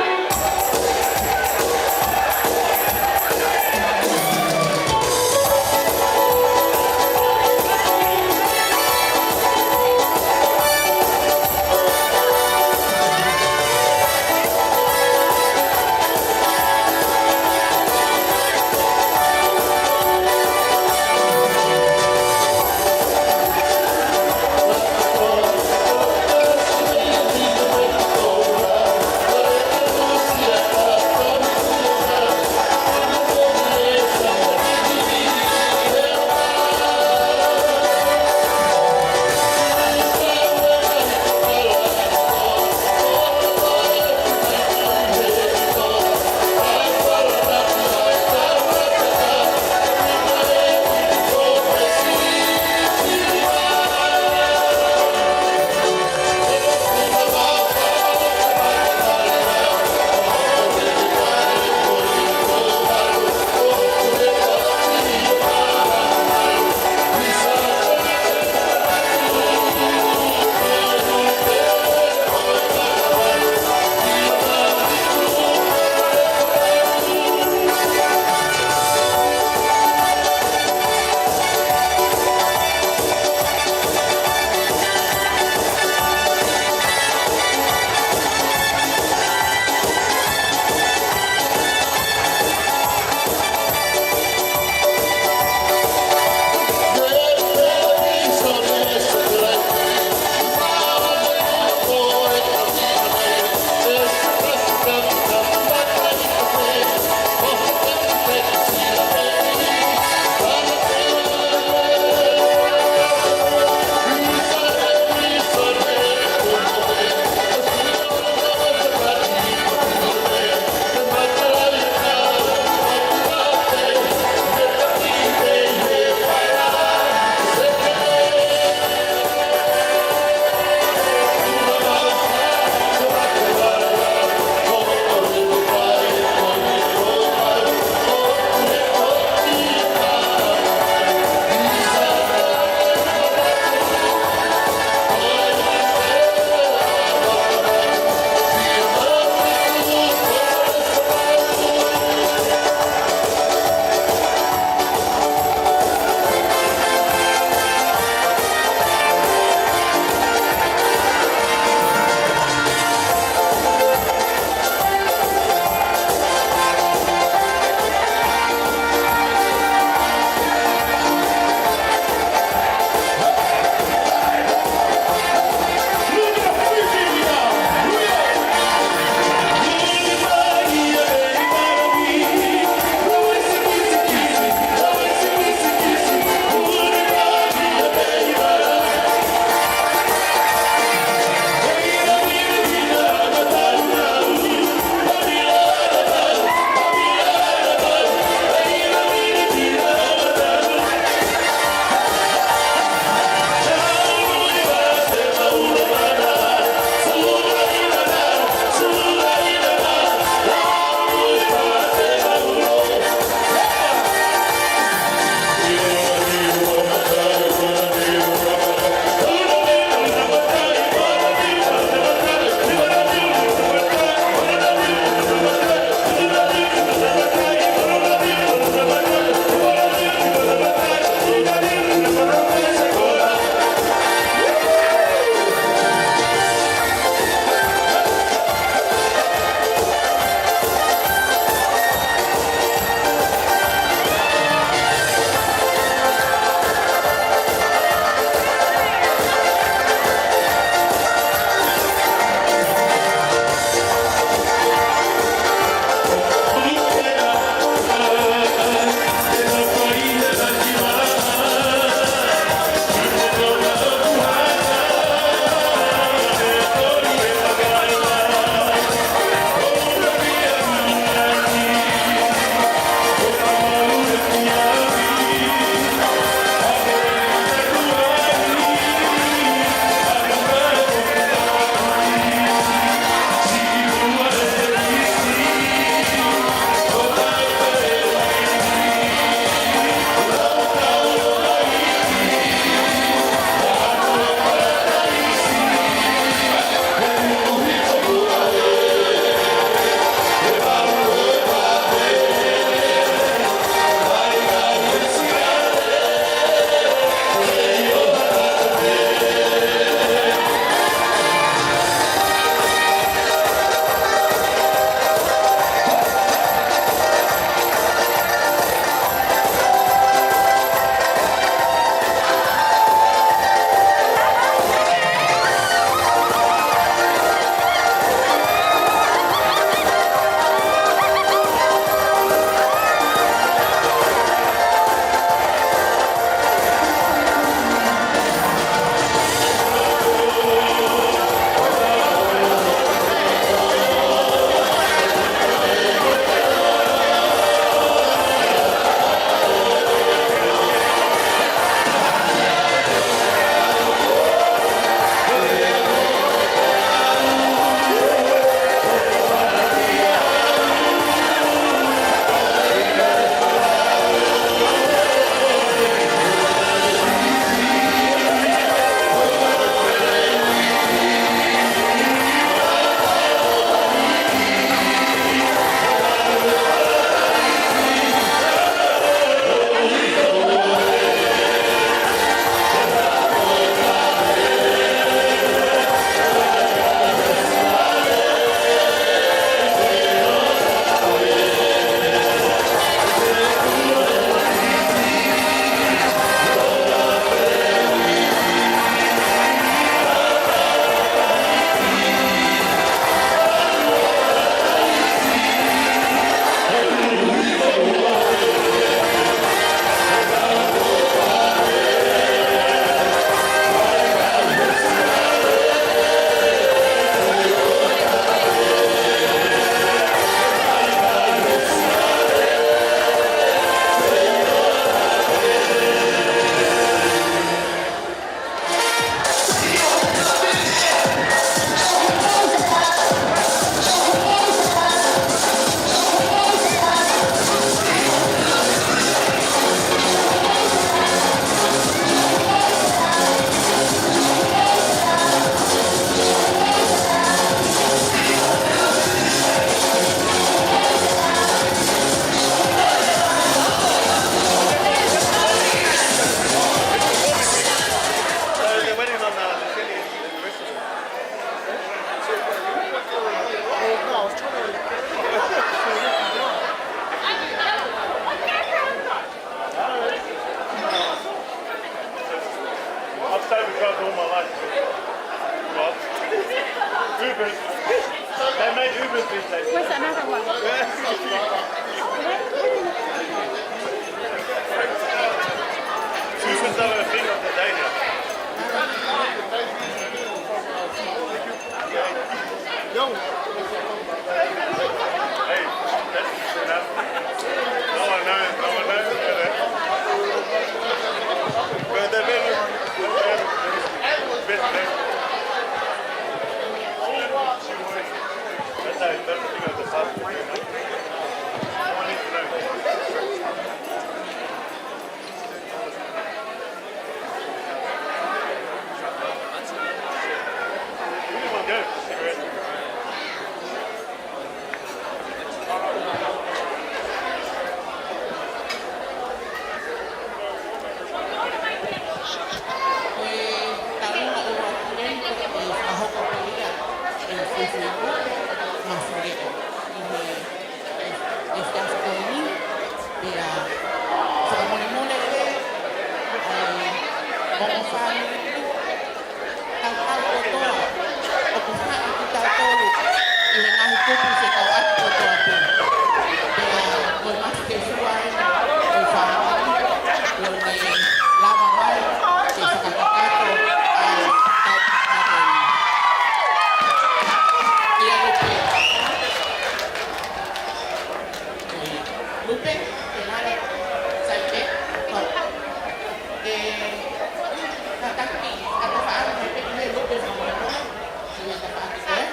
Susan, tell her thing of the day here. Hey, that's enough. No one knows, no one knows about that. But the best, best, best. That's how, that's the thing of the past. No one needs to know. Ko e taʻu ʻuluaki eni, ʻe fakahoko pē ia ʻe he fuifui kupu, ma faleʻo ʻi he ʻe, ʻe fiafitoni, pea fakamolemole pē, ʻa e ongo fāmili, tautau kotoa, ʻoku haʻi kitautolu ʻi he ngaahi kupu fekauʻaki kotoa pē. Pea ko e mafekefua eni ʻo e fāmili, ʻo ne lava mai ke fakakakato ʻa e taʻu ni. ʻIa Lupe. Lupe, ke lava, sai pē, ko e, kātaki, kātaki faʻa, mai pē ki he Lupe, ki he tafaʻaki ko ē.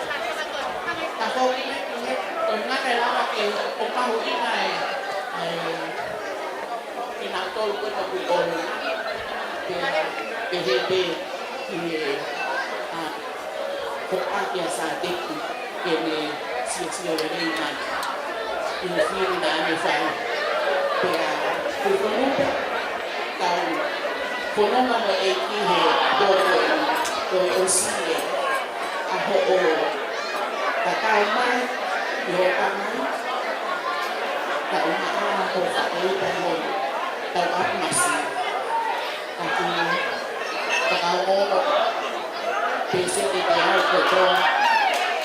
Ka foki mai ki he, ko e ngata e lava ke, ʻo mahuʻinga e, e, kinautolu ko ē ʻoku ʻi ʻolunga. Pea, pehē pē ki he, ʻa, ko ʻAki ʻa Sāteki ke ne siosio lelei mai ʻi he fili naʻa ne fai. Pea, ko e fononga, kau fononga mo e ʻEiki he pō ko eni, ko e ʻosi ē ʻa hoʻo tatau mai ʻi hoʻo tamai, ka ʻumaʻā hoʻo faʻē pea mo e tau ʻapimasi. Ka ki fakaongoongo pē Sekelitali kotoa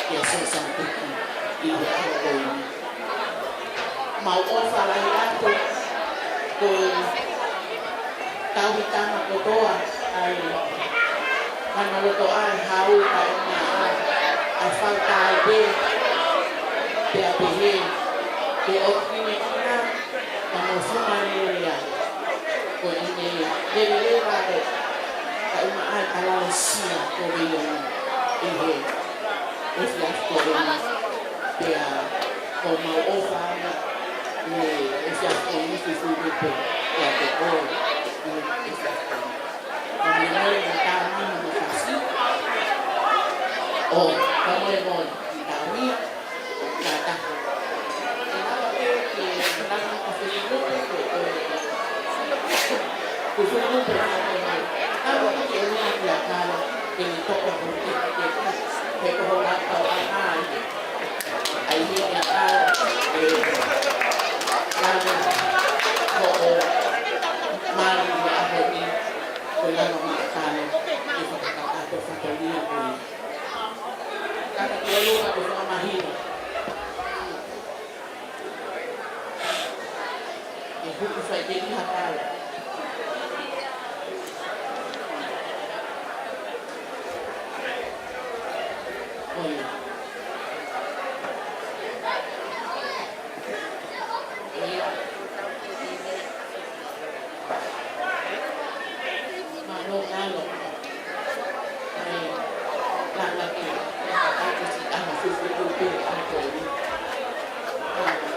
kia Sōsaieti ʻi he ʻaho ko eni. Mau ʻofa lahi atu ko e tauhi tama kotoa ʻa e mana loto ʻa e hau ka ʻumaʻā ʻa e fau tāipe pea pehē ke ʻoku ʻi he ʻuhinga ka mo fuma lelea. Ko e ʻi he lelelele vale, ka ʻumaʻā e talalosia ko Leione ʻi he efiafi ko eni. Pea ko mau ʻofa ʻa e efiafi ko eni, Fuifui Lupe, kiate koe ʻi he efiafi ko eni. Ka mo e moe mo tāmani mo fasi. ʻO, ka mo e moe, tāmani. Kātaki. ʻE lava pē ke langa ka Fuifui Lupe, ko e, ko Fuifui Lupe, ko e, lava pē ke langa ki ʻAkalo, ke ne toka ko e, ke, ke, ke ko hola kau ʻa mai. ʻAi he ʻAkalo, ʻe, langa, ko ʻo, mali ʻi he ʻaho ni, ko e langa maʻa ʻAkalo, ke fakakakato fatongia ko e. Kātaki ʻo lua ke fakamahino. ʻE huku fai ke ʻi ha tala. ʻOi. ʻOi. Mālō, mālō. ʻAi, langa ke, langa ke si ʻaho Fuifui Lupe ʻaho ni. Mālō.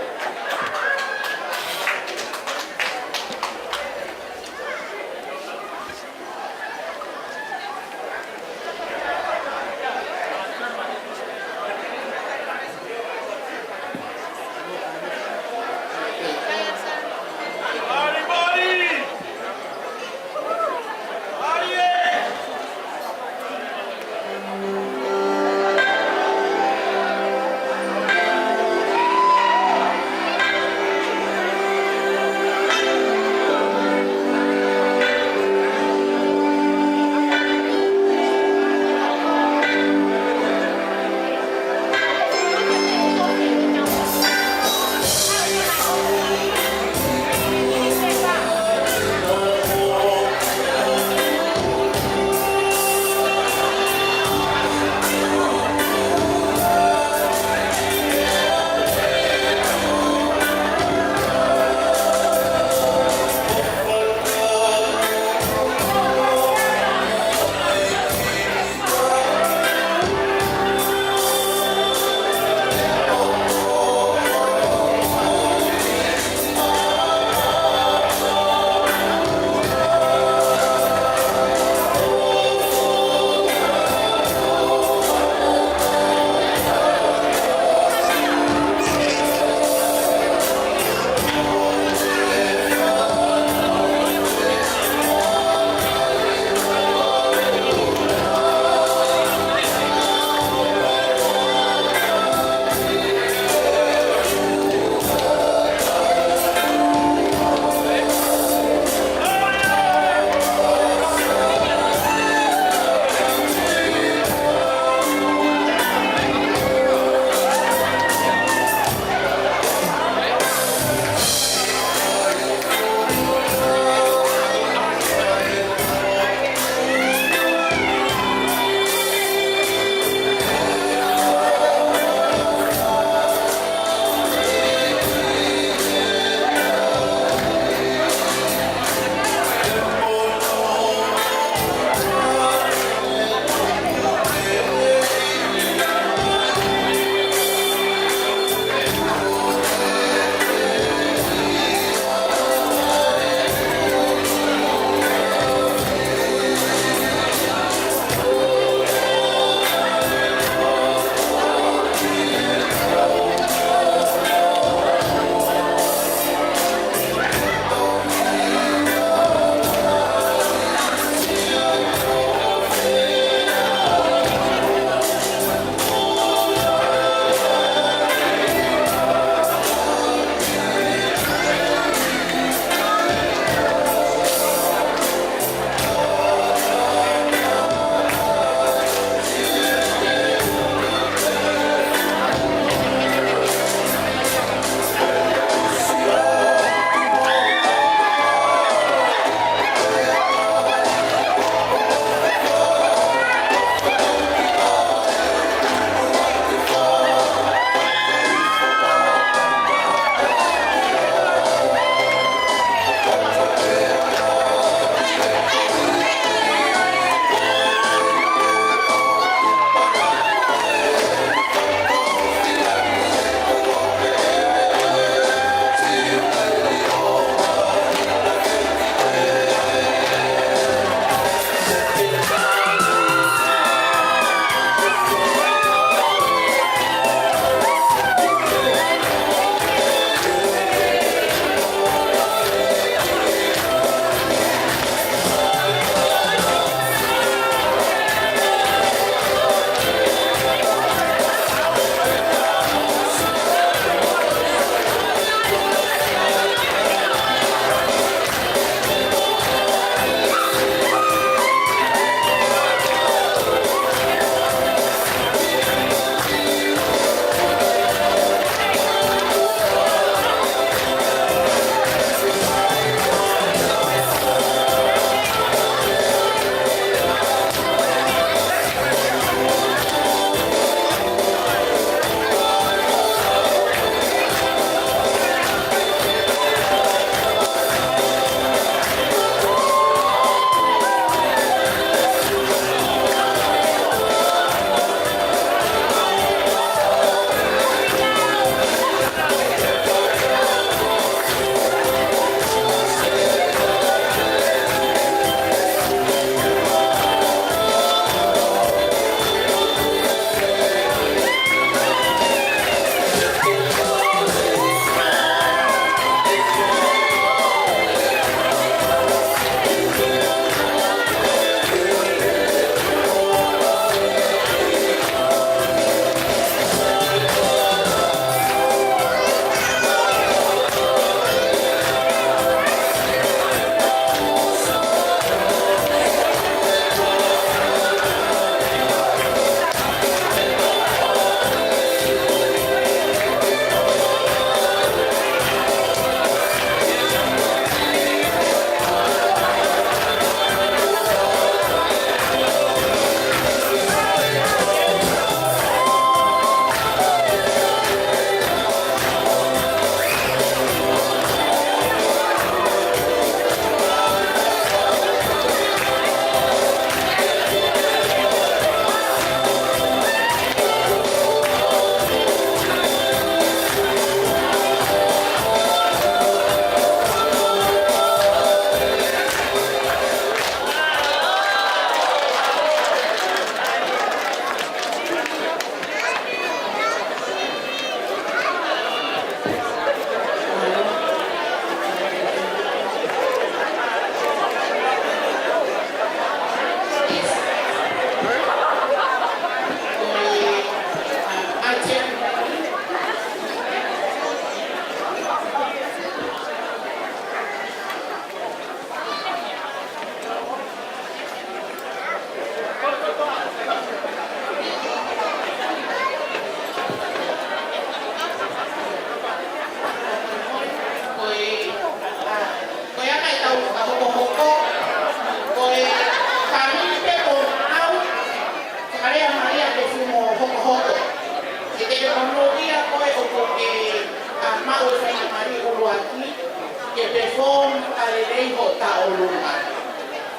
ʻi hoʻo tauʻolunga.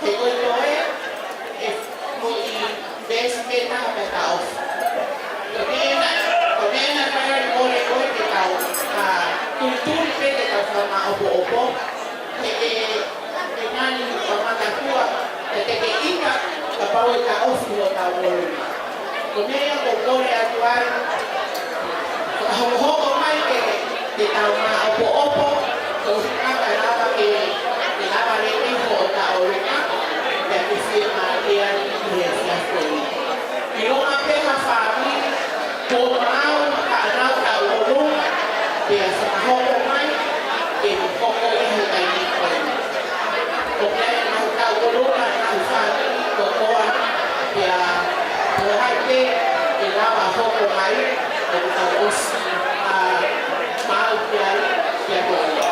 He ko e toe, ʻe foʻi veesi pē taha pea taʻofi. Ko e meʻa, ko e meʻa naʻe fai ai e kole ko ē ke tau, ʻa, tuitui pē ke tau fakamāʻopoʻopo. He ʻe, ʻe ngani ka matatua, ʻe te ke ʻita, kapau ʻe taʻofi hoʻo tauʻolunga. Ko e meʻa ia ʻoku ou kole atu ai, fakahokohoko mai ke, ke tau māʻopoʻopo, koeʻuhi kae lava ke, ke lava lelei hoʻo tauʻolunga, pea ke fiemālie ai ʻi he efiafi ko eni. ʻIlonga pē ha fāmili, kuo maau haʻanau tauʻolunga, pea fakahoko mai, ke hoko ia he taimi ko eni. Ko ia ʻenau tauʻolunga, ʻenau fāmili, ko koa, pea ko hai pē ʻe lava hoko mai, ʻo tau ʻosi, ʻa, maau ki ai, kia koe.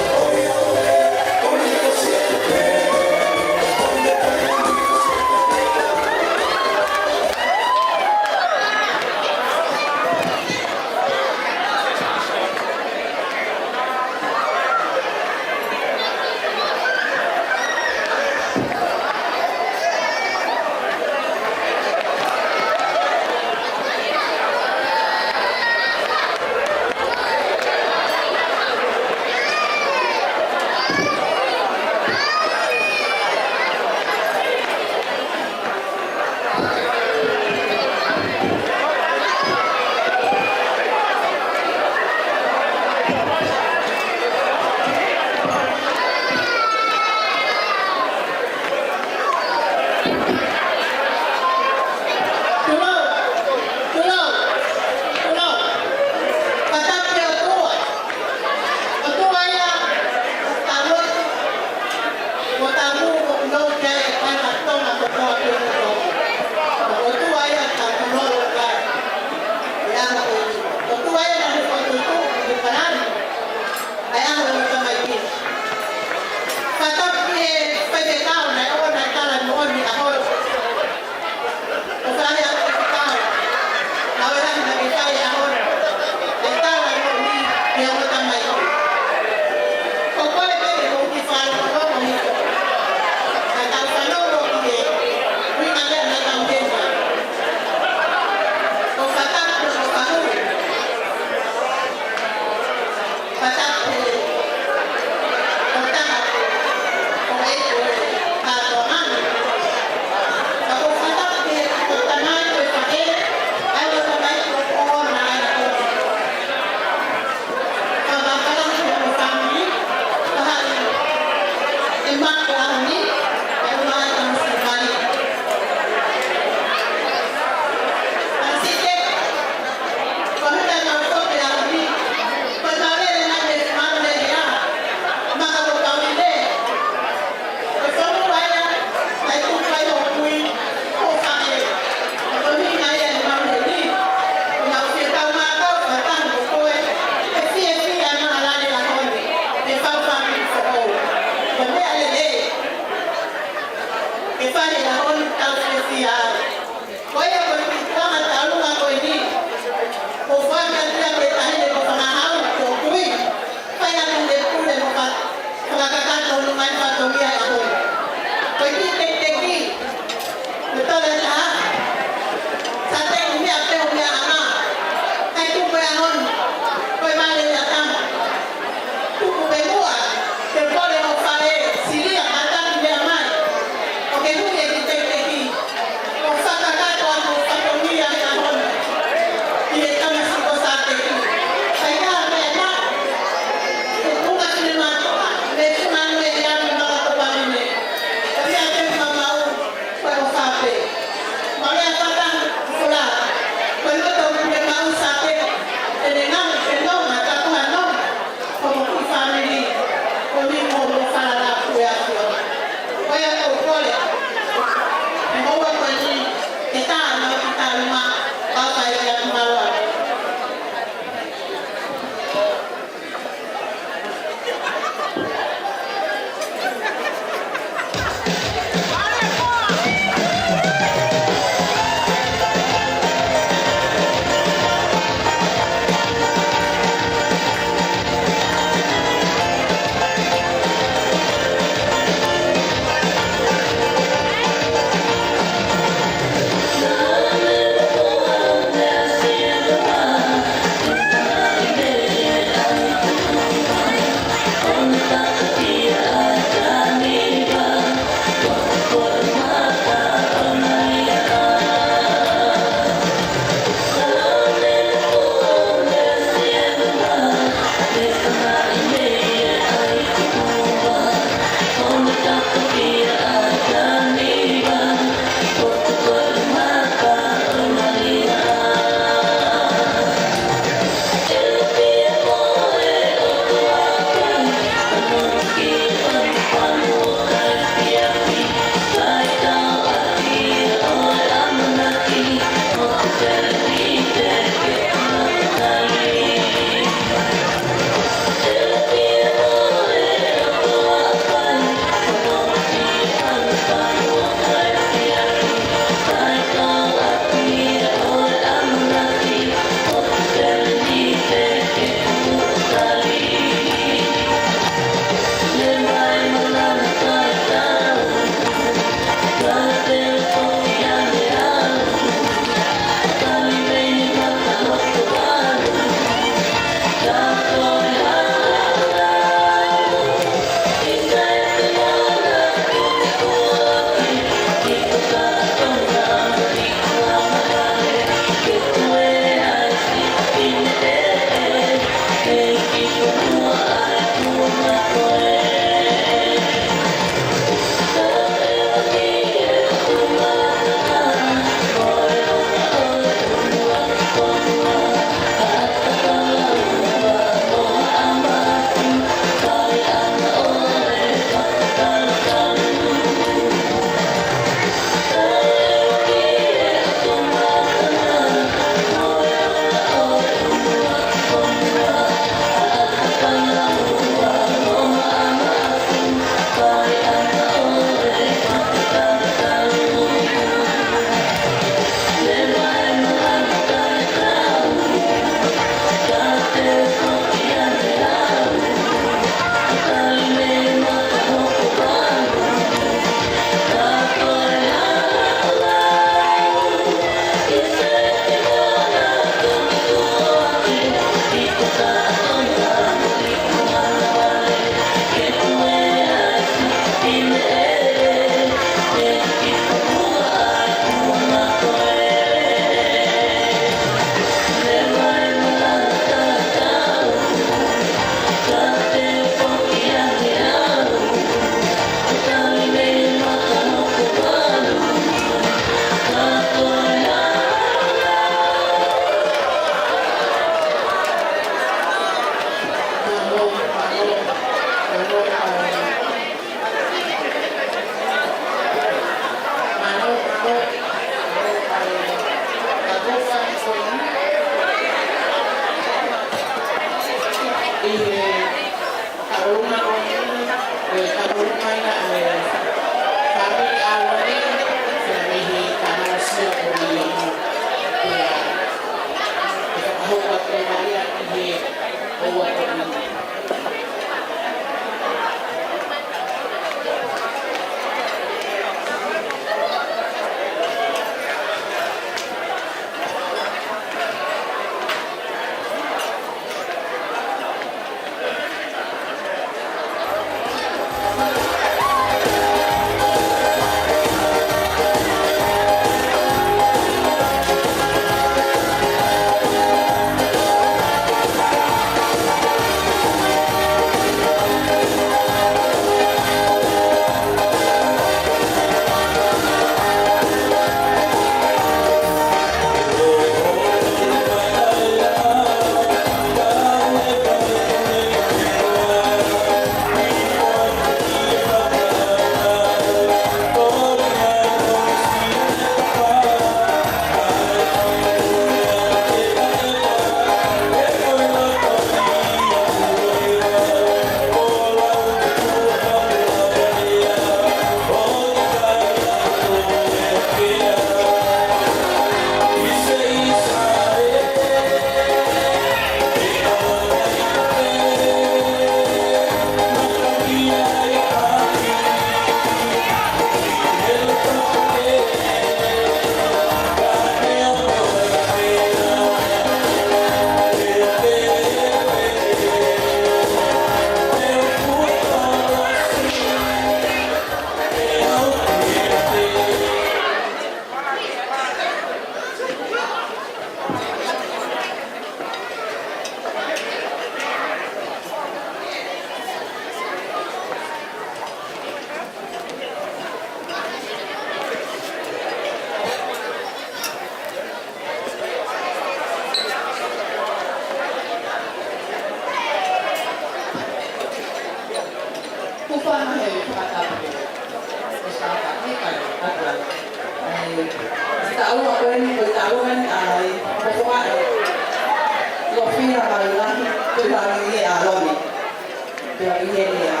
Pea ʻi heni ʻa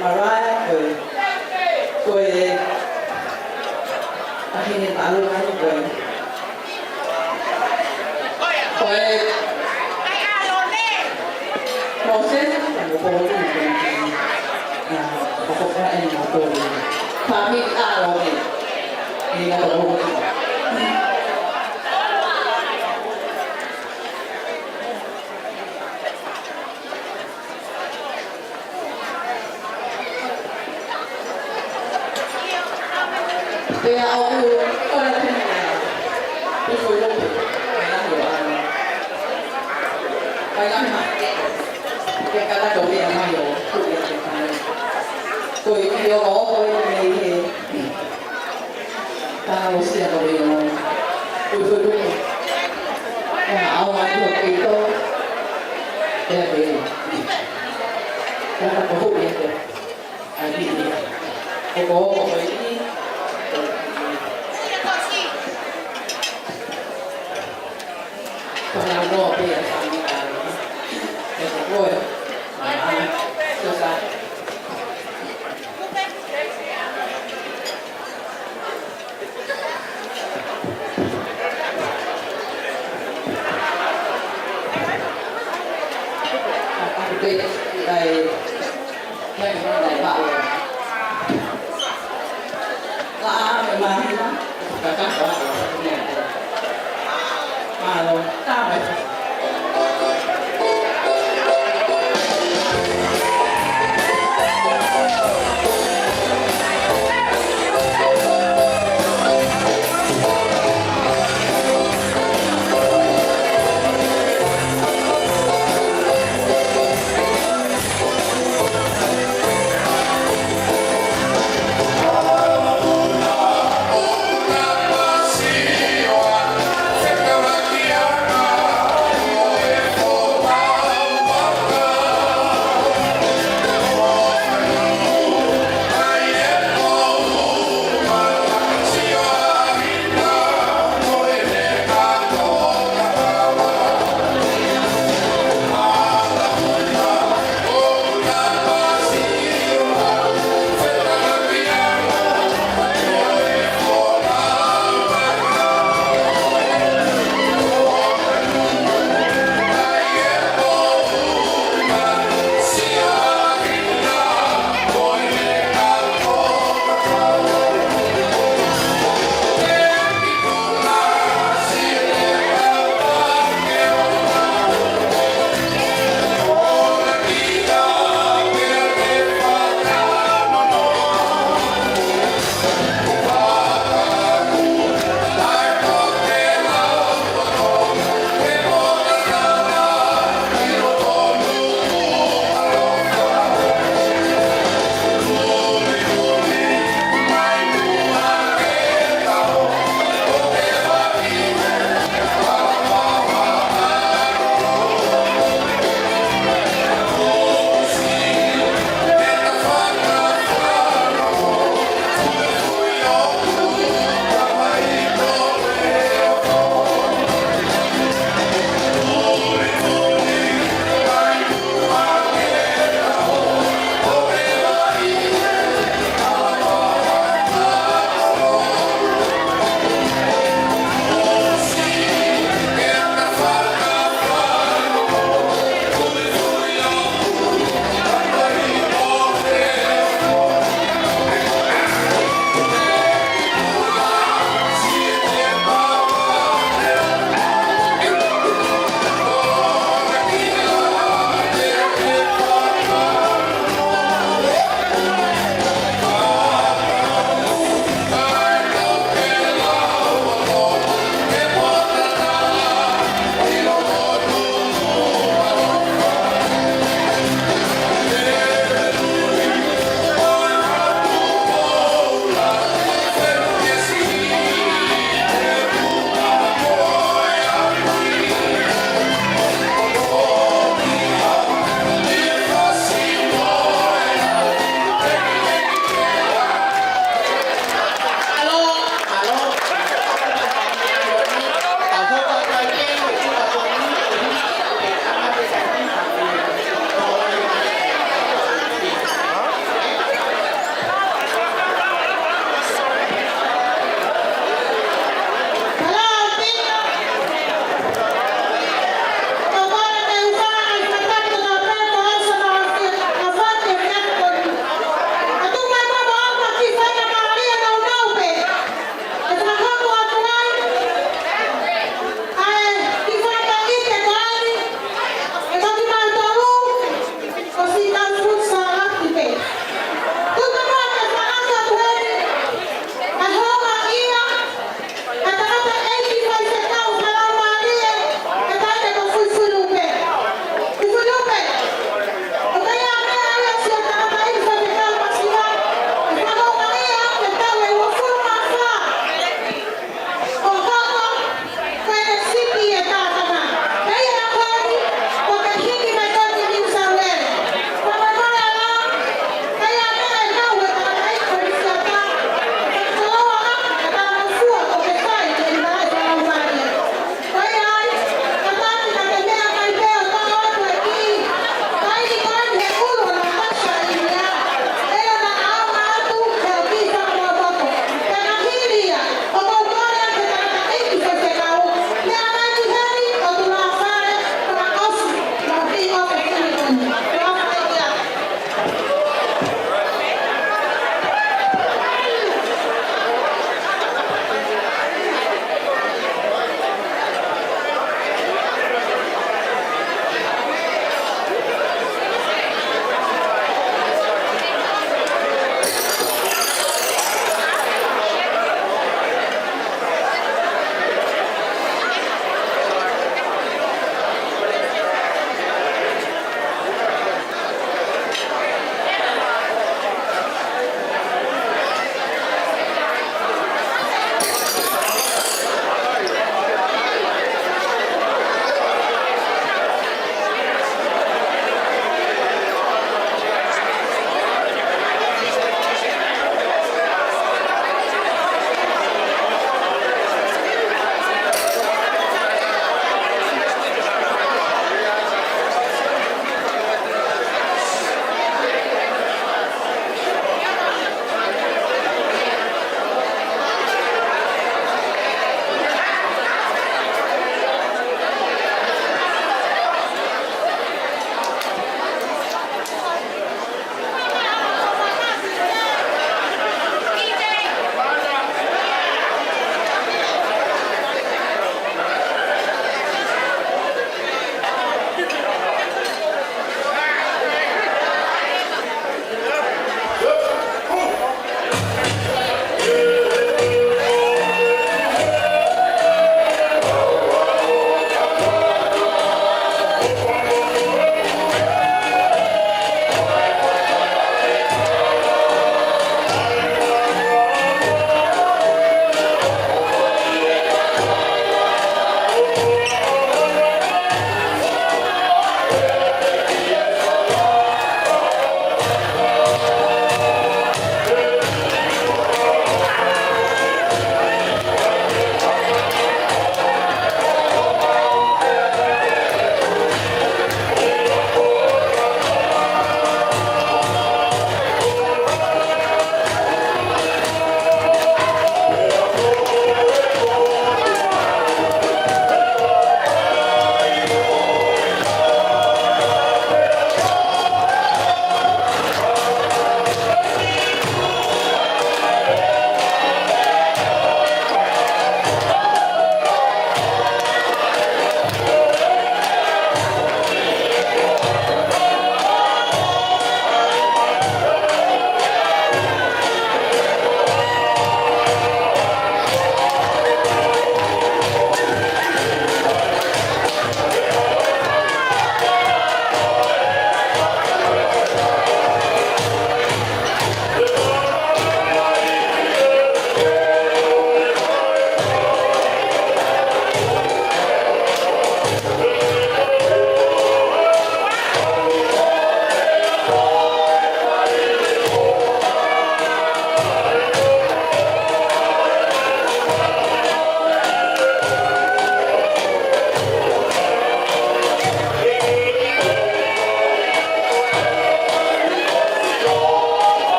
Mariah ko e, ko e, ʻa heni ʻalu mai ko e, ko e, Moses, ko e pō ko e, ʻa, ko ko ka eni mo ko e, Pami ʻAlo ni, ʻi nga ko ko. Pea ʻoku ʻola tini ʻa Ufuilupe, ʻa Ufuilupe. ʻAi ʻana, ke kata ko mea mai ʻo kuʻi ʻa te kai. Ko e ki o o ko e mei he Talosia ko ia. Ufuilupe. Ia, ʻaonga ʻi ho keito. Ia, ke. Ia, ka ko hu ia ke. ʻAi, ia. Ko ko ko ko i. Ko na no pe ia sa mi ka. Ia, ko ko ia. Ia, so sa. Mālō, tā mai.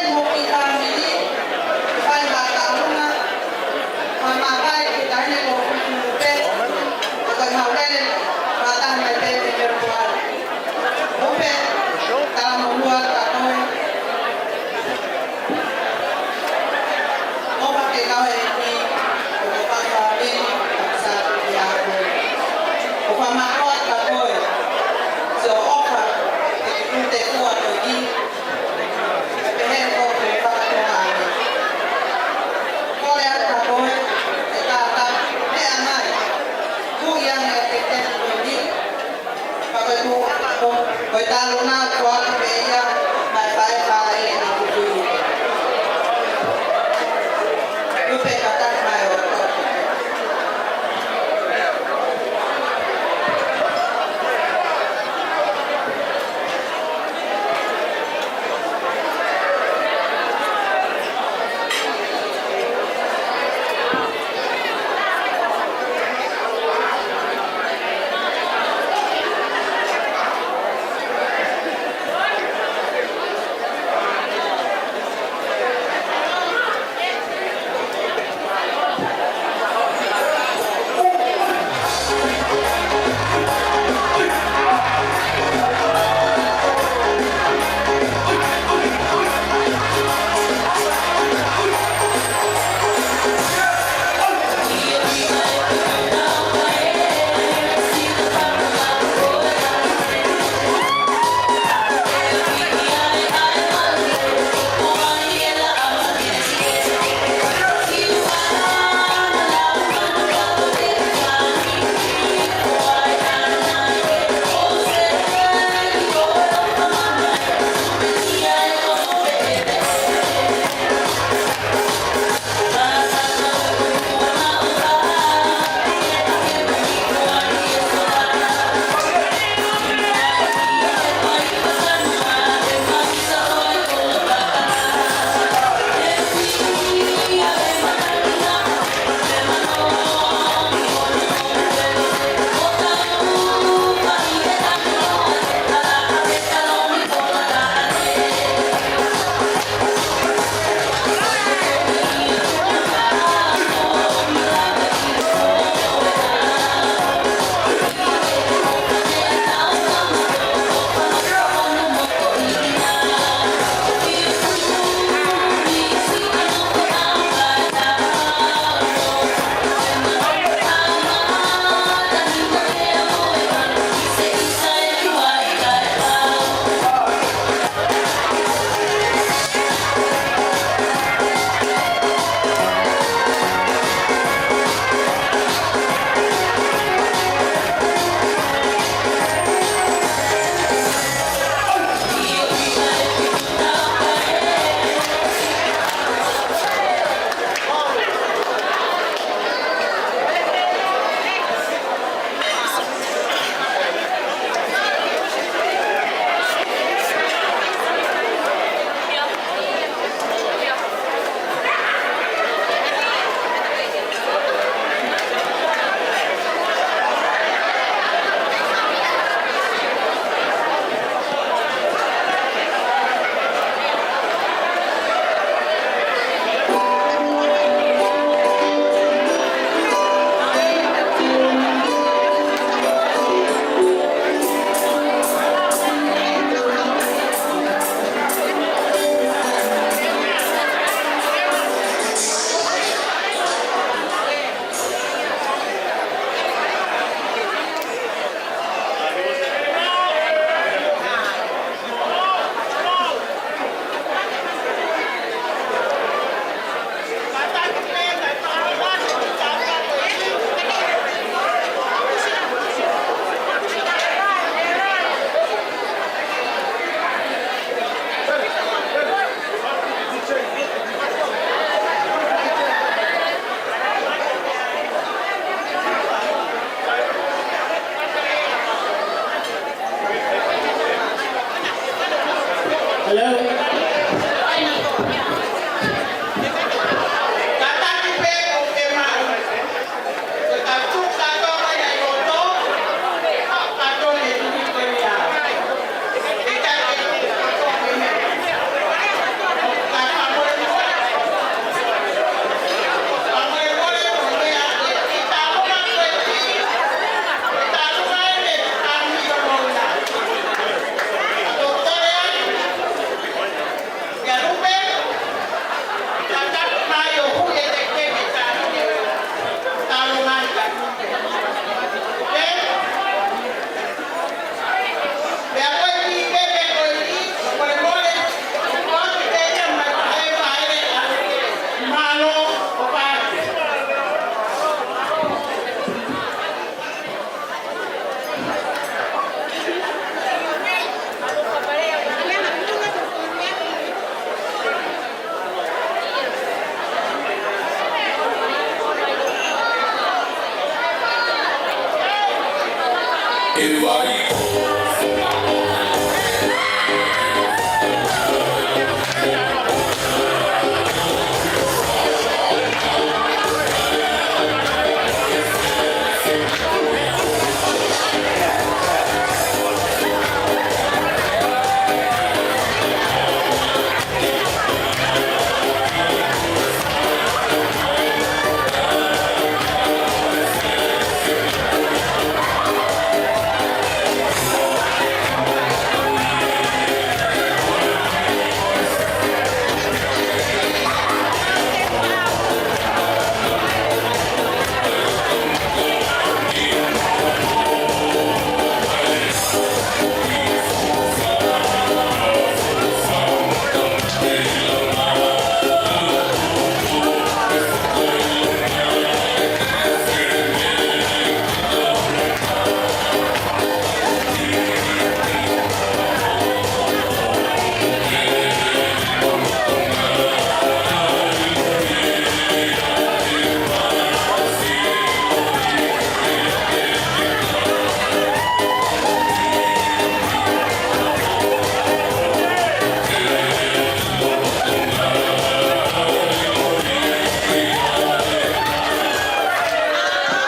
Mo e kiʻi fāmili, fai ha taʻu na, ma ma fai ki he taʻahine ko Futu Lupe, ʻa ko e haulele, ma taha mai pē ki he meropoa. Lupe, tala mo lua ka koe. ʻOfa ke kau he ki, ʻo fai fāmili, sa ki a koe. ʻOfa mālō ka koe. So ʻofa, ke ki te kua koe ki. Pehē ko e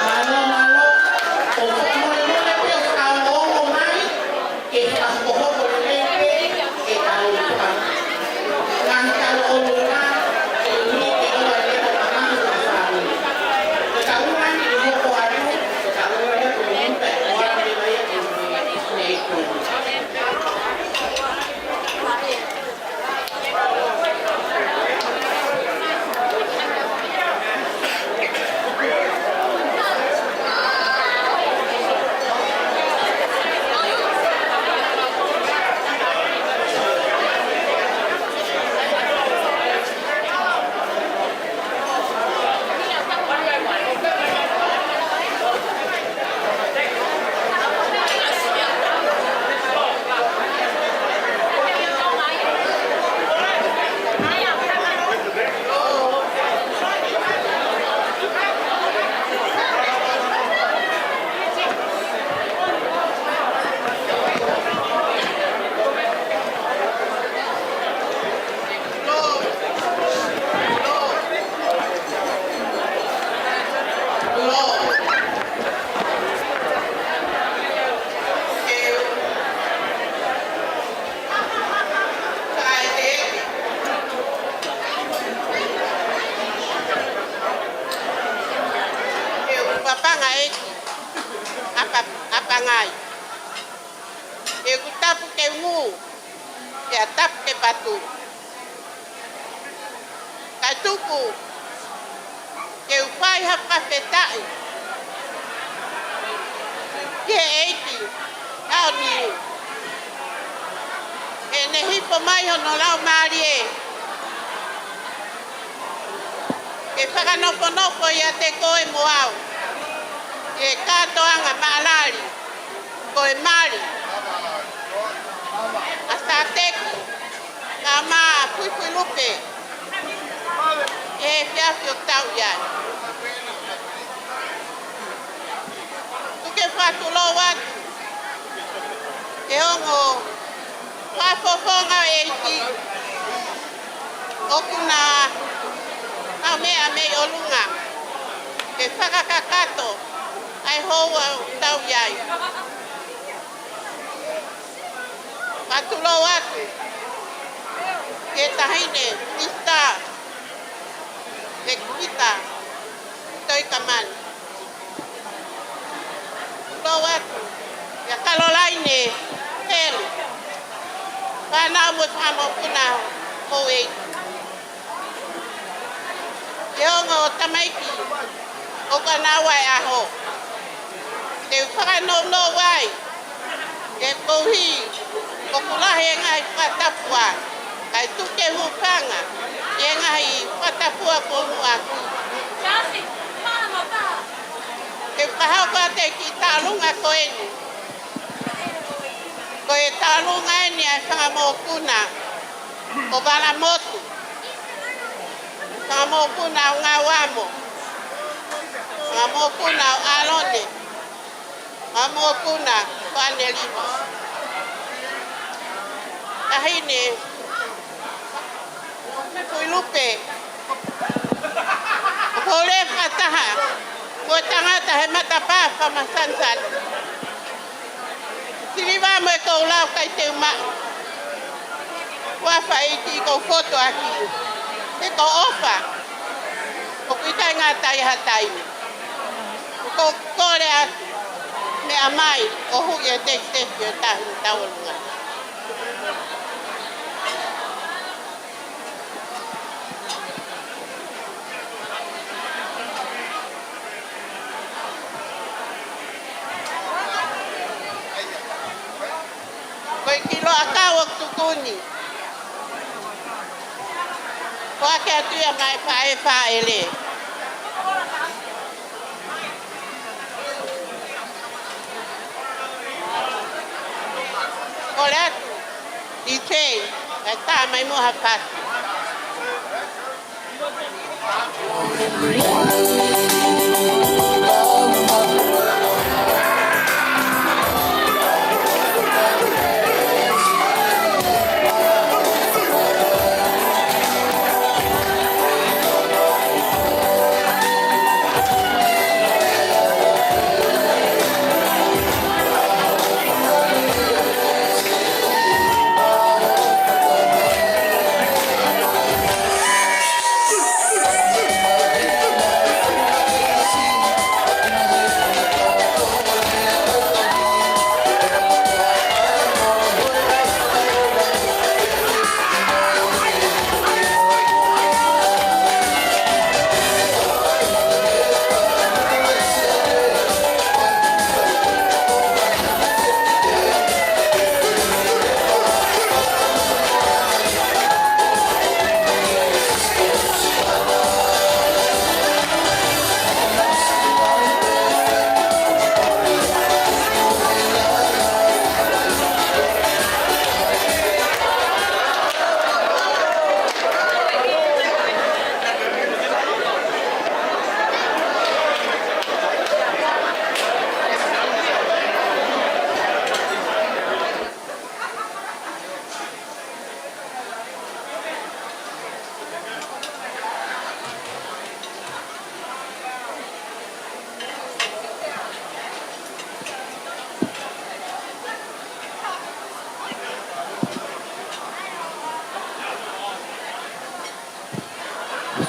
Mālō, mālō. ʻOku fakamolemole pē ʻoku ongoongo mai ke fakahokohoko lelei pē ʻetau tuʻa. Ngaahi tau ʻolunga, ʻe ui ke ʻoua ʻe lepo mamahi ʻa e fāmili. Ko e taunga ni ʻe hoko atu, ko e taunga ni ʻe hoko atu, ko e taunga ni ʻe hoko atu. Papangai, ʻa Pa-, ʻa Pangai. ʻOku tapu ke u ngū, pea tapu ke patu. Kae tuku ke u fai ha fakafetaʻi ki he ʻEiki ʻaʻaku, heʻene hifo mai hono Laumālie ke fakanofonofo ʻiate koe mo au ʻi he kātoanga maʻalali, ko e mali ʻa Sāteki, kae ʻumaʻā Fuifuilupe, ʻi he efiafi ʻoku tau ʻi ai. Tuku ke fakatulou atu ki he ongo fakafofonga ʻo e ʻEiki ʻoku na haʻu mei ʻolunga ke fakakakato ʻa e houa ʻoku tau ʻi ai. Fakatulou atu ki he Taʻahine Minisitā, ʻEkita Toikamani. Fakatulou atu kia Kalolaine Helu, fānau mo e fanga mokopuna ʻo e ʻEiki. Ki he ongo tamaiki ʻoku ʻi ai ʻa e ʻaho, te u fakanounou ai ʻe koeʻuhi ʻoku lahi e ngaahi fakatapua, kae tuku ke u hūfanga ʻi he ngaahi fakatapua kuo muʻaki. Ke fakahoko atu e kiʻi tauʻolunga ko eni. Ko e tauʻolunga eni ʻa e fanga mokopuna ʻo Valamotu, fanga mokopuna ʻo Ngauamo, fanga mokopuna ʻo ʻAlone, fanga mokopuna ko ʻAnelima. Taʻahine Fuilupe, ʻoku ou lea fakataha mo e tangata he matapā fakamasanisani. Siliva mo e koulau kai te u maʻu. Ua fai ki ko foto ʻaki. He ko e ʻofa ʻoku ʻikai ngata ʻi ha taimi. ʻOku ou kole atu meʻa mai ʻo huʻi e tekiteki ʻo e Taʻahine Tauʻolunga. Ko e kiʻi loʻakau ʻoku tuku ni. Ko ake atu ia mai pa e fa ele. Kole atu, D J, e tā mai mo ha pasi.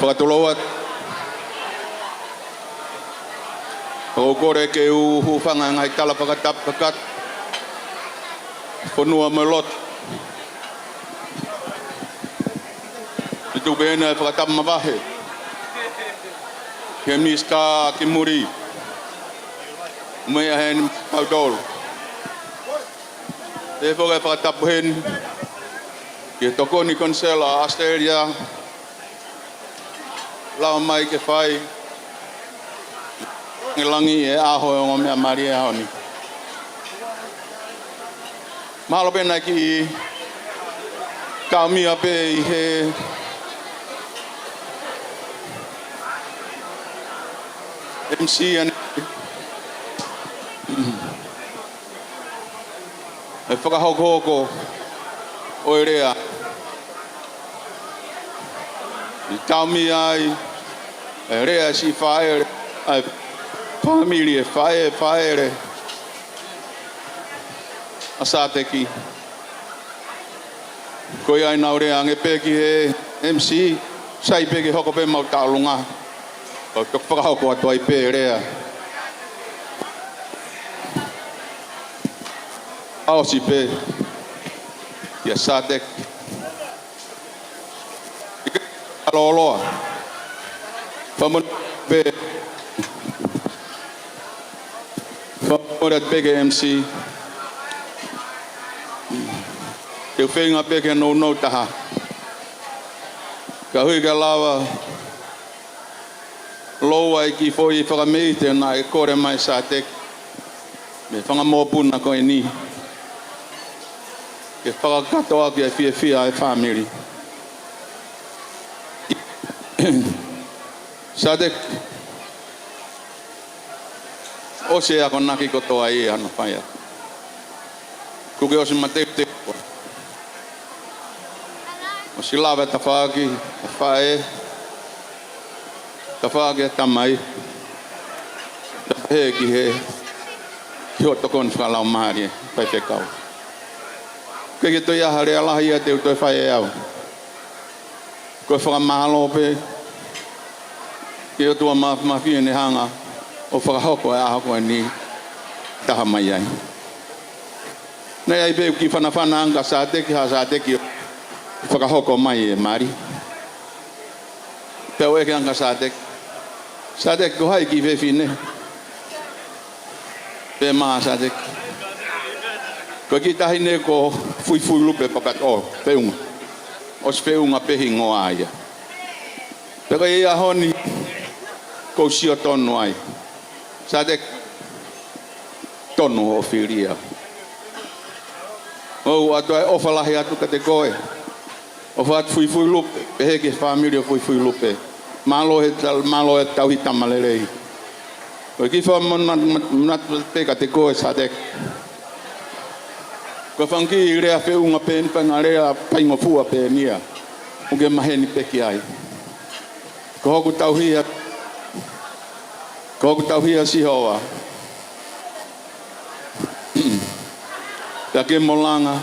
Fakatulou atu. ʻOku ou kole ke u hūfanga he ngaahi tala fakatapu kakato. Fonua mo e lotu. ʻE tuku pē ʻena e fakatapu mavahe ki he Minisitā Kimuli mo e ʻa heni mautolu. Pehē foki e fakatapu heni ki he Tokoni Konisela ʻAositelēlia, lava mai ke fai e langilangi e ʻaho ʻo e ongo meʻa mālie he ʻaho ni. Mahalo pē naʻe kiʻi kaumia pē ʻi he M C ʻanenai e fakahokohoko ʻo e lea. ʻI taumi ai e lea siʻi faʻele, ʻa e fāmili e faʻē, faʻele ʻa Sāteki. Ko ia ai naʻa ku lea ange pē ki he M C, sai pē ke hoko pē mau taʻolunga. ʻO toki fakahoko atu ai pē lea. ʻAosi pē ia Sāteki. Loloa. Fakamolemole pē. Fakamolemole pē ki he M C. Te u feinga pē ke nounou taha. Ka hui ka lava. Lou ai ki foʻi fakameite naʻe kole mai Sāteki mei he fanga mokopuna ko eni ke fakakakato ʻaki e fiefia ʻa e fāmili. Sāteki, ʻosi e akonaki kotoa ia naʻa ku fai atu. Kuo ke ʻosi mateuteu. ʻOsi lava e tafaʻaki ʻa e faʻē, tafaʻaki ʻa e tamai, pehē ki he, ki hoʻo tokoni fakalaumālie, faifekau. ʻIkai ke toe ʻi ai ha lea lahi ia te u toe fai ʻe au. Ko e fakamālō pē ki he ʻOtua Māfimafi heʻene hanga ʻo fakahoko e ʻaho ko eni taha mai ai. Naʻe ʻi ai pē kiʻi fanafana ange kia Sāteki, ha Sāteki ʻo fakahoko mai e mali. Pea u ʻeke ange kia Sāteki, Sāteki, ko hai e kiʻi fefine? Pehē mai ʻa Sāteki, ko e kiʻi taʻahine ko Fuifuilupe Pakato, feʻunga. ʻOsi feʻunga pē hingoa ia. Pea ko e ʻaho ni, ʻoku ou sio tonu ai. Sāteki, tonu hoʻo fili ia. ʻOku ou ʻoatu ʻa e ʻofa lahi atu kiate koe. ʻOfa atu Fuifuilupe, pehē ki he fāmili ʻo Fuifuilupe. Mālō he tal-, mālō he tauhi tama lelei. Ko e kiʻi fakamanatu pē kiate koe Sāteki. Ko e fanga kiʻi lea feʻunga pē eni, fanga lea faingofua pē eni ia. ʻOku ke maheni pē ki ai. Ko hoku tauhi ʻa, ko hoku tauhi ʻa Sihova. Pea ke mo langa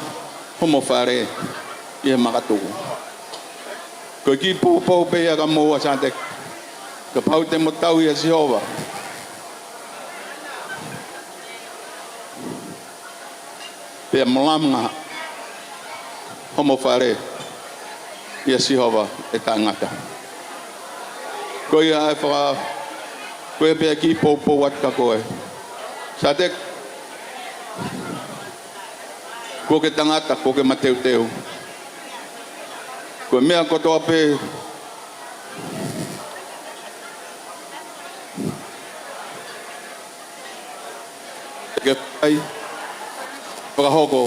homo fale ʻi he makatuʻu. Ko e kiʻi poupou pē ia kia moua Sāteki. Kapau te mo tauhi ʻa Sihova, pea mo langa homo fale ʻia Sihova ʻe taʻengata. Ko ia ʻa e faka-, ko ia pē ʻa e kiʻi poupou atu kia koe. Sāteki, kuo ke tangata, kuo ke mateuteu. Ko e meʻa kotoa pē ʻe ke fai, fakahoko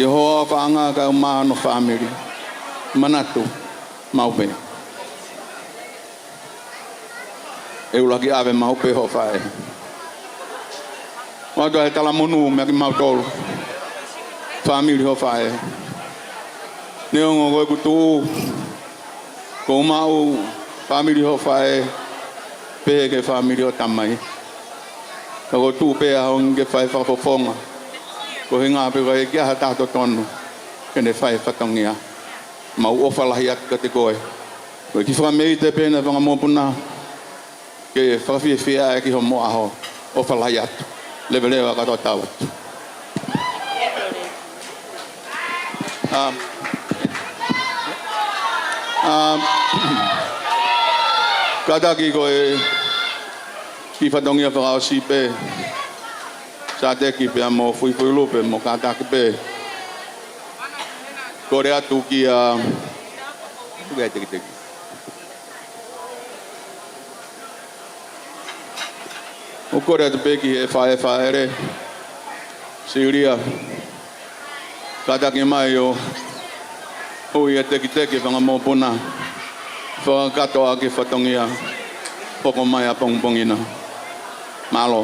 ʻi ho aʻusia kae ʻumaʻā hono fāmili. Manatu maʻu pē. ʻE ʻuluaki ʻave maʻu pē hoʻo faʻē. ʻOatu ʻa e talamonū meia kimautolu fāmili hoʻo faʻē. Neongo ko ʻeku tuʻu, ʻoku ou maʻu fāmili hoʻo faʻē, pehē ki he fāmili hoʻo tamai. Ka ʻoku ou tuʻu pē au ke fai fakafofonga. Ko e ʻuhinga pē ʻoku ʻikai ke ʻi ai ha taha totonu ke ne fai fatongia. Mau ʻofa lahi atu kiate koe. Ko e kiʻi fakameʻite pē ena fanga mokopuna, ke fakafiefia ai ki homo ʻaho. ʻOfa lahi atu. Leveleva kātoa, tau atu. Um, um, kātaki ko e kiʻi fatongia fakaʻosi pē. Sāteki pea mo Fuifuilupe mo kātaki pē. Kole atu kia, tuku ai tekiteki. ʻOku kole atu pē ki he faʻē fāʻele, Silia, kātaki mai ʻo ui e tekiteki fanga mokopuna, fakakātoa ki he fatongia, hoko mai ʻapongipongi na. Mālō.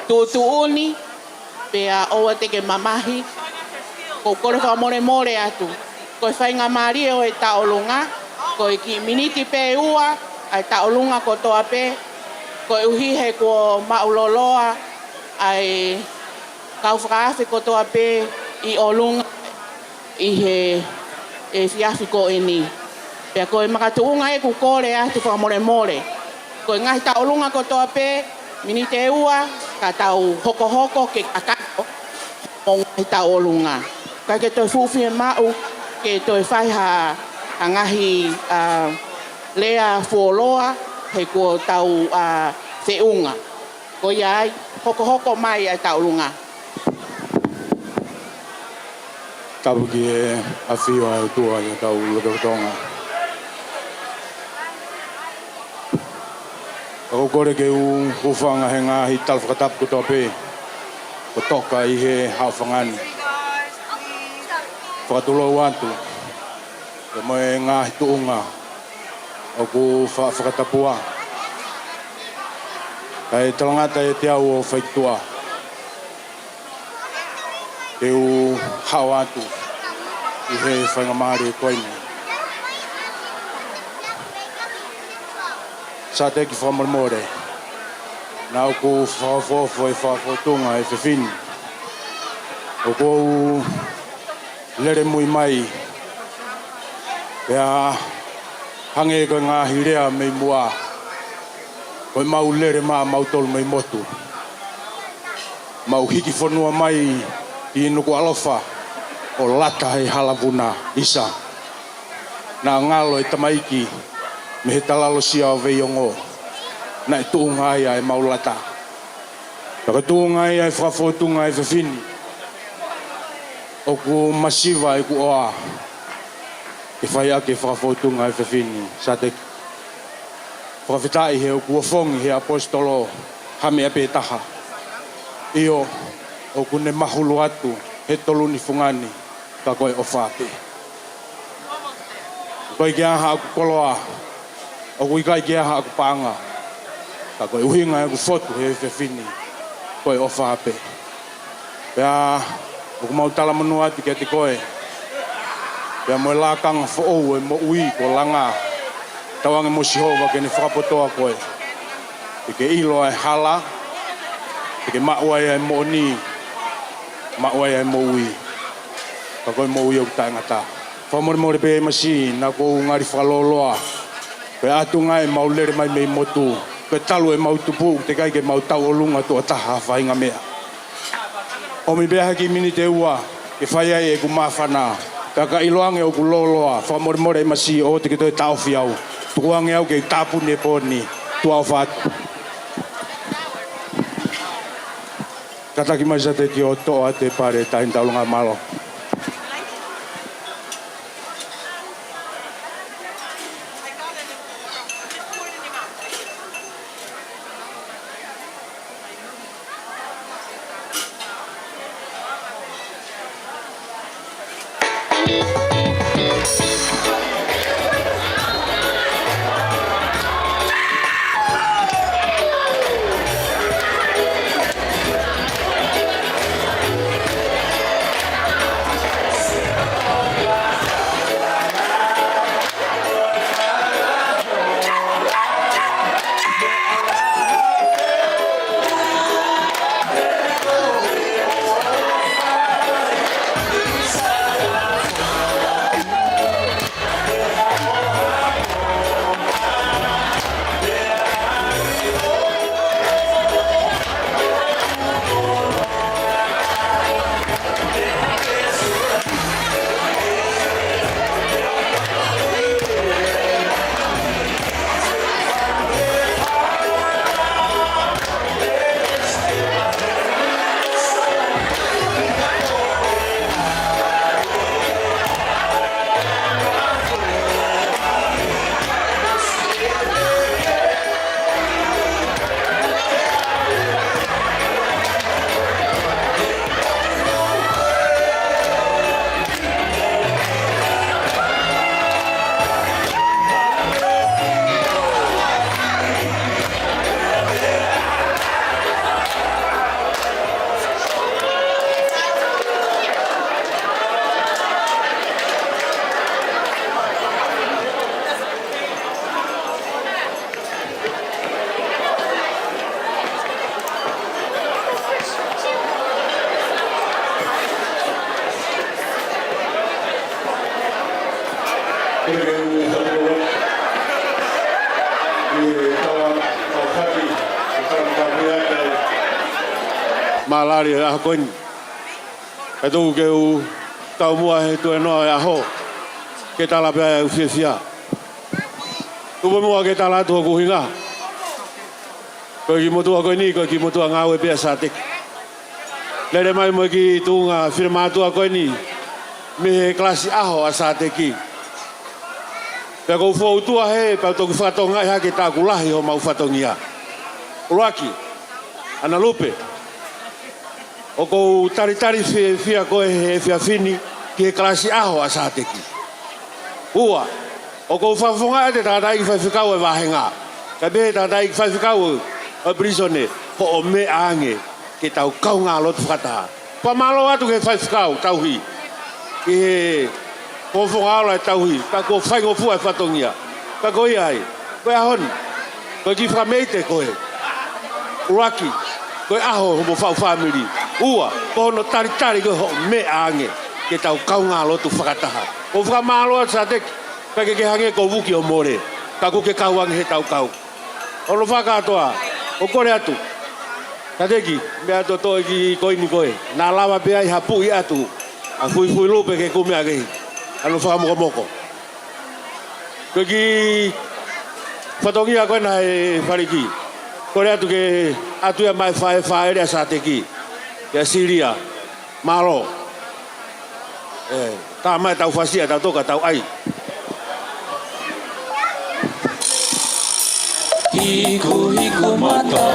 tuʻutuʻuni, pea ʻoua te ke mamahi. ʻOku ou kole fakamolemole atu. Ko e faingamālie ʻo e tauʻolunga, ko e kiʻi miniti pē ʻe ua ʻa e tauʻolunga kotoa pē, koeʻuhi he kuo maʻu lōloa ʻa e kau fakaafe kotoa pē ʻi ʻolunga ʻi he efiafi ko eni. Pea ko e makatuʻunga ʻeku kole atu fakamolemole. Ko e ngaahi tauʻolunga kotoa pē, miniti ʻe ua, ka tau hokohoko ke kakato mo e ngaahi tauʻolunga. ʻIkai ke toe fuʻu fiemaʻu ke toe fai ha, ha ngaahi, ʻa, lea fuoloa he kuo tau, ʻa, feʻunga. Ko ia ai, hokohoko mai ʻa e tauʻolunga. Tapu ki he ʻafio ʻa e ʻOtua ʻi hotau lotolotonga. ʻOku ou kole ke u hūfanga he ngaahi tala fakatapu kotoa pē kuo toka ʻi he haʻofanga ni. Fakatulou atu, pea mo e ngaahi tuʻunga ʻoku fa-, fakatapua. Kae talangata ʻiate au ʻo fai ki tuʻa ke u hao atu ʻi he faingamālie ko eni. Sāteki, fakamolemole, naʻa ʻoku fakafofonga e fefine. ʻOku ou lele mui mai, pea hangē ko e ngaahi lea mei muʻa, ko ʻemau lele maʻamautolu mei motu. Mau hiki fonua mai ʻi Nukuʻalofa ʻo lata he hala vuna ʻisa. Naʻa ngalo e tamaiki mei he talalosia ʻo Veiongo, naʻe tuʻunga ai ʻemau lata. Pea ko e tuʻunga ia e fakafōtunga e fefine. ʻOku masiva ʻeku ʻoa ke fai ʻaki e fakafōtunga e fefine, Sāteki. Fakafetaʻi he ʻoku ofongi he ʻaposetolo ha meʻa pē taha. ʻIo, ʻoku ne mahulu atu he toluni fungani, ka ko e ʻofa pē. ʻOku ʻikai ke ʻi ai haʻaku koloa, ʻoku ʻikai ke ʻi ai haʻaku paʻanga, ka ko e ʻuhinga ʻeku fotu he efiafi ni, ko e ʻofa pē. Pea ʻoku mau talamonū atu kiate koe, pea mo e lakanga foʻou e moʻui kuo langa. Tauange mo Sihova ke ne fakapotoa koe, ke ke ʻilo ʻa e hala, ke ke maʻu ai ʻa e moʻoni, maʻu ai ʻa e moʻui, ka ko e moʻui ʻoku taʻengata. Fakamolemole pē Masi, naʻa ʻoku ou ngali fakalōloa. Ko e ʻatunga ʻemau lele mai mei motu, ko e talu ʻemau tupu, teʻeki ai ke mau tauʻolunga tuʻo taha ha faʻahinga meʻa. ʻOmi pē ha kiʻi miniti ʻe ua ke fai ai ʻeku māfana. Ka ka ʻiloange ʻoku lōloa, fakamolemole Masi, ʻoua te ke toe taʻofi au. Tukuange au ke u tāpuni e pō ni. Tuʻa ʻofa atu. Kātaki mai Sāteki ʻo toʻo atu e pale, taʻahine tauʻolunga, mālō. Lali ʻo e ʻaho ko eni. Kae tuku ke u taumuʻa he tuenoa ʻo e ʻaho ke tala pē ʻa e fiefia. Tuku muʻa ke tala atu hoku ʻuhinga. Ko e kiʻi motuʻa ko eni, ko e kiʻi motuʻa ngāue pē ʻa Sateki. Lele mai mo e kiʻi tuʻunga finemātuʻa ko eni mei he kalasi ʻaho ʻa Sateki. Pea ʻoku ou fou tuʻa hē, pea u toki fakatokangaʻi hake ʻoku lahi homau fatongia. ʻUluaki, ʻAna Lupe, ʻoku ou talitali fiefia koe he efiafi ni ki he kalasi ʻaho ʻa Sateki. Ua, ʻoku ou fakafofongaʻi atu e tangataʻeiki faifekau ʻo e vāhenga, kae pehē tangataʻeiki faifekau ʻo e pilīsone, hoʻo meʻa ange ke tau kaungā lotu fakataha. Fakamālō atu ki he faifekau tauhi ʻi he fofonga ola e tauhi, pea kuo faingofua e fatongia. Pea ko ia ai, ko e ʻaho ni, ko e kiʻi fakameite koe. ʻUluaki, ko e ʻaho homo faʻu fāmili. Ua, ko hono talitali ko hoʻo meʻa ange ke tau kaungā lotu fakataha. ʻOku ou fakamālō atu Sateki, kae ʻikai ke hangē ʻoku ou vuki ʻo mole, ka ʻoku ke kau ange he tau kau. Hono fakakātoa, ʻoku ou kole atu, Sateki, meʻa atu ʻo toʻo e kiʻi koini ko ē, naʻa lava pē ai ha puʻi atu ʻa Fuifui Lupe ke kumi ʻaki hano fakamokomoko. Ko e kiʻi fatongia ko ena ʻe Faliki, kole atu ke ʻatu ia maʻa e faʻē fāʻele ʻa Sateki, ʻa Silia. Mālō. ʻE, tā mai tau fasi ʻa tau toka tau ʻai. Hiku, hiku mata.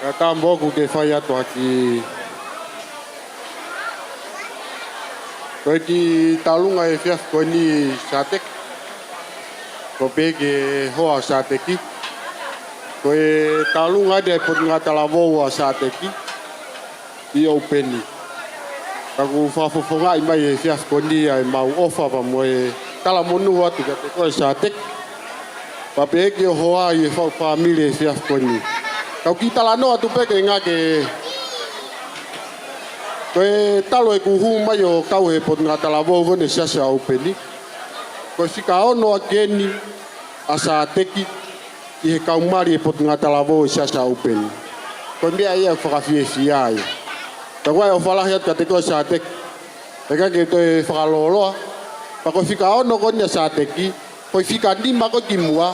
Ka tā moku ke fai atu ʻaki. Ko e kiʻi taulunga e efiafi ko eni Sateki. Ko e pē ke hoa Sateki. Ko e taulunga ʻa e potungāue talavou ʻa Sateki ʻi ʻOupeni. Ka ʻoku fakafofongaʻi mai e efiafi ko eni ʻa ʻemau ʻofa pea mo e talamonū atu kiate koe Sateki. Pea pehē ki hoʻo hoa ʻi he faʻu fāmili he efiafi ko eni. Kau kiʻi talanoa atu pē ke ngāue. Ko e talu ʻeku hū mai ʻo kau he potungāue talavou ko eni Siasi ʻa ʻOupeni. Ko e fika ono ʻaki eni ʻa Sateki ʻi he kau mali e potungāue talavou ʻi Siasi ʻa ʻOupeni. Ko e meʻa ia ʻoku fakafiefia ai. Ka ʻoku ou ʻofa lahi atu kiate koe Sateki. He ʻikai ke toe fakalōloa. Pea ko e fika ono ko eni ʻa Sateki, ko e fika nima ko ē kimuʻa,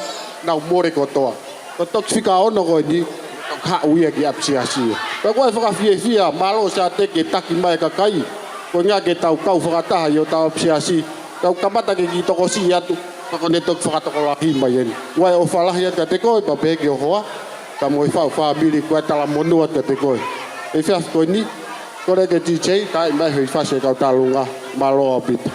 nau mole kotoa. Ko e toki fika ono ko eni, toki haʻu ia ki ʻapi siasi. Pea ʻoku ou fakafiefia, mālō Sateki e taki mai e kakai. Ko e ngāue ke tau kau fakataha ʻi hotau ʻapi siasi. Tau kamata ke kiʻi tokosiʻi atu. Ka ko ʻene toki fakatokolahi mai eni. ʻOku ʻofa lahi atu kiate koe, pea pehē ki ho hoa, ka mo e faʻu fāmili, ko e talamonū atu kiate koe. ʻI he efiafi ko eni, kole ke DJ, kae ʻomai ha fasi e kau tālunga, mālō ʻaupito.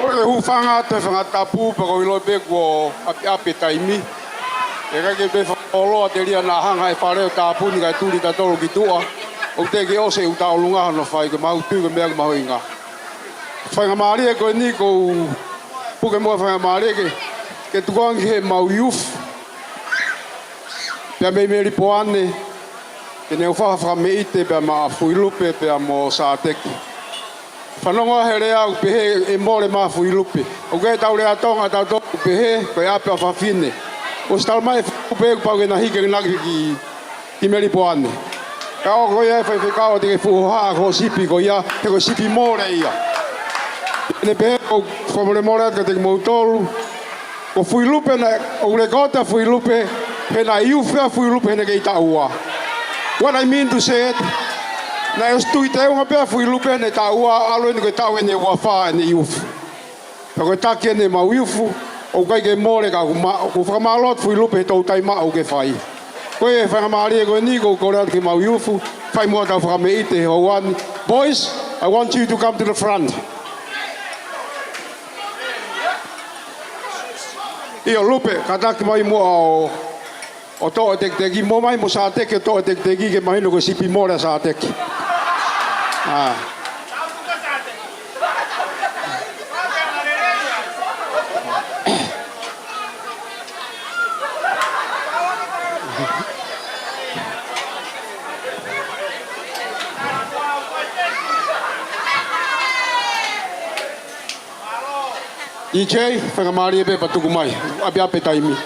Ko e hūfanga atu he fanga tapu, pea ʻoku ou ʻilo pē kuo ʻapiʻapi e taimi. ʻIkai ke u toe fakalōloa telia naʻa hanga ʻe he fale ʻo tāpuni kae tuli kitautolu ki tuʻa. ʻOku teʻeki ʻosi e ʻū tauʻolunga hono fai, ko e mautui ko e meʻa ʻoku mahuʻinga. Faingamālie ko eni ʻoku ou puke muʻa faingamālie ke, ke tukuange ki heʻemau youth. Pea mei Melipoane, ke ne ʻofa fakameʻite pea maʻa Fuilupe pea mo Sāteki. Fanongo he lea ʻoku pehē ʻe mole maʻa Fuilupe. ʻOku ʻi heʻetau lea Tonga ʻatautolu ʻoku pehē, ko e ʻapi ʻa fafine. ʻOsi talamai ʻe Fuilupe kuo pau ke na hiki ke na hiki ki, ki Melipoane. Ka ʻoku ʻi ai e faifekau ʻoku teʻeki ke fuʻu hohaʻa ki hoʻo sipi ko ia, he ko e sipi mole ia. Ne pehē ʻoku ou fakamolemole atu kiate kimoutolu. Ko Fuilupe naʻe, ʻoku lekooti ʻa Fuilupe, he naʻe youth ʻa Fuilupe heʻene kei taʻu ua. What I mean to say, naʻe ʻosi tui teunga pē ʻa Fuilupe heʻene taʻu ua, ʻalu eni ko e taʻu ʻene ua fā ʻene youth. Pea ko e taki eni ʻemau youth, ʻoku ʻikai ke mole ka ʻoku ma-, ʻoku fakamālō atu Fuilupe he toutai maʻa ʻoku ke fai. Ko e faingamālie ko eni ʻoku ou kole atu ki heʻemau youth, fai muʻa ʻetau fakameʻite he houa ni. Boys, I want you to come to the front. ʻIo Lupe, kātaki mai muʻa ʻo, ʻo toʻo e tekiteki, mou ō mai mo Sāteki ʻo toʻo e tekiteki ke mahino ko e sipi mole ʻa Sāteki. ʻA. DJ, faingamālie pē pea tuku mai. ʻApiʻapi e taimi.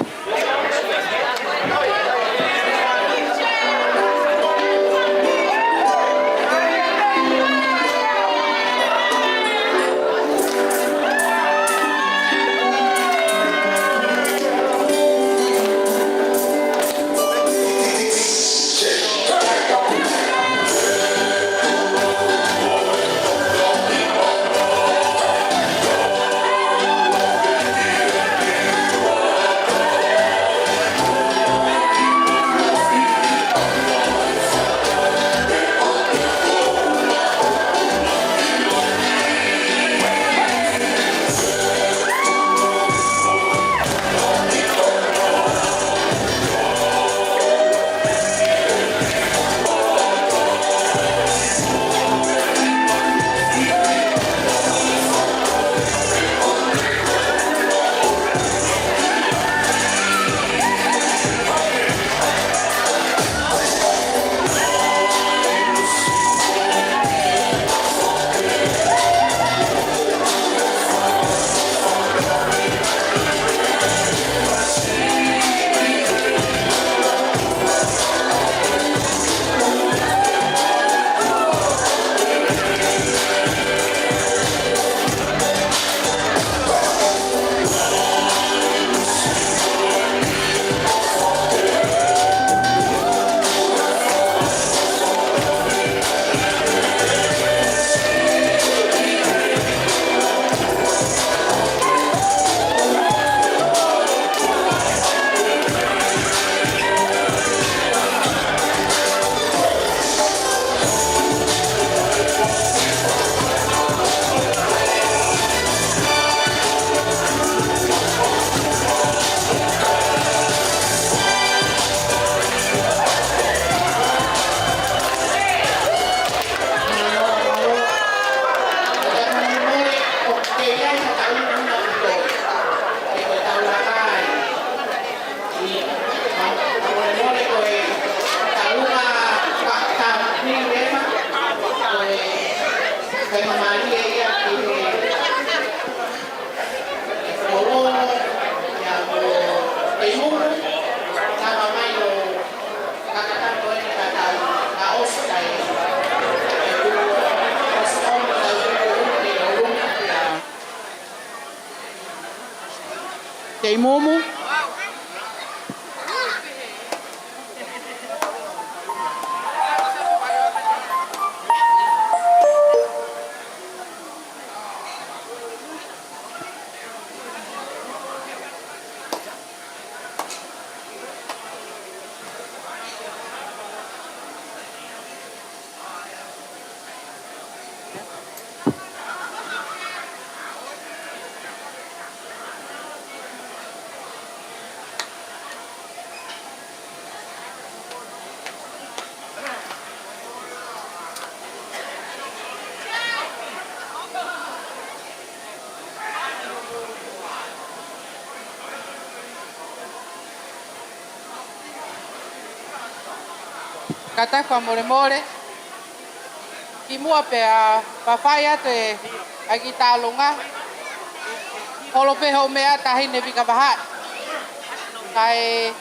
Teimumu. Kātaki fakamolemole. Kimuʻa pea fai atu e ʻaki tālunga. Holo pē hoʻo meʻa, Taʻahine Vika Vahaʻi. Kae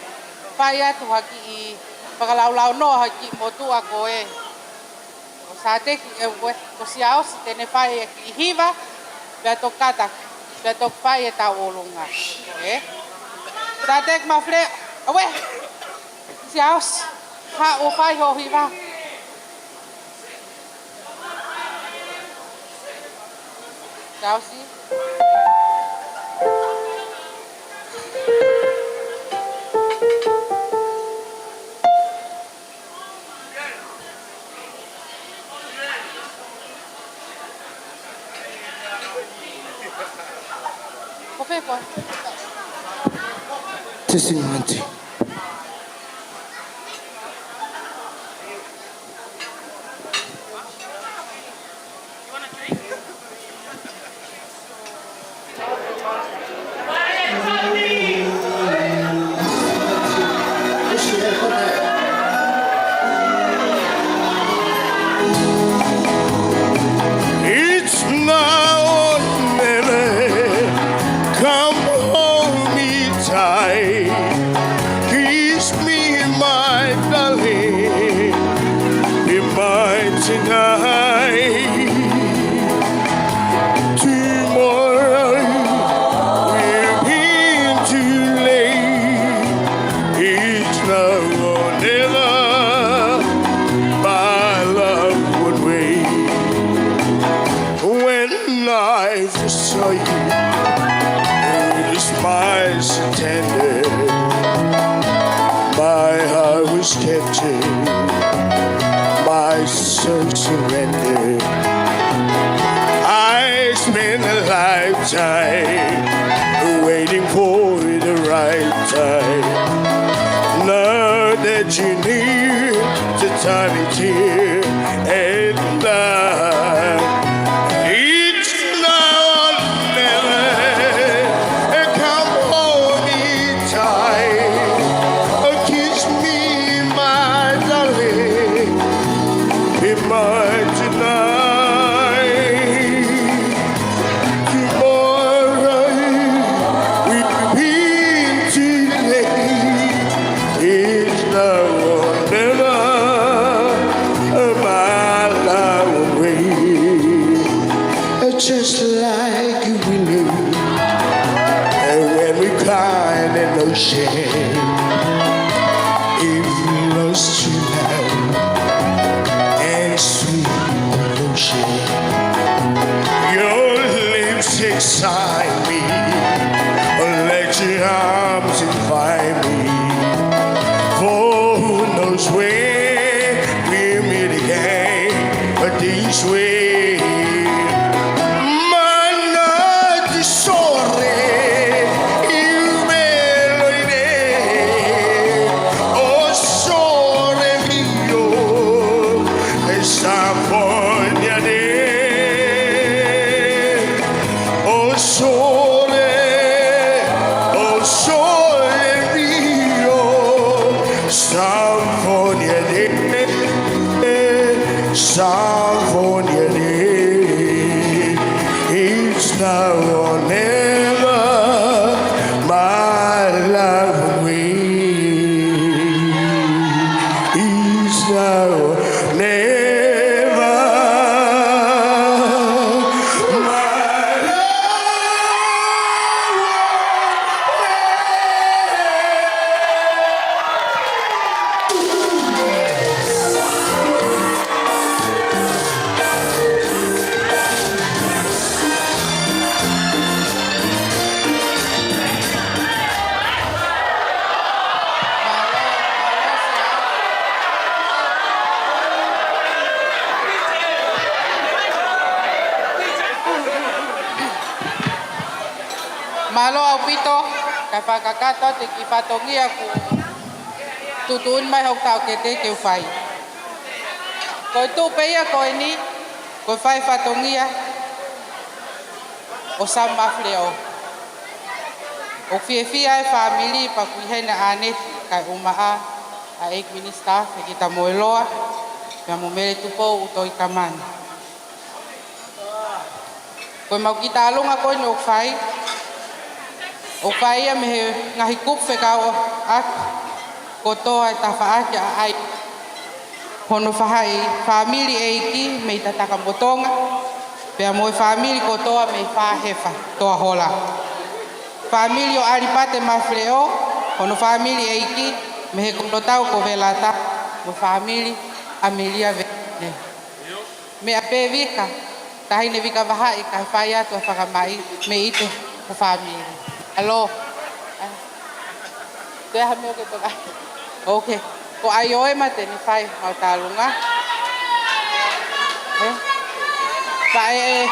fai atu ha kiʻi fakalaulaunoa ha kiʻi motuʻa ko ē. Ko Sateki, ē, ko Siaosi te ne fai e kiʻi hiva, pea toki kātaki, pea toki fai e tauʻolunga. Ē? Sateki Maflea, ʻauē. Siaosi, haʻu ʻo fai hoʻo hiva. Siaosi. Ko fē koe? Testing one, two. It's now or never, come hold me tight, kiss me, my darling, be mine tonight. Tomorrow will be too late. It's now or never, my love would wait. When I saw you, it was my tender. My heart was captured, my soul surrendered. I spent a lifetime waiting for the right time. Now that you're near, the time is here, and I, it's now or never. Come hold me tight, kiss me, my darling, be mine tonight. Tomorrow will be too late. It's now or never, my love will wait. Just like we knew when we cried an ocean, it lost you now and sweet ocean. Your lips excite me, let your arms invite me. For who knows where we'll meet again, but this way. Mana te sore, i me loine, o sore mio, e safonia ne. O sole, o sole mio, safonia ne, safonia ne. Never. Mālō ʻaupito, kae fakakakato atu e kiʻi fatongia kuo tuʻutuʻuni mai hoku taʻokete ke u fai. Ko e tuʻu pē ia ko eni, ko e fai fatongia ʻo Sam Mafileʻo. ʻOku fiefia e fāmili pea ʻoku ʻi heni ʻa ʻAneti kae ʻumaʻā ʻa e ʻEiki Minisitā Fekita Moeloa, pea mo Mele Tupou ʻUtoikamanu. Ko ʻemau kiʻi tālunga ko eni ʻoku fai, ʻoku fai ia mei he ngaahi kupu fekauʻaki kotoa e tafaʻaki ʻa ʻAi, hono faʻahi fāmili ʻeiki mei Tatakamotonga, pea mo e fāmili kotoa mei Fāhefa, Toahola. Fāmili ʻo ʻAlipate Mafileʻo, hono fāmili ʻeiki mei he kolotau ko Velata, mo e fāmili ʻAmelia Vene. Meʻa pē Vika, Taʻahine Vika Vahaʻi, kae fai atu ʻa e fakamaʻi mei ʻIte ko e fāmili. ʻAlō. Toe ʻi ai ha meʻa ke toka? ʻOkei. Ko ʻAioema te ne fai ʻemau tālunga. ʻE? Pea ʻe, ʻe,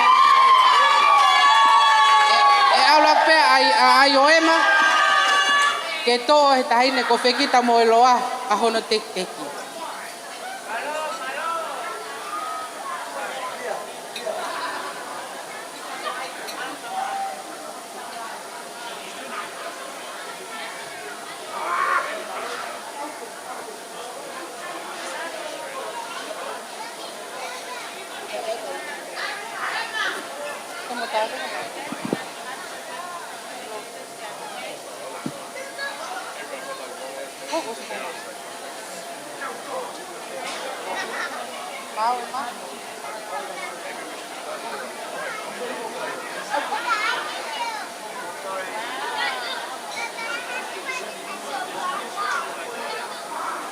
ʻe ʻalu pē ʻa ʻAi-, ʻa ʻAioema ke toʻo ʻe he taʻahine ko Fekita Moeloa ʻa hono tekiteki.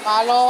Mālō.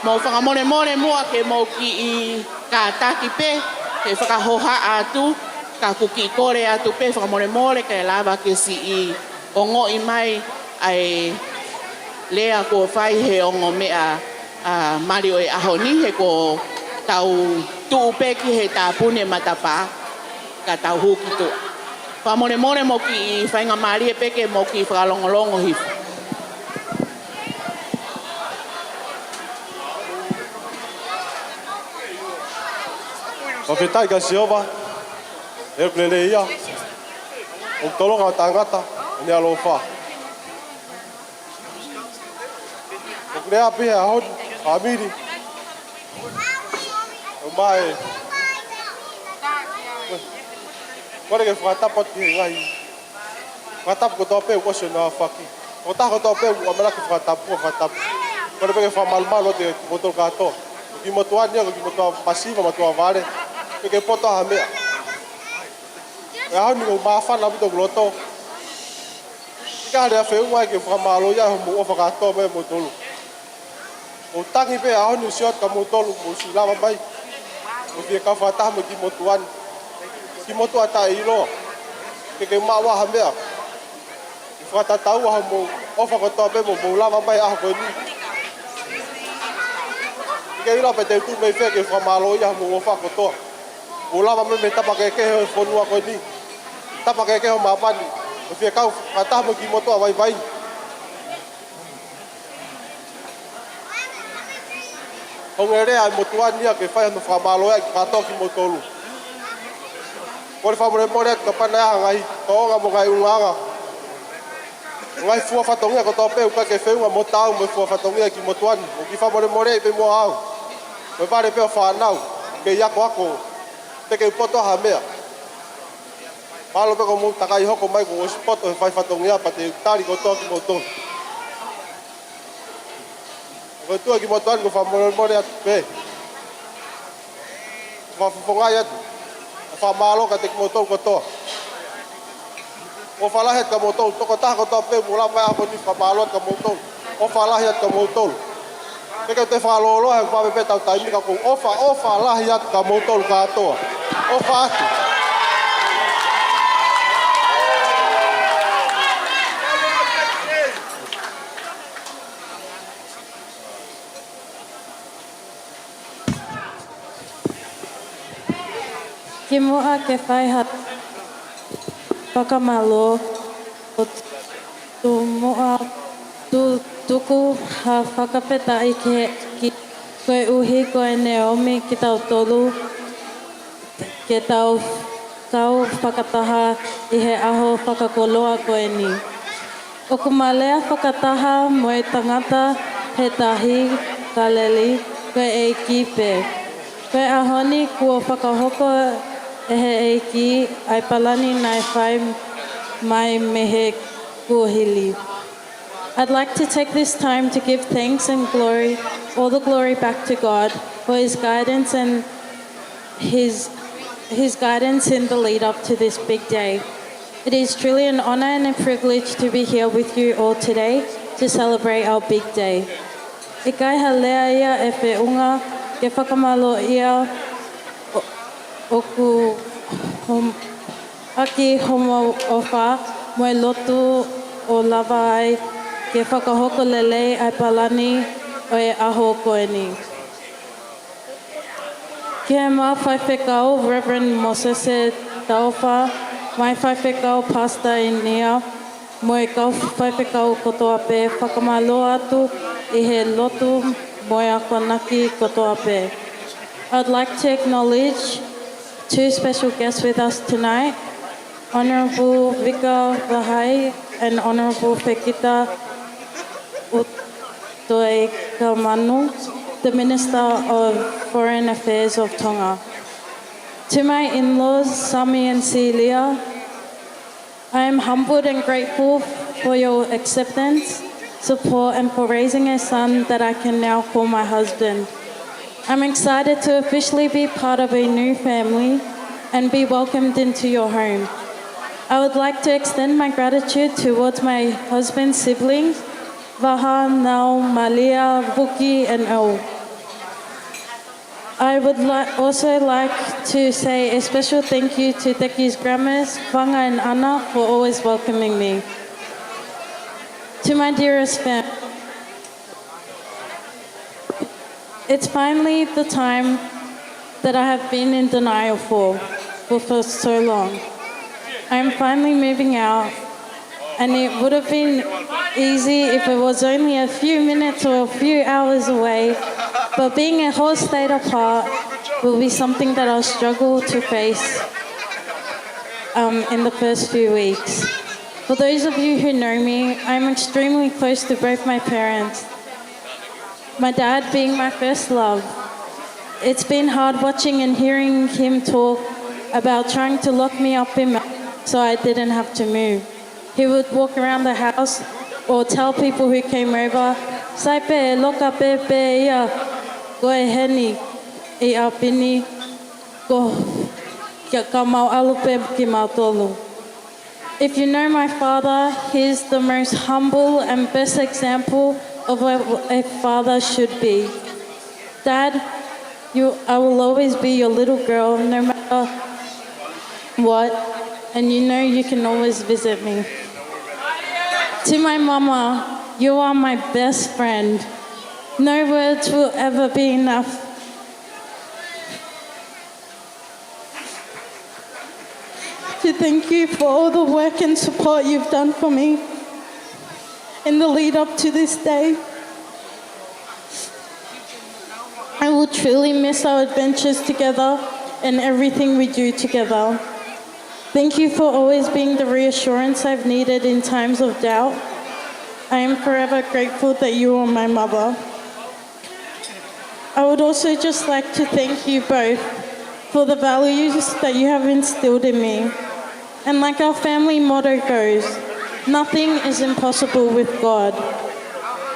Mou fakamolemole muʻa ke mou kiʻi kātaki pē, ke fakahohaʻa atu, ka ʻoku kiʻi kole atu pē fakamolemole ke lava ke siʻi ongoʻi mai ʻa e lea kuo fai he ongo meʻa, ʻa, mali ʻo e ʻaho ni he kuo tau tuʻu pē ki he tāpuni e matapā, ka tau hū ki tuʻa. Fakamolemole mou kiʻi faingamālie pē ke mou kiʻi fakalongolongo hifo. Fakafetaʻi kia Sihova, he ʻoku lelei ia, ʻoku tolonga ʻo taʻengata ʻene ʻaloʻofa. ʻOku lea pē he ʻaho ni, fāmili. ʻOmai. Kole ke fakatapu atu ki he ngaahi. Fakatapu kotoa pē ʻoku ʻosi hono aofaki. Ko e tokotaha kotoa pē ʻoku ʻamanaki fakatapu, ʻo fakatapu. Kole pē ke fakamalumalu atu kimoutolu kātoa. Ko kimoutolu ni, ko kimoutolu masiva, motuʻa vale. Pe ke poto ha meʻa. ʻI he ʻaho ni ʻoku māfana ʻaupito hoku loto. ʻIkai ha lea feʻunga ke fakamālō ai hoʻomou ʻofa kātoa maʻamoutolu. ʻOku tangi pē he ʻaho ni ʻo sio atu kia moutolu, mou siʻi lava mai ʻo fie kau fakataha mo kimoutolu ni. Kimoutolu taʻeʻiloa. Ke ke maʻu ha meʻa ke fakatataua hoʻomou ʻofa kotoa pē mo mou lava mai he ʻaho ko eni. ʻIkai ke ʻilo pe te u tuʻu mei fē ke fakamālō ai hoʻomou ʻofa kotoa. Mou lava mai mei he tapa kehekehe ʻo e fonua ko eni, tapa kehekehe ʻo māmani, ʻo fie kau fakataha mo kimoutolu vaivai. Ko e ongo lea ʻa e motuʻa ni ia ke fai hano fakamālō ai kātoa kimoutolu. Kole fakamolemole atu kapau naʻe ʻi ai ha ngaahi tōʻonga mo e ngaahi ʻulungaanga, ngaahi fua fatongia kotoa pē ʻoku ʻikai ke feʻunga mo taau mo e fua fatongia ʻa e kiʻi motuʻa ni. ʻOku ou kiʻi fakamolemoleʻi pē muʻa au. Ko e vale pē ʻo e fānau, kei akoako, pe ke u poto ha meʻa. Mālō pē ko hoʻomou takai hoko mai kuo ʻosi poto he fai fatongia pea te u tali kotoa kimoutolu. Ko e tuʻa kiʻi motuʻa ni, ʻoku ou fakamolemole atu pē. Fakafofongaʻi atu ʻa e fakamālō kiate kimoutolu kotoa. ʻOfa lahi atu kia moutolu, tokotaha kotoa pē mou lava mai he ʻaho ni, fakamālō atu kia moutolu. ʻOfa lahi atu kia moutolu. Pe ke te fakalōloa he ʻoku vave pē ʻetau taimi, ka ʻoku ou ʻofa, ʻofa lahi atu kia moutolu kātoa. ʻOfa atu. Kimuʻa ke fai ha fakamālō, ʻoku ou muʻa tu-, tuku ha fakafetaʻi ki he ʻEiki koeʻuhi ko ʻene ʻomi kitautolu ke tau kau fakataha ʻi he ʻaho fakakoloa ko eni. ʻOku ma lea fakataha mo e tangata he tahi Kāleli, ko e ʻEiki pē. Ko e ʻaho ni kuo fakahoko ʻe he ʻEiki ʻa e palani naʻe fai mai mei he kuohili. I'd like to take this time to give thanks and glory, all the glory back to God for his guidance and his, his guidance in the lead up to this big day. It is truly an honor and a privilege to be here with you all today to celebrate our big day. ʻIkai ha lea ia ʻe feʻunga ke fakamālōʻia ʻo-, ʻoku hom-, ʻaki hoʻomou ʻofa mo e lotu ʻo lava ai ke fakahoko lelei ʻa e palani ʻo e ʻaho ko eni. Ki he ma faifekau Reverend Mosese Taufa, mo e faifekau pastor ʻi ʻInia, mo e kau faifekau kotoa pē, fakamālō atu ʻi he lotu mo e akonaki kotoa pē. I'd like to acknowledge two special guests with us tonight, Honourable Vika Vahai and Honourable Fekita Utoikamanu, the Minister of Foreign Affairs of Tonga. To my in-laws, Sami and Celia, I am humbled and grateful for your acceptance, support, and for raising a son that I can now call my husband. I'm excited to officially be part of a new family and be welcomed into your home. I would like to extend my gratitude towards my husband's siblings, Vaha, Nau, Malia, Vuki, and Earl. I would li-, also like to say a special thank you to Teki's grandmas, Fanga and Ana, for always welcoming me. To my dearest fam, it's finally the time that I have been in denial for, for, for so long. I am finally moving out, and it would have been easy if it was only a few minutes or a few hours away, but being a whole state apart will be something that I'll struggle to face, um, in the first few weeks. For those of you who know me, I'm extremely close to both my parents. My dad being my first love. It's been hard watching and hearing him talk about trying to lock me up in my, so I didn't have to move. He would walk around the house or tell people who came over, "Sai pē, loka pē pē ia, ko e heni, ʻi ʻapi ni, ko, kia ka mau ʻalu pē kimautolu." If you know my father, he is the most humble and best example of what a father should be. Dad, you, I will always be your little girl, no matter what, and you know you can always visit me. To my mama, you are my best friend. No words will ever be enough to thank you for all the work and support you've done for me in the lead up to this day. I will truly miss our adventures together and everything we do together. Thank you for always being the reassurance I've needed in times of doubt. I am forever grateful that you are my mother. I would also just like to thank you both for the values that you have instilled in me. And like our family motto goes, "Nothing is impossible with God."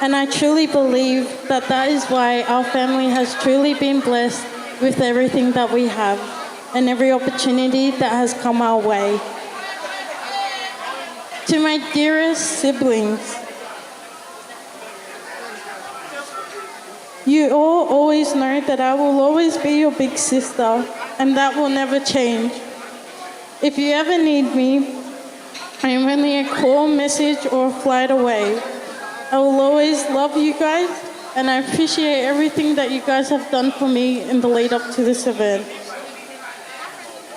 And I truly believe that that is why our family has truly been blessed with everything that we have and every opportunity that has come our way. To my dearest siblings, you all always know that I will always be your big sister, and that will never change. If you ever need me, I am only a call, message, or a flight away. I will always love you guys, and I appreciate everything that you guys have done for me in the lead up to this event.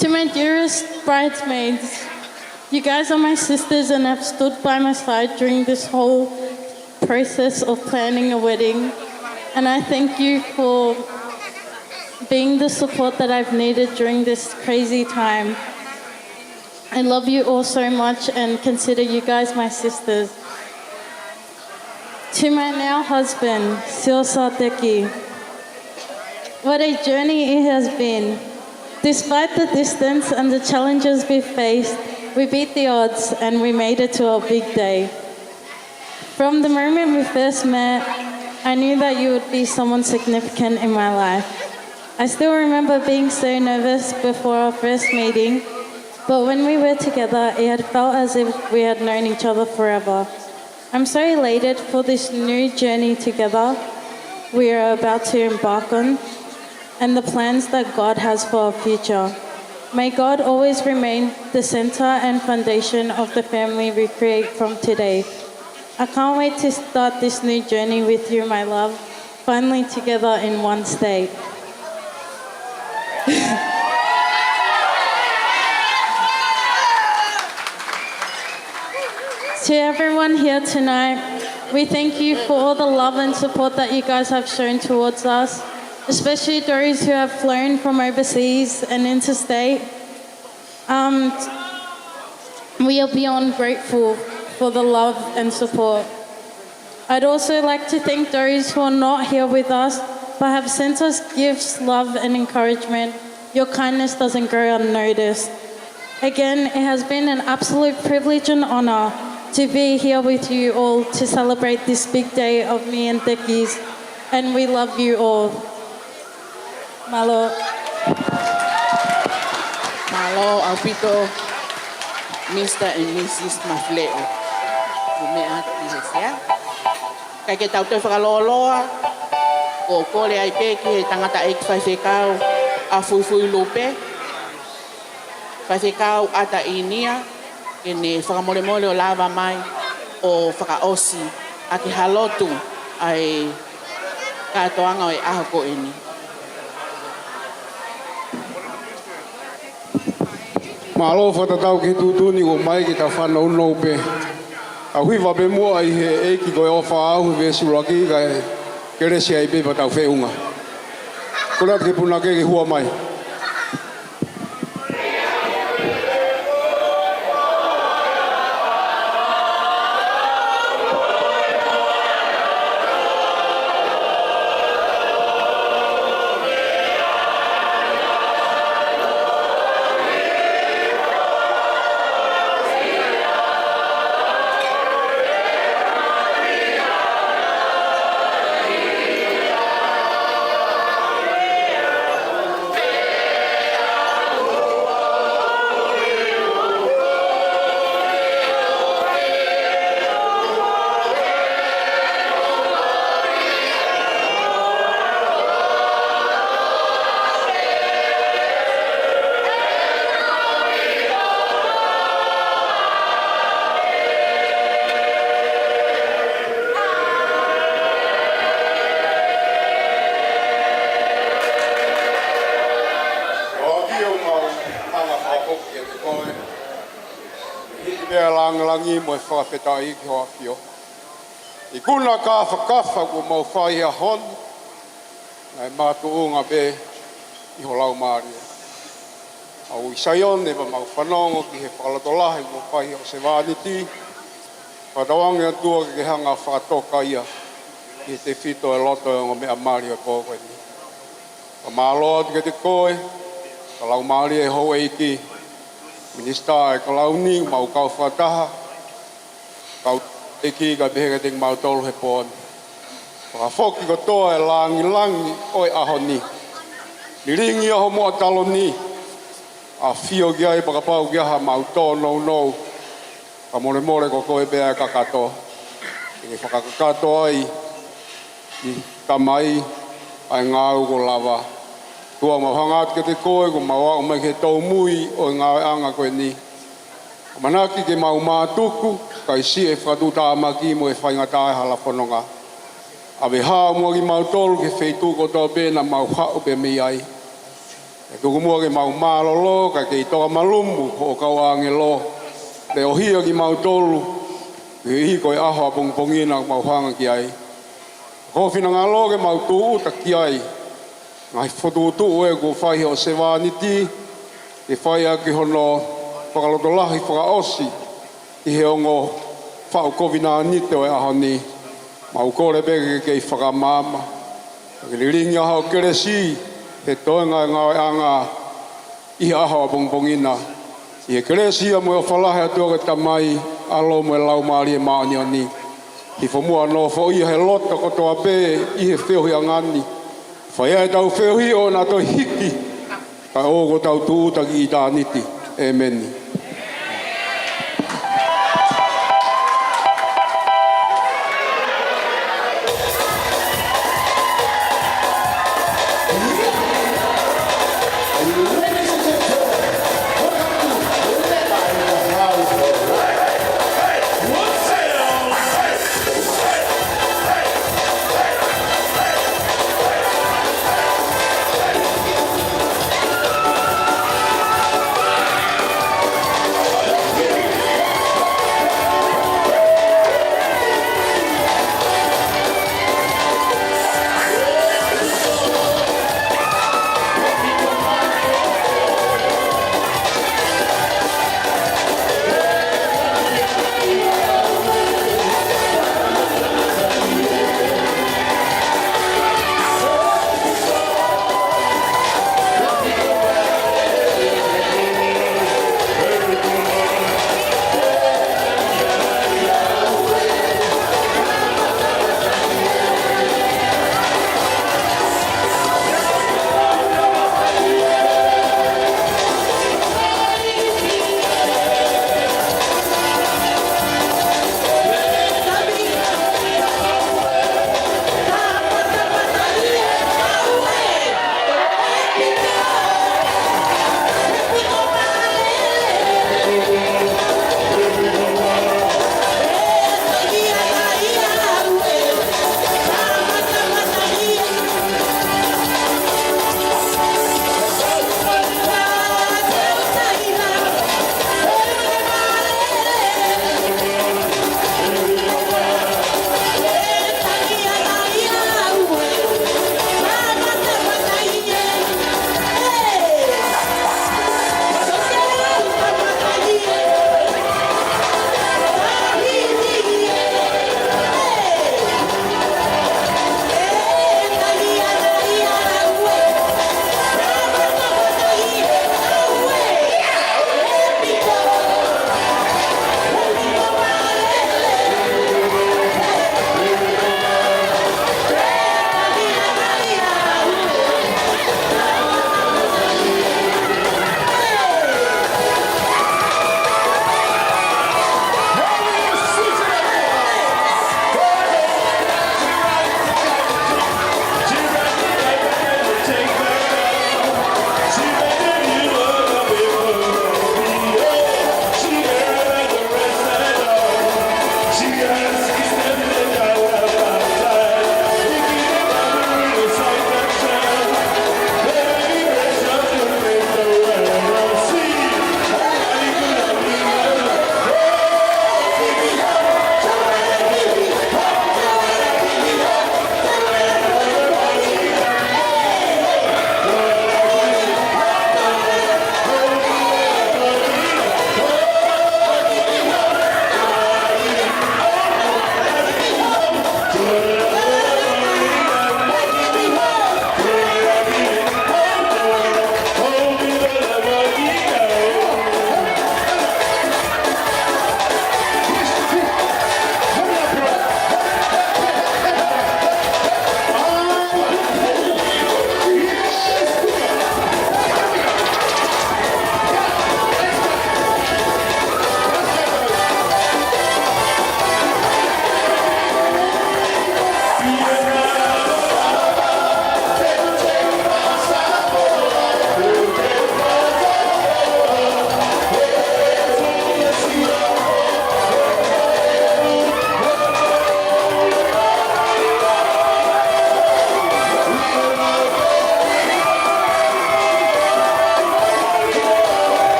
To my dearest bridesmaids, you guys are my sisters and have stood by my side during this whole process of planning a wedding, and I thank you for being the support that I've needed during this crazy time. I love you all so much and consider you guys my sisters. To my now husband, Sio Sateki, what a journey it has been. Despite the distance and the challenges we faced, we beat the odds and we made it to our big day. From the moment we first met, I knew that you would be someone significant in my life. I still remember being so nervous before our first meeting, but when we were together, it had felt as if we had known each other forever. I'm so elated for this new journey together we are about to embark on and the plans that God has for our future. May God always remain the center and foundation of the family we create from today. I can't wait to start this new journey with you, my love, finally together in one state. To everyone here tonight, we thank you for all the love and support that you guys have shown towards us, especially those who have flown from overseas and interstate. Um, we are beyond grateful for the love and support. I'd also like to thank those who are not here with us but have sent us gifts, love, and encouragement. Your kindness doesn't go unnoticed. Again, it has been an absolute privilege and honor to be here with you all to celebrate this big day of me and Teki's, and we love you all. Mālō. Mālō ʻaupito, Mister and Missus Mafileʻo. Ko e meʻa atu ki he sea. Kae ke tau toe fakalōloa, ʻo kole ai pē ki he tangataʻeiki faifekau ʻa Fuifui Lupe, Faifekau ʻAta ʻInia, ke ne fakamolemole ʻo lava mai ʻo fakaʻosi ʻaki ha lotu ʻa e kātoanga ʻo e ʻaho ko eni. Mālō fakatatau ki he tuʻutuʻuni kuo ʻomai ke tau fanongo pē. Tau hiva pē muʻa ʻi he ʻEiki ko e ʻofa ʻa e veesi ʻuluaki kae kelesi ai pē pea tau feʻunga. Kole atu ki he punake ke hua mai. ʻOku mau hanga fakafoki kiate koe. Hiki pē ʻa e langilangi mo e fakafetaʻi ki ho ʻAfio. Ikuna kāfakafa kuo mau fai he ʻaho ni, naʻe makatuʻunga pē ʻi ho Laumālie. ʻOku ʻi Saione pea mau fanongo ki he fakalotolahi kuo fai ʻe ho sevāniti. Fakatauange ʻOtua ke ke hanga ʻo fakatoka ia ʻi he tefito ʻo e loto ʻo e ongo meʻa mali ʻo e pō ko eni. Fakamālō atu kiate koe, ka Laumālie ʻo e houʻeiki, Minisitā ʻo e Kalauni, mau kau fakataha, kau ʻEiki, kae pehē kiate kimautolu he pō ni. Fakafoki kotoa e langilangi ʻo e ʻaho ni. Lilingi ʻa ho moʻa taloni, ʻafio ki ai pea kapau ʻoku ʻi ai haʻamau tōnounou, fakamolemole ko koe pē ʻa e kakato. Ke ke fakakakato ai, ʻe Tamai, ʻa e ngāue kuo lava. ʻOtua, mau hanga atu kiate koe, kuo mau aʻu mai ki he tōmui ʻo e ngāueʻanga ko eni. ʻAmanaki ke mau mātuku, kae siʻi e fakatuʻutāmaki mo e faingataʻa ʻa e hala fononga. ʻAve hao muʻa kimautolu ki he feituʻu kotoa pē naʻa mau haʻu pē mei ai. Kae tuku muʻa ke mau mālōlō, kae kei toka malumu hoʻo kau ʻāngelo, leʻohia kimautolu, koeʻuhi ko e ʻaho ʻapongipongi naʻa mau hanga ki ai. Ko ho finangalo ke mau tūʻuta ki ai, ngaahi fokotuʻutuʻu ē kuo fai ʻe ho sevāniti, ke fai ʻaki hono fakalotolahi fakaʻosi ʻi he ongo faʻu kovinānite ʻo e ʻaho ni. Mau kole pē ke ke kei fakamaama, ke lilingi ʻa hoʻo kelesi he toenga ʻo e ngāueʻanga ʻi he ʻaho ʻapongipongi na. ʻI he kelesi ia mo e ʻofa lahi ʻa e ʻOtua ko e Tamai, ʻAlo mo e Laumālie Māʻoniʻoni. Hifo muʻa ʻo nofoʻia he loto kotoa pē ʻi he feohiʻanga ni. Fai ai ʻetau feohi ʻo na toe hiki, kae ʻoua kuo tau tūʻuta ki ʻitāniti. ʻĒmeni.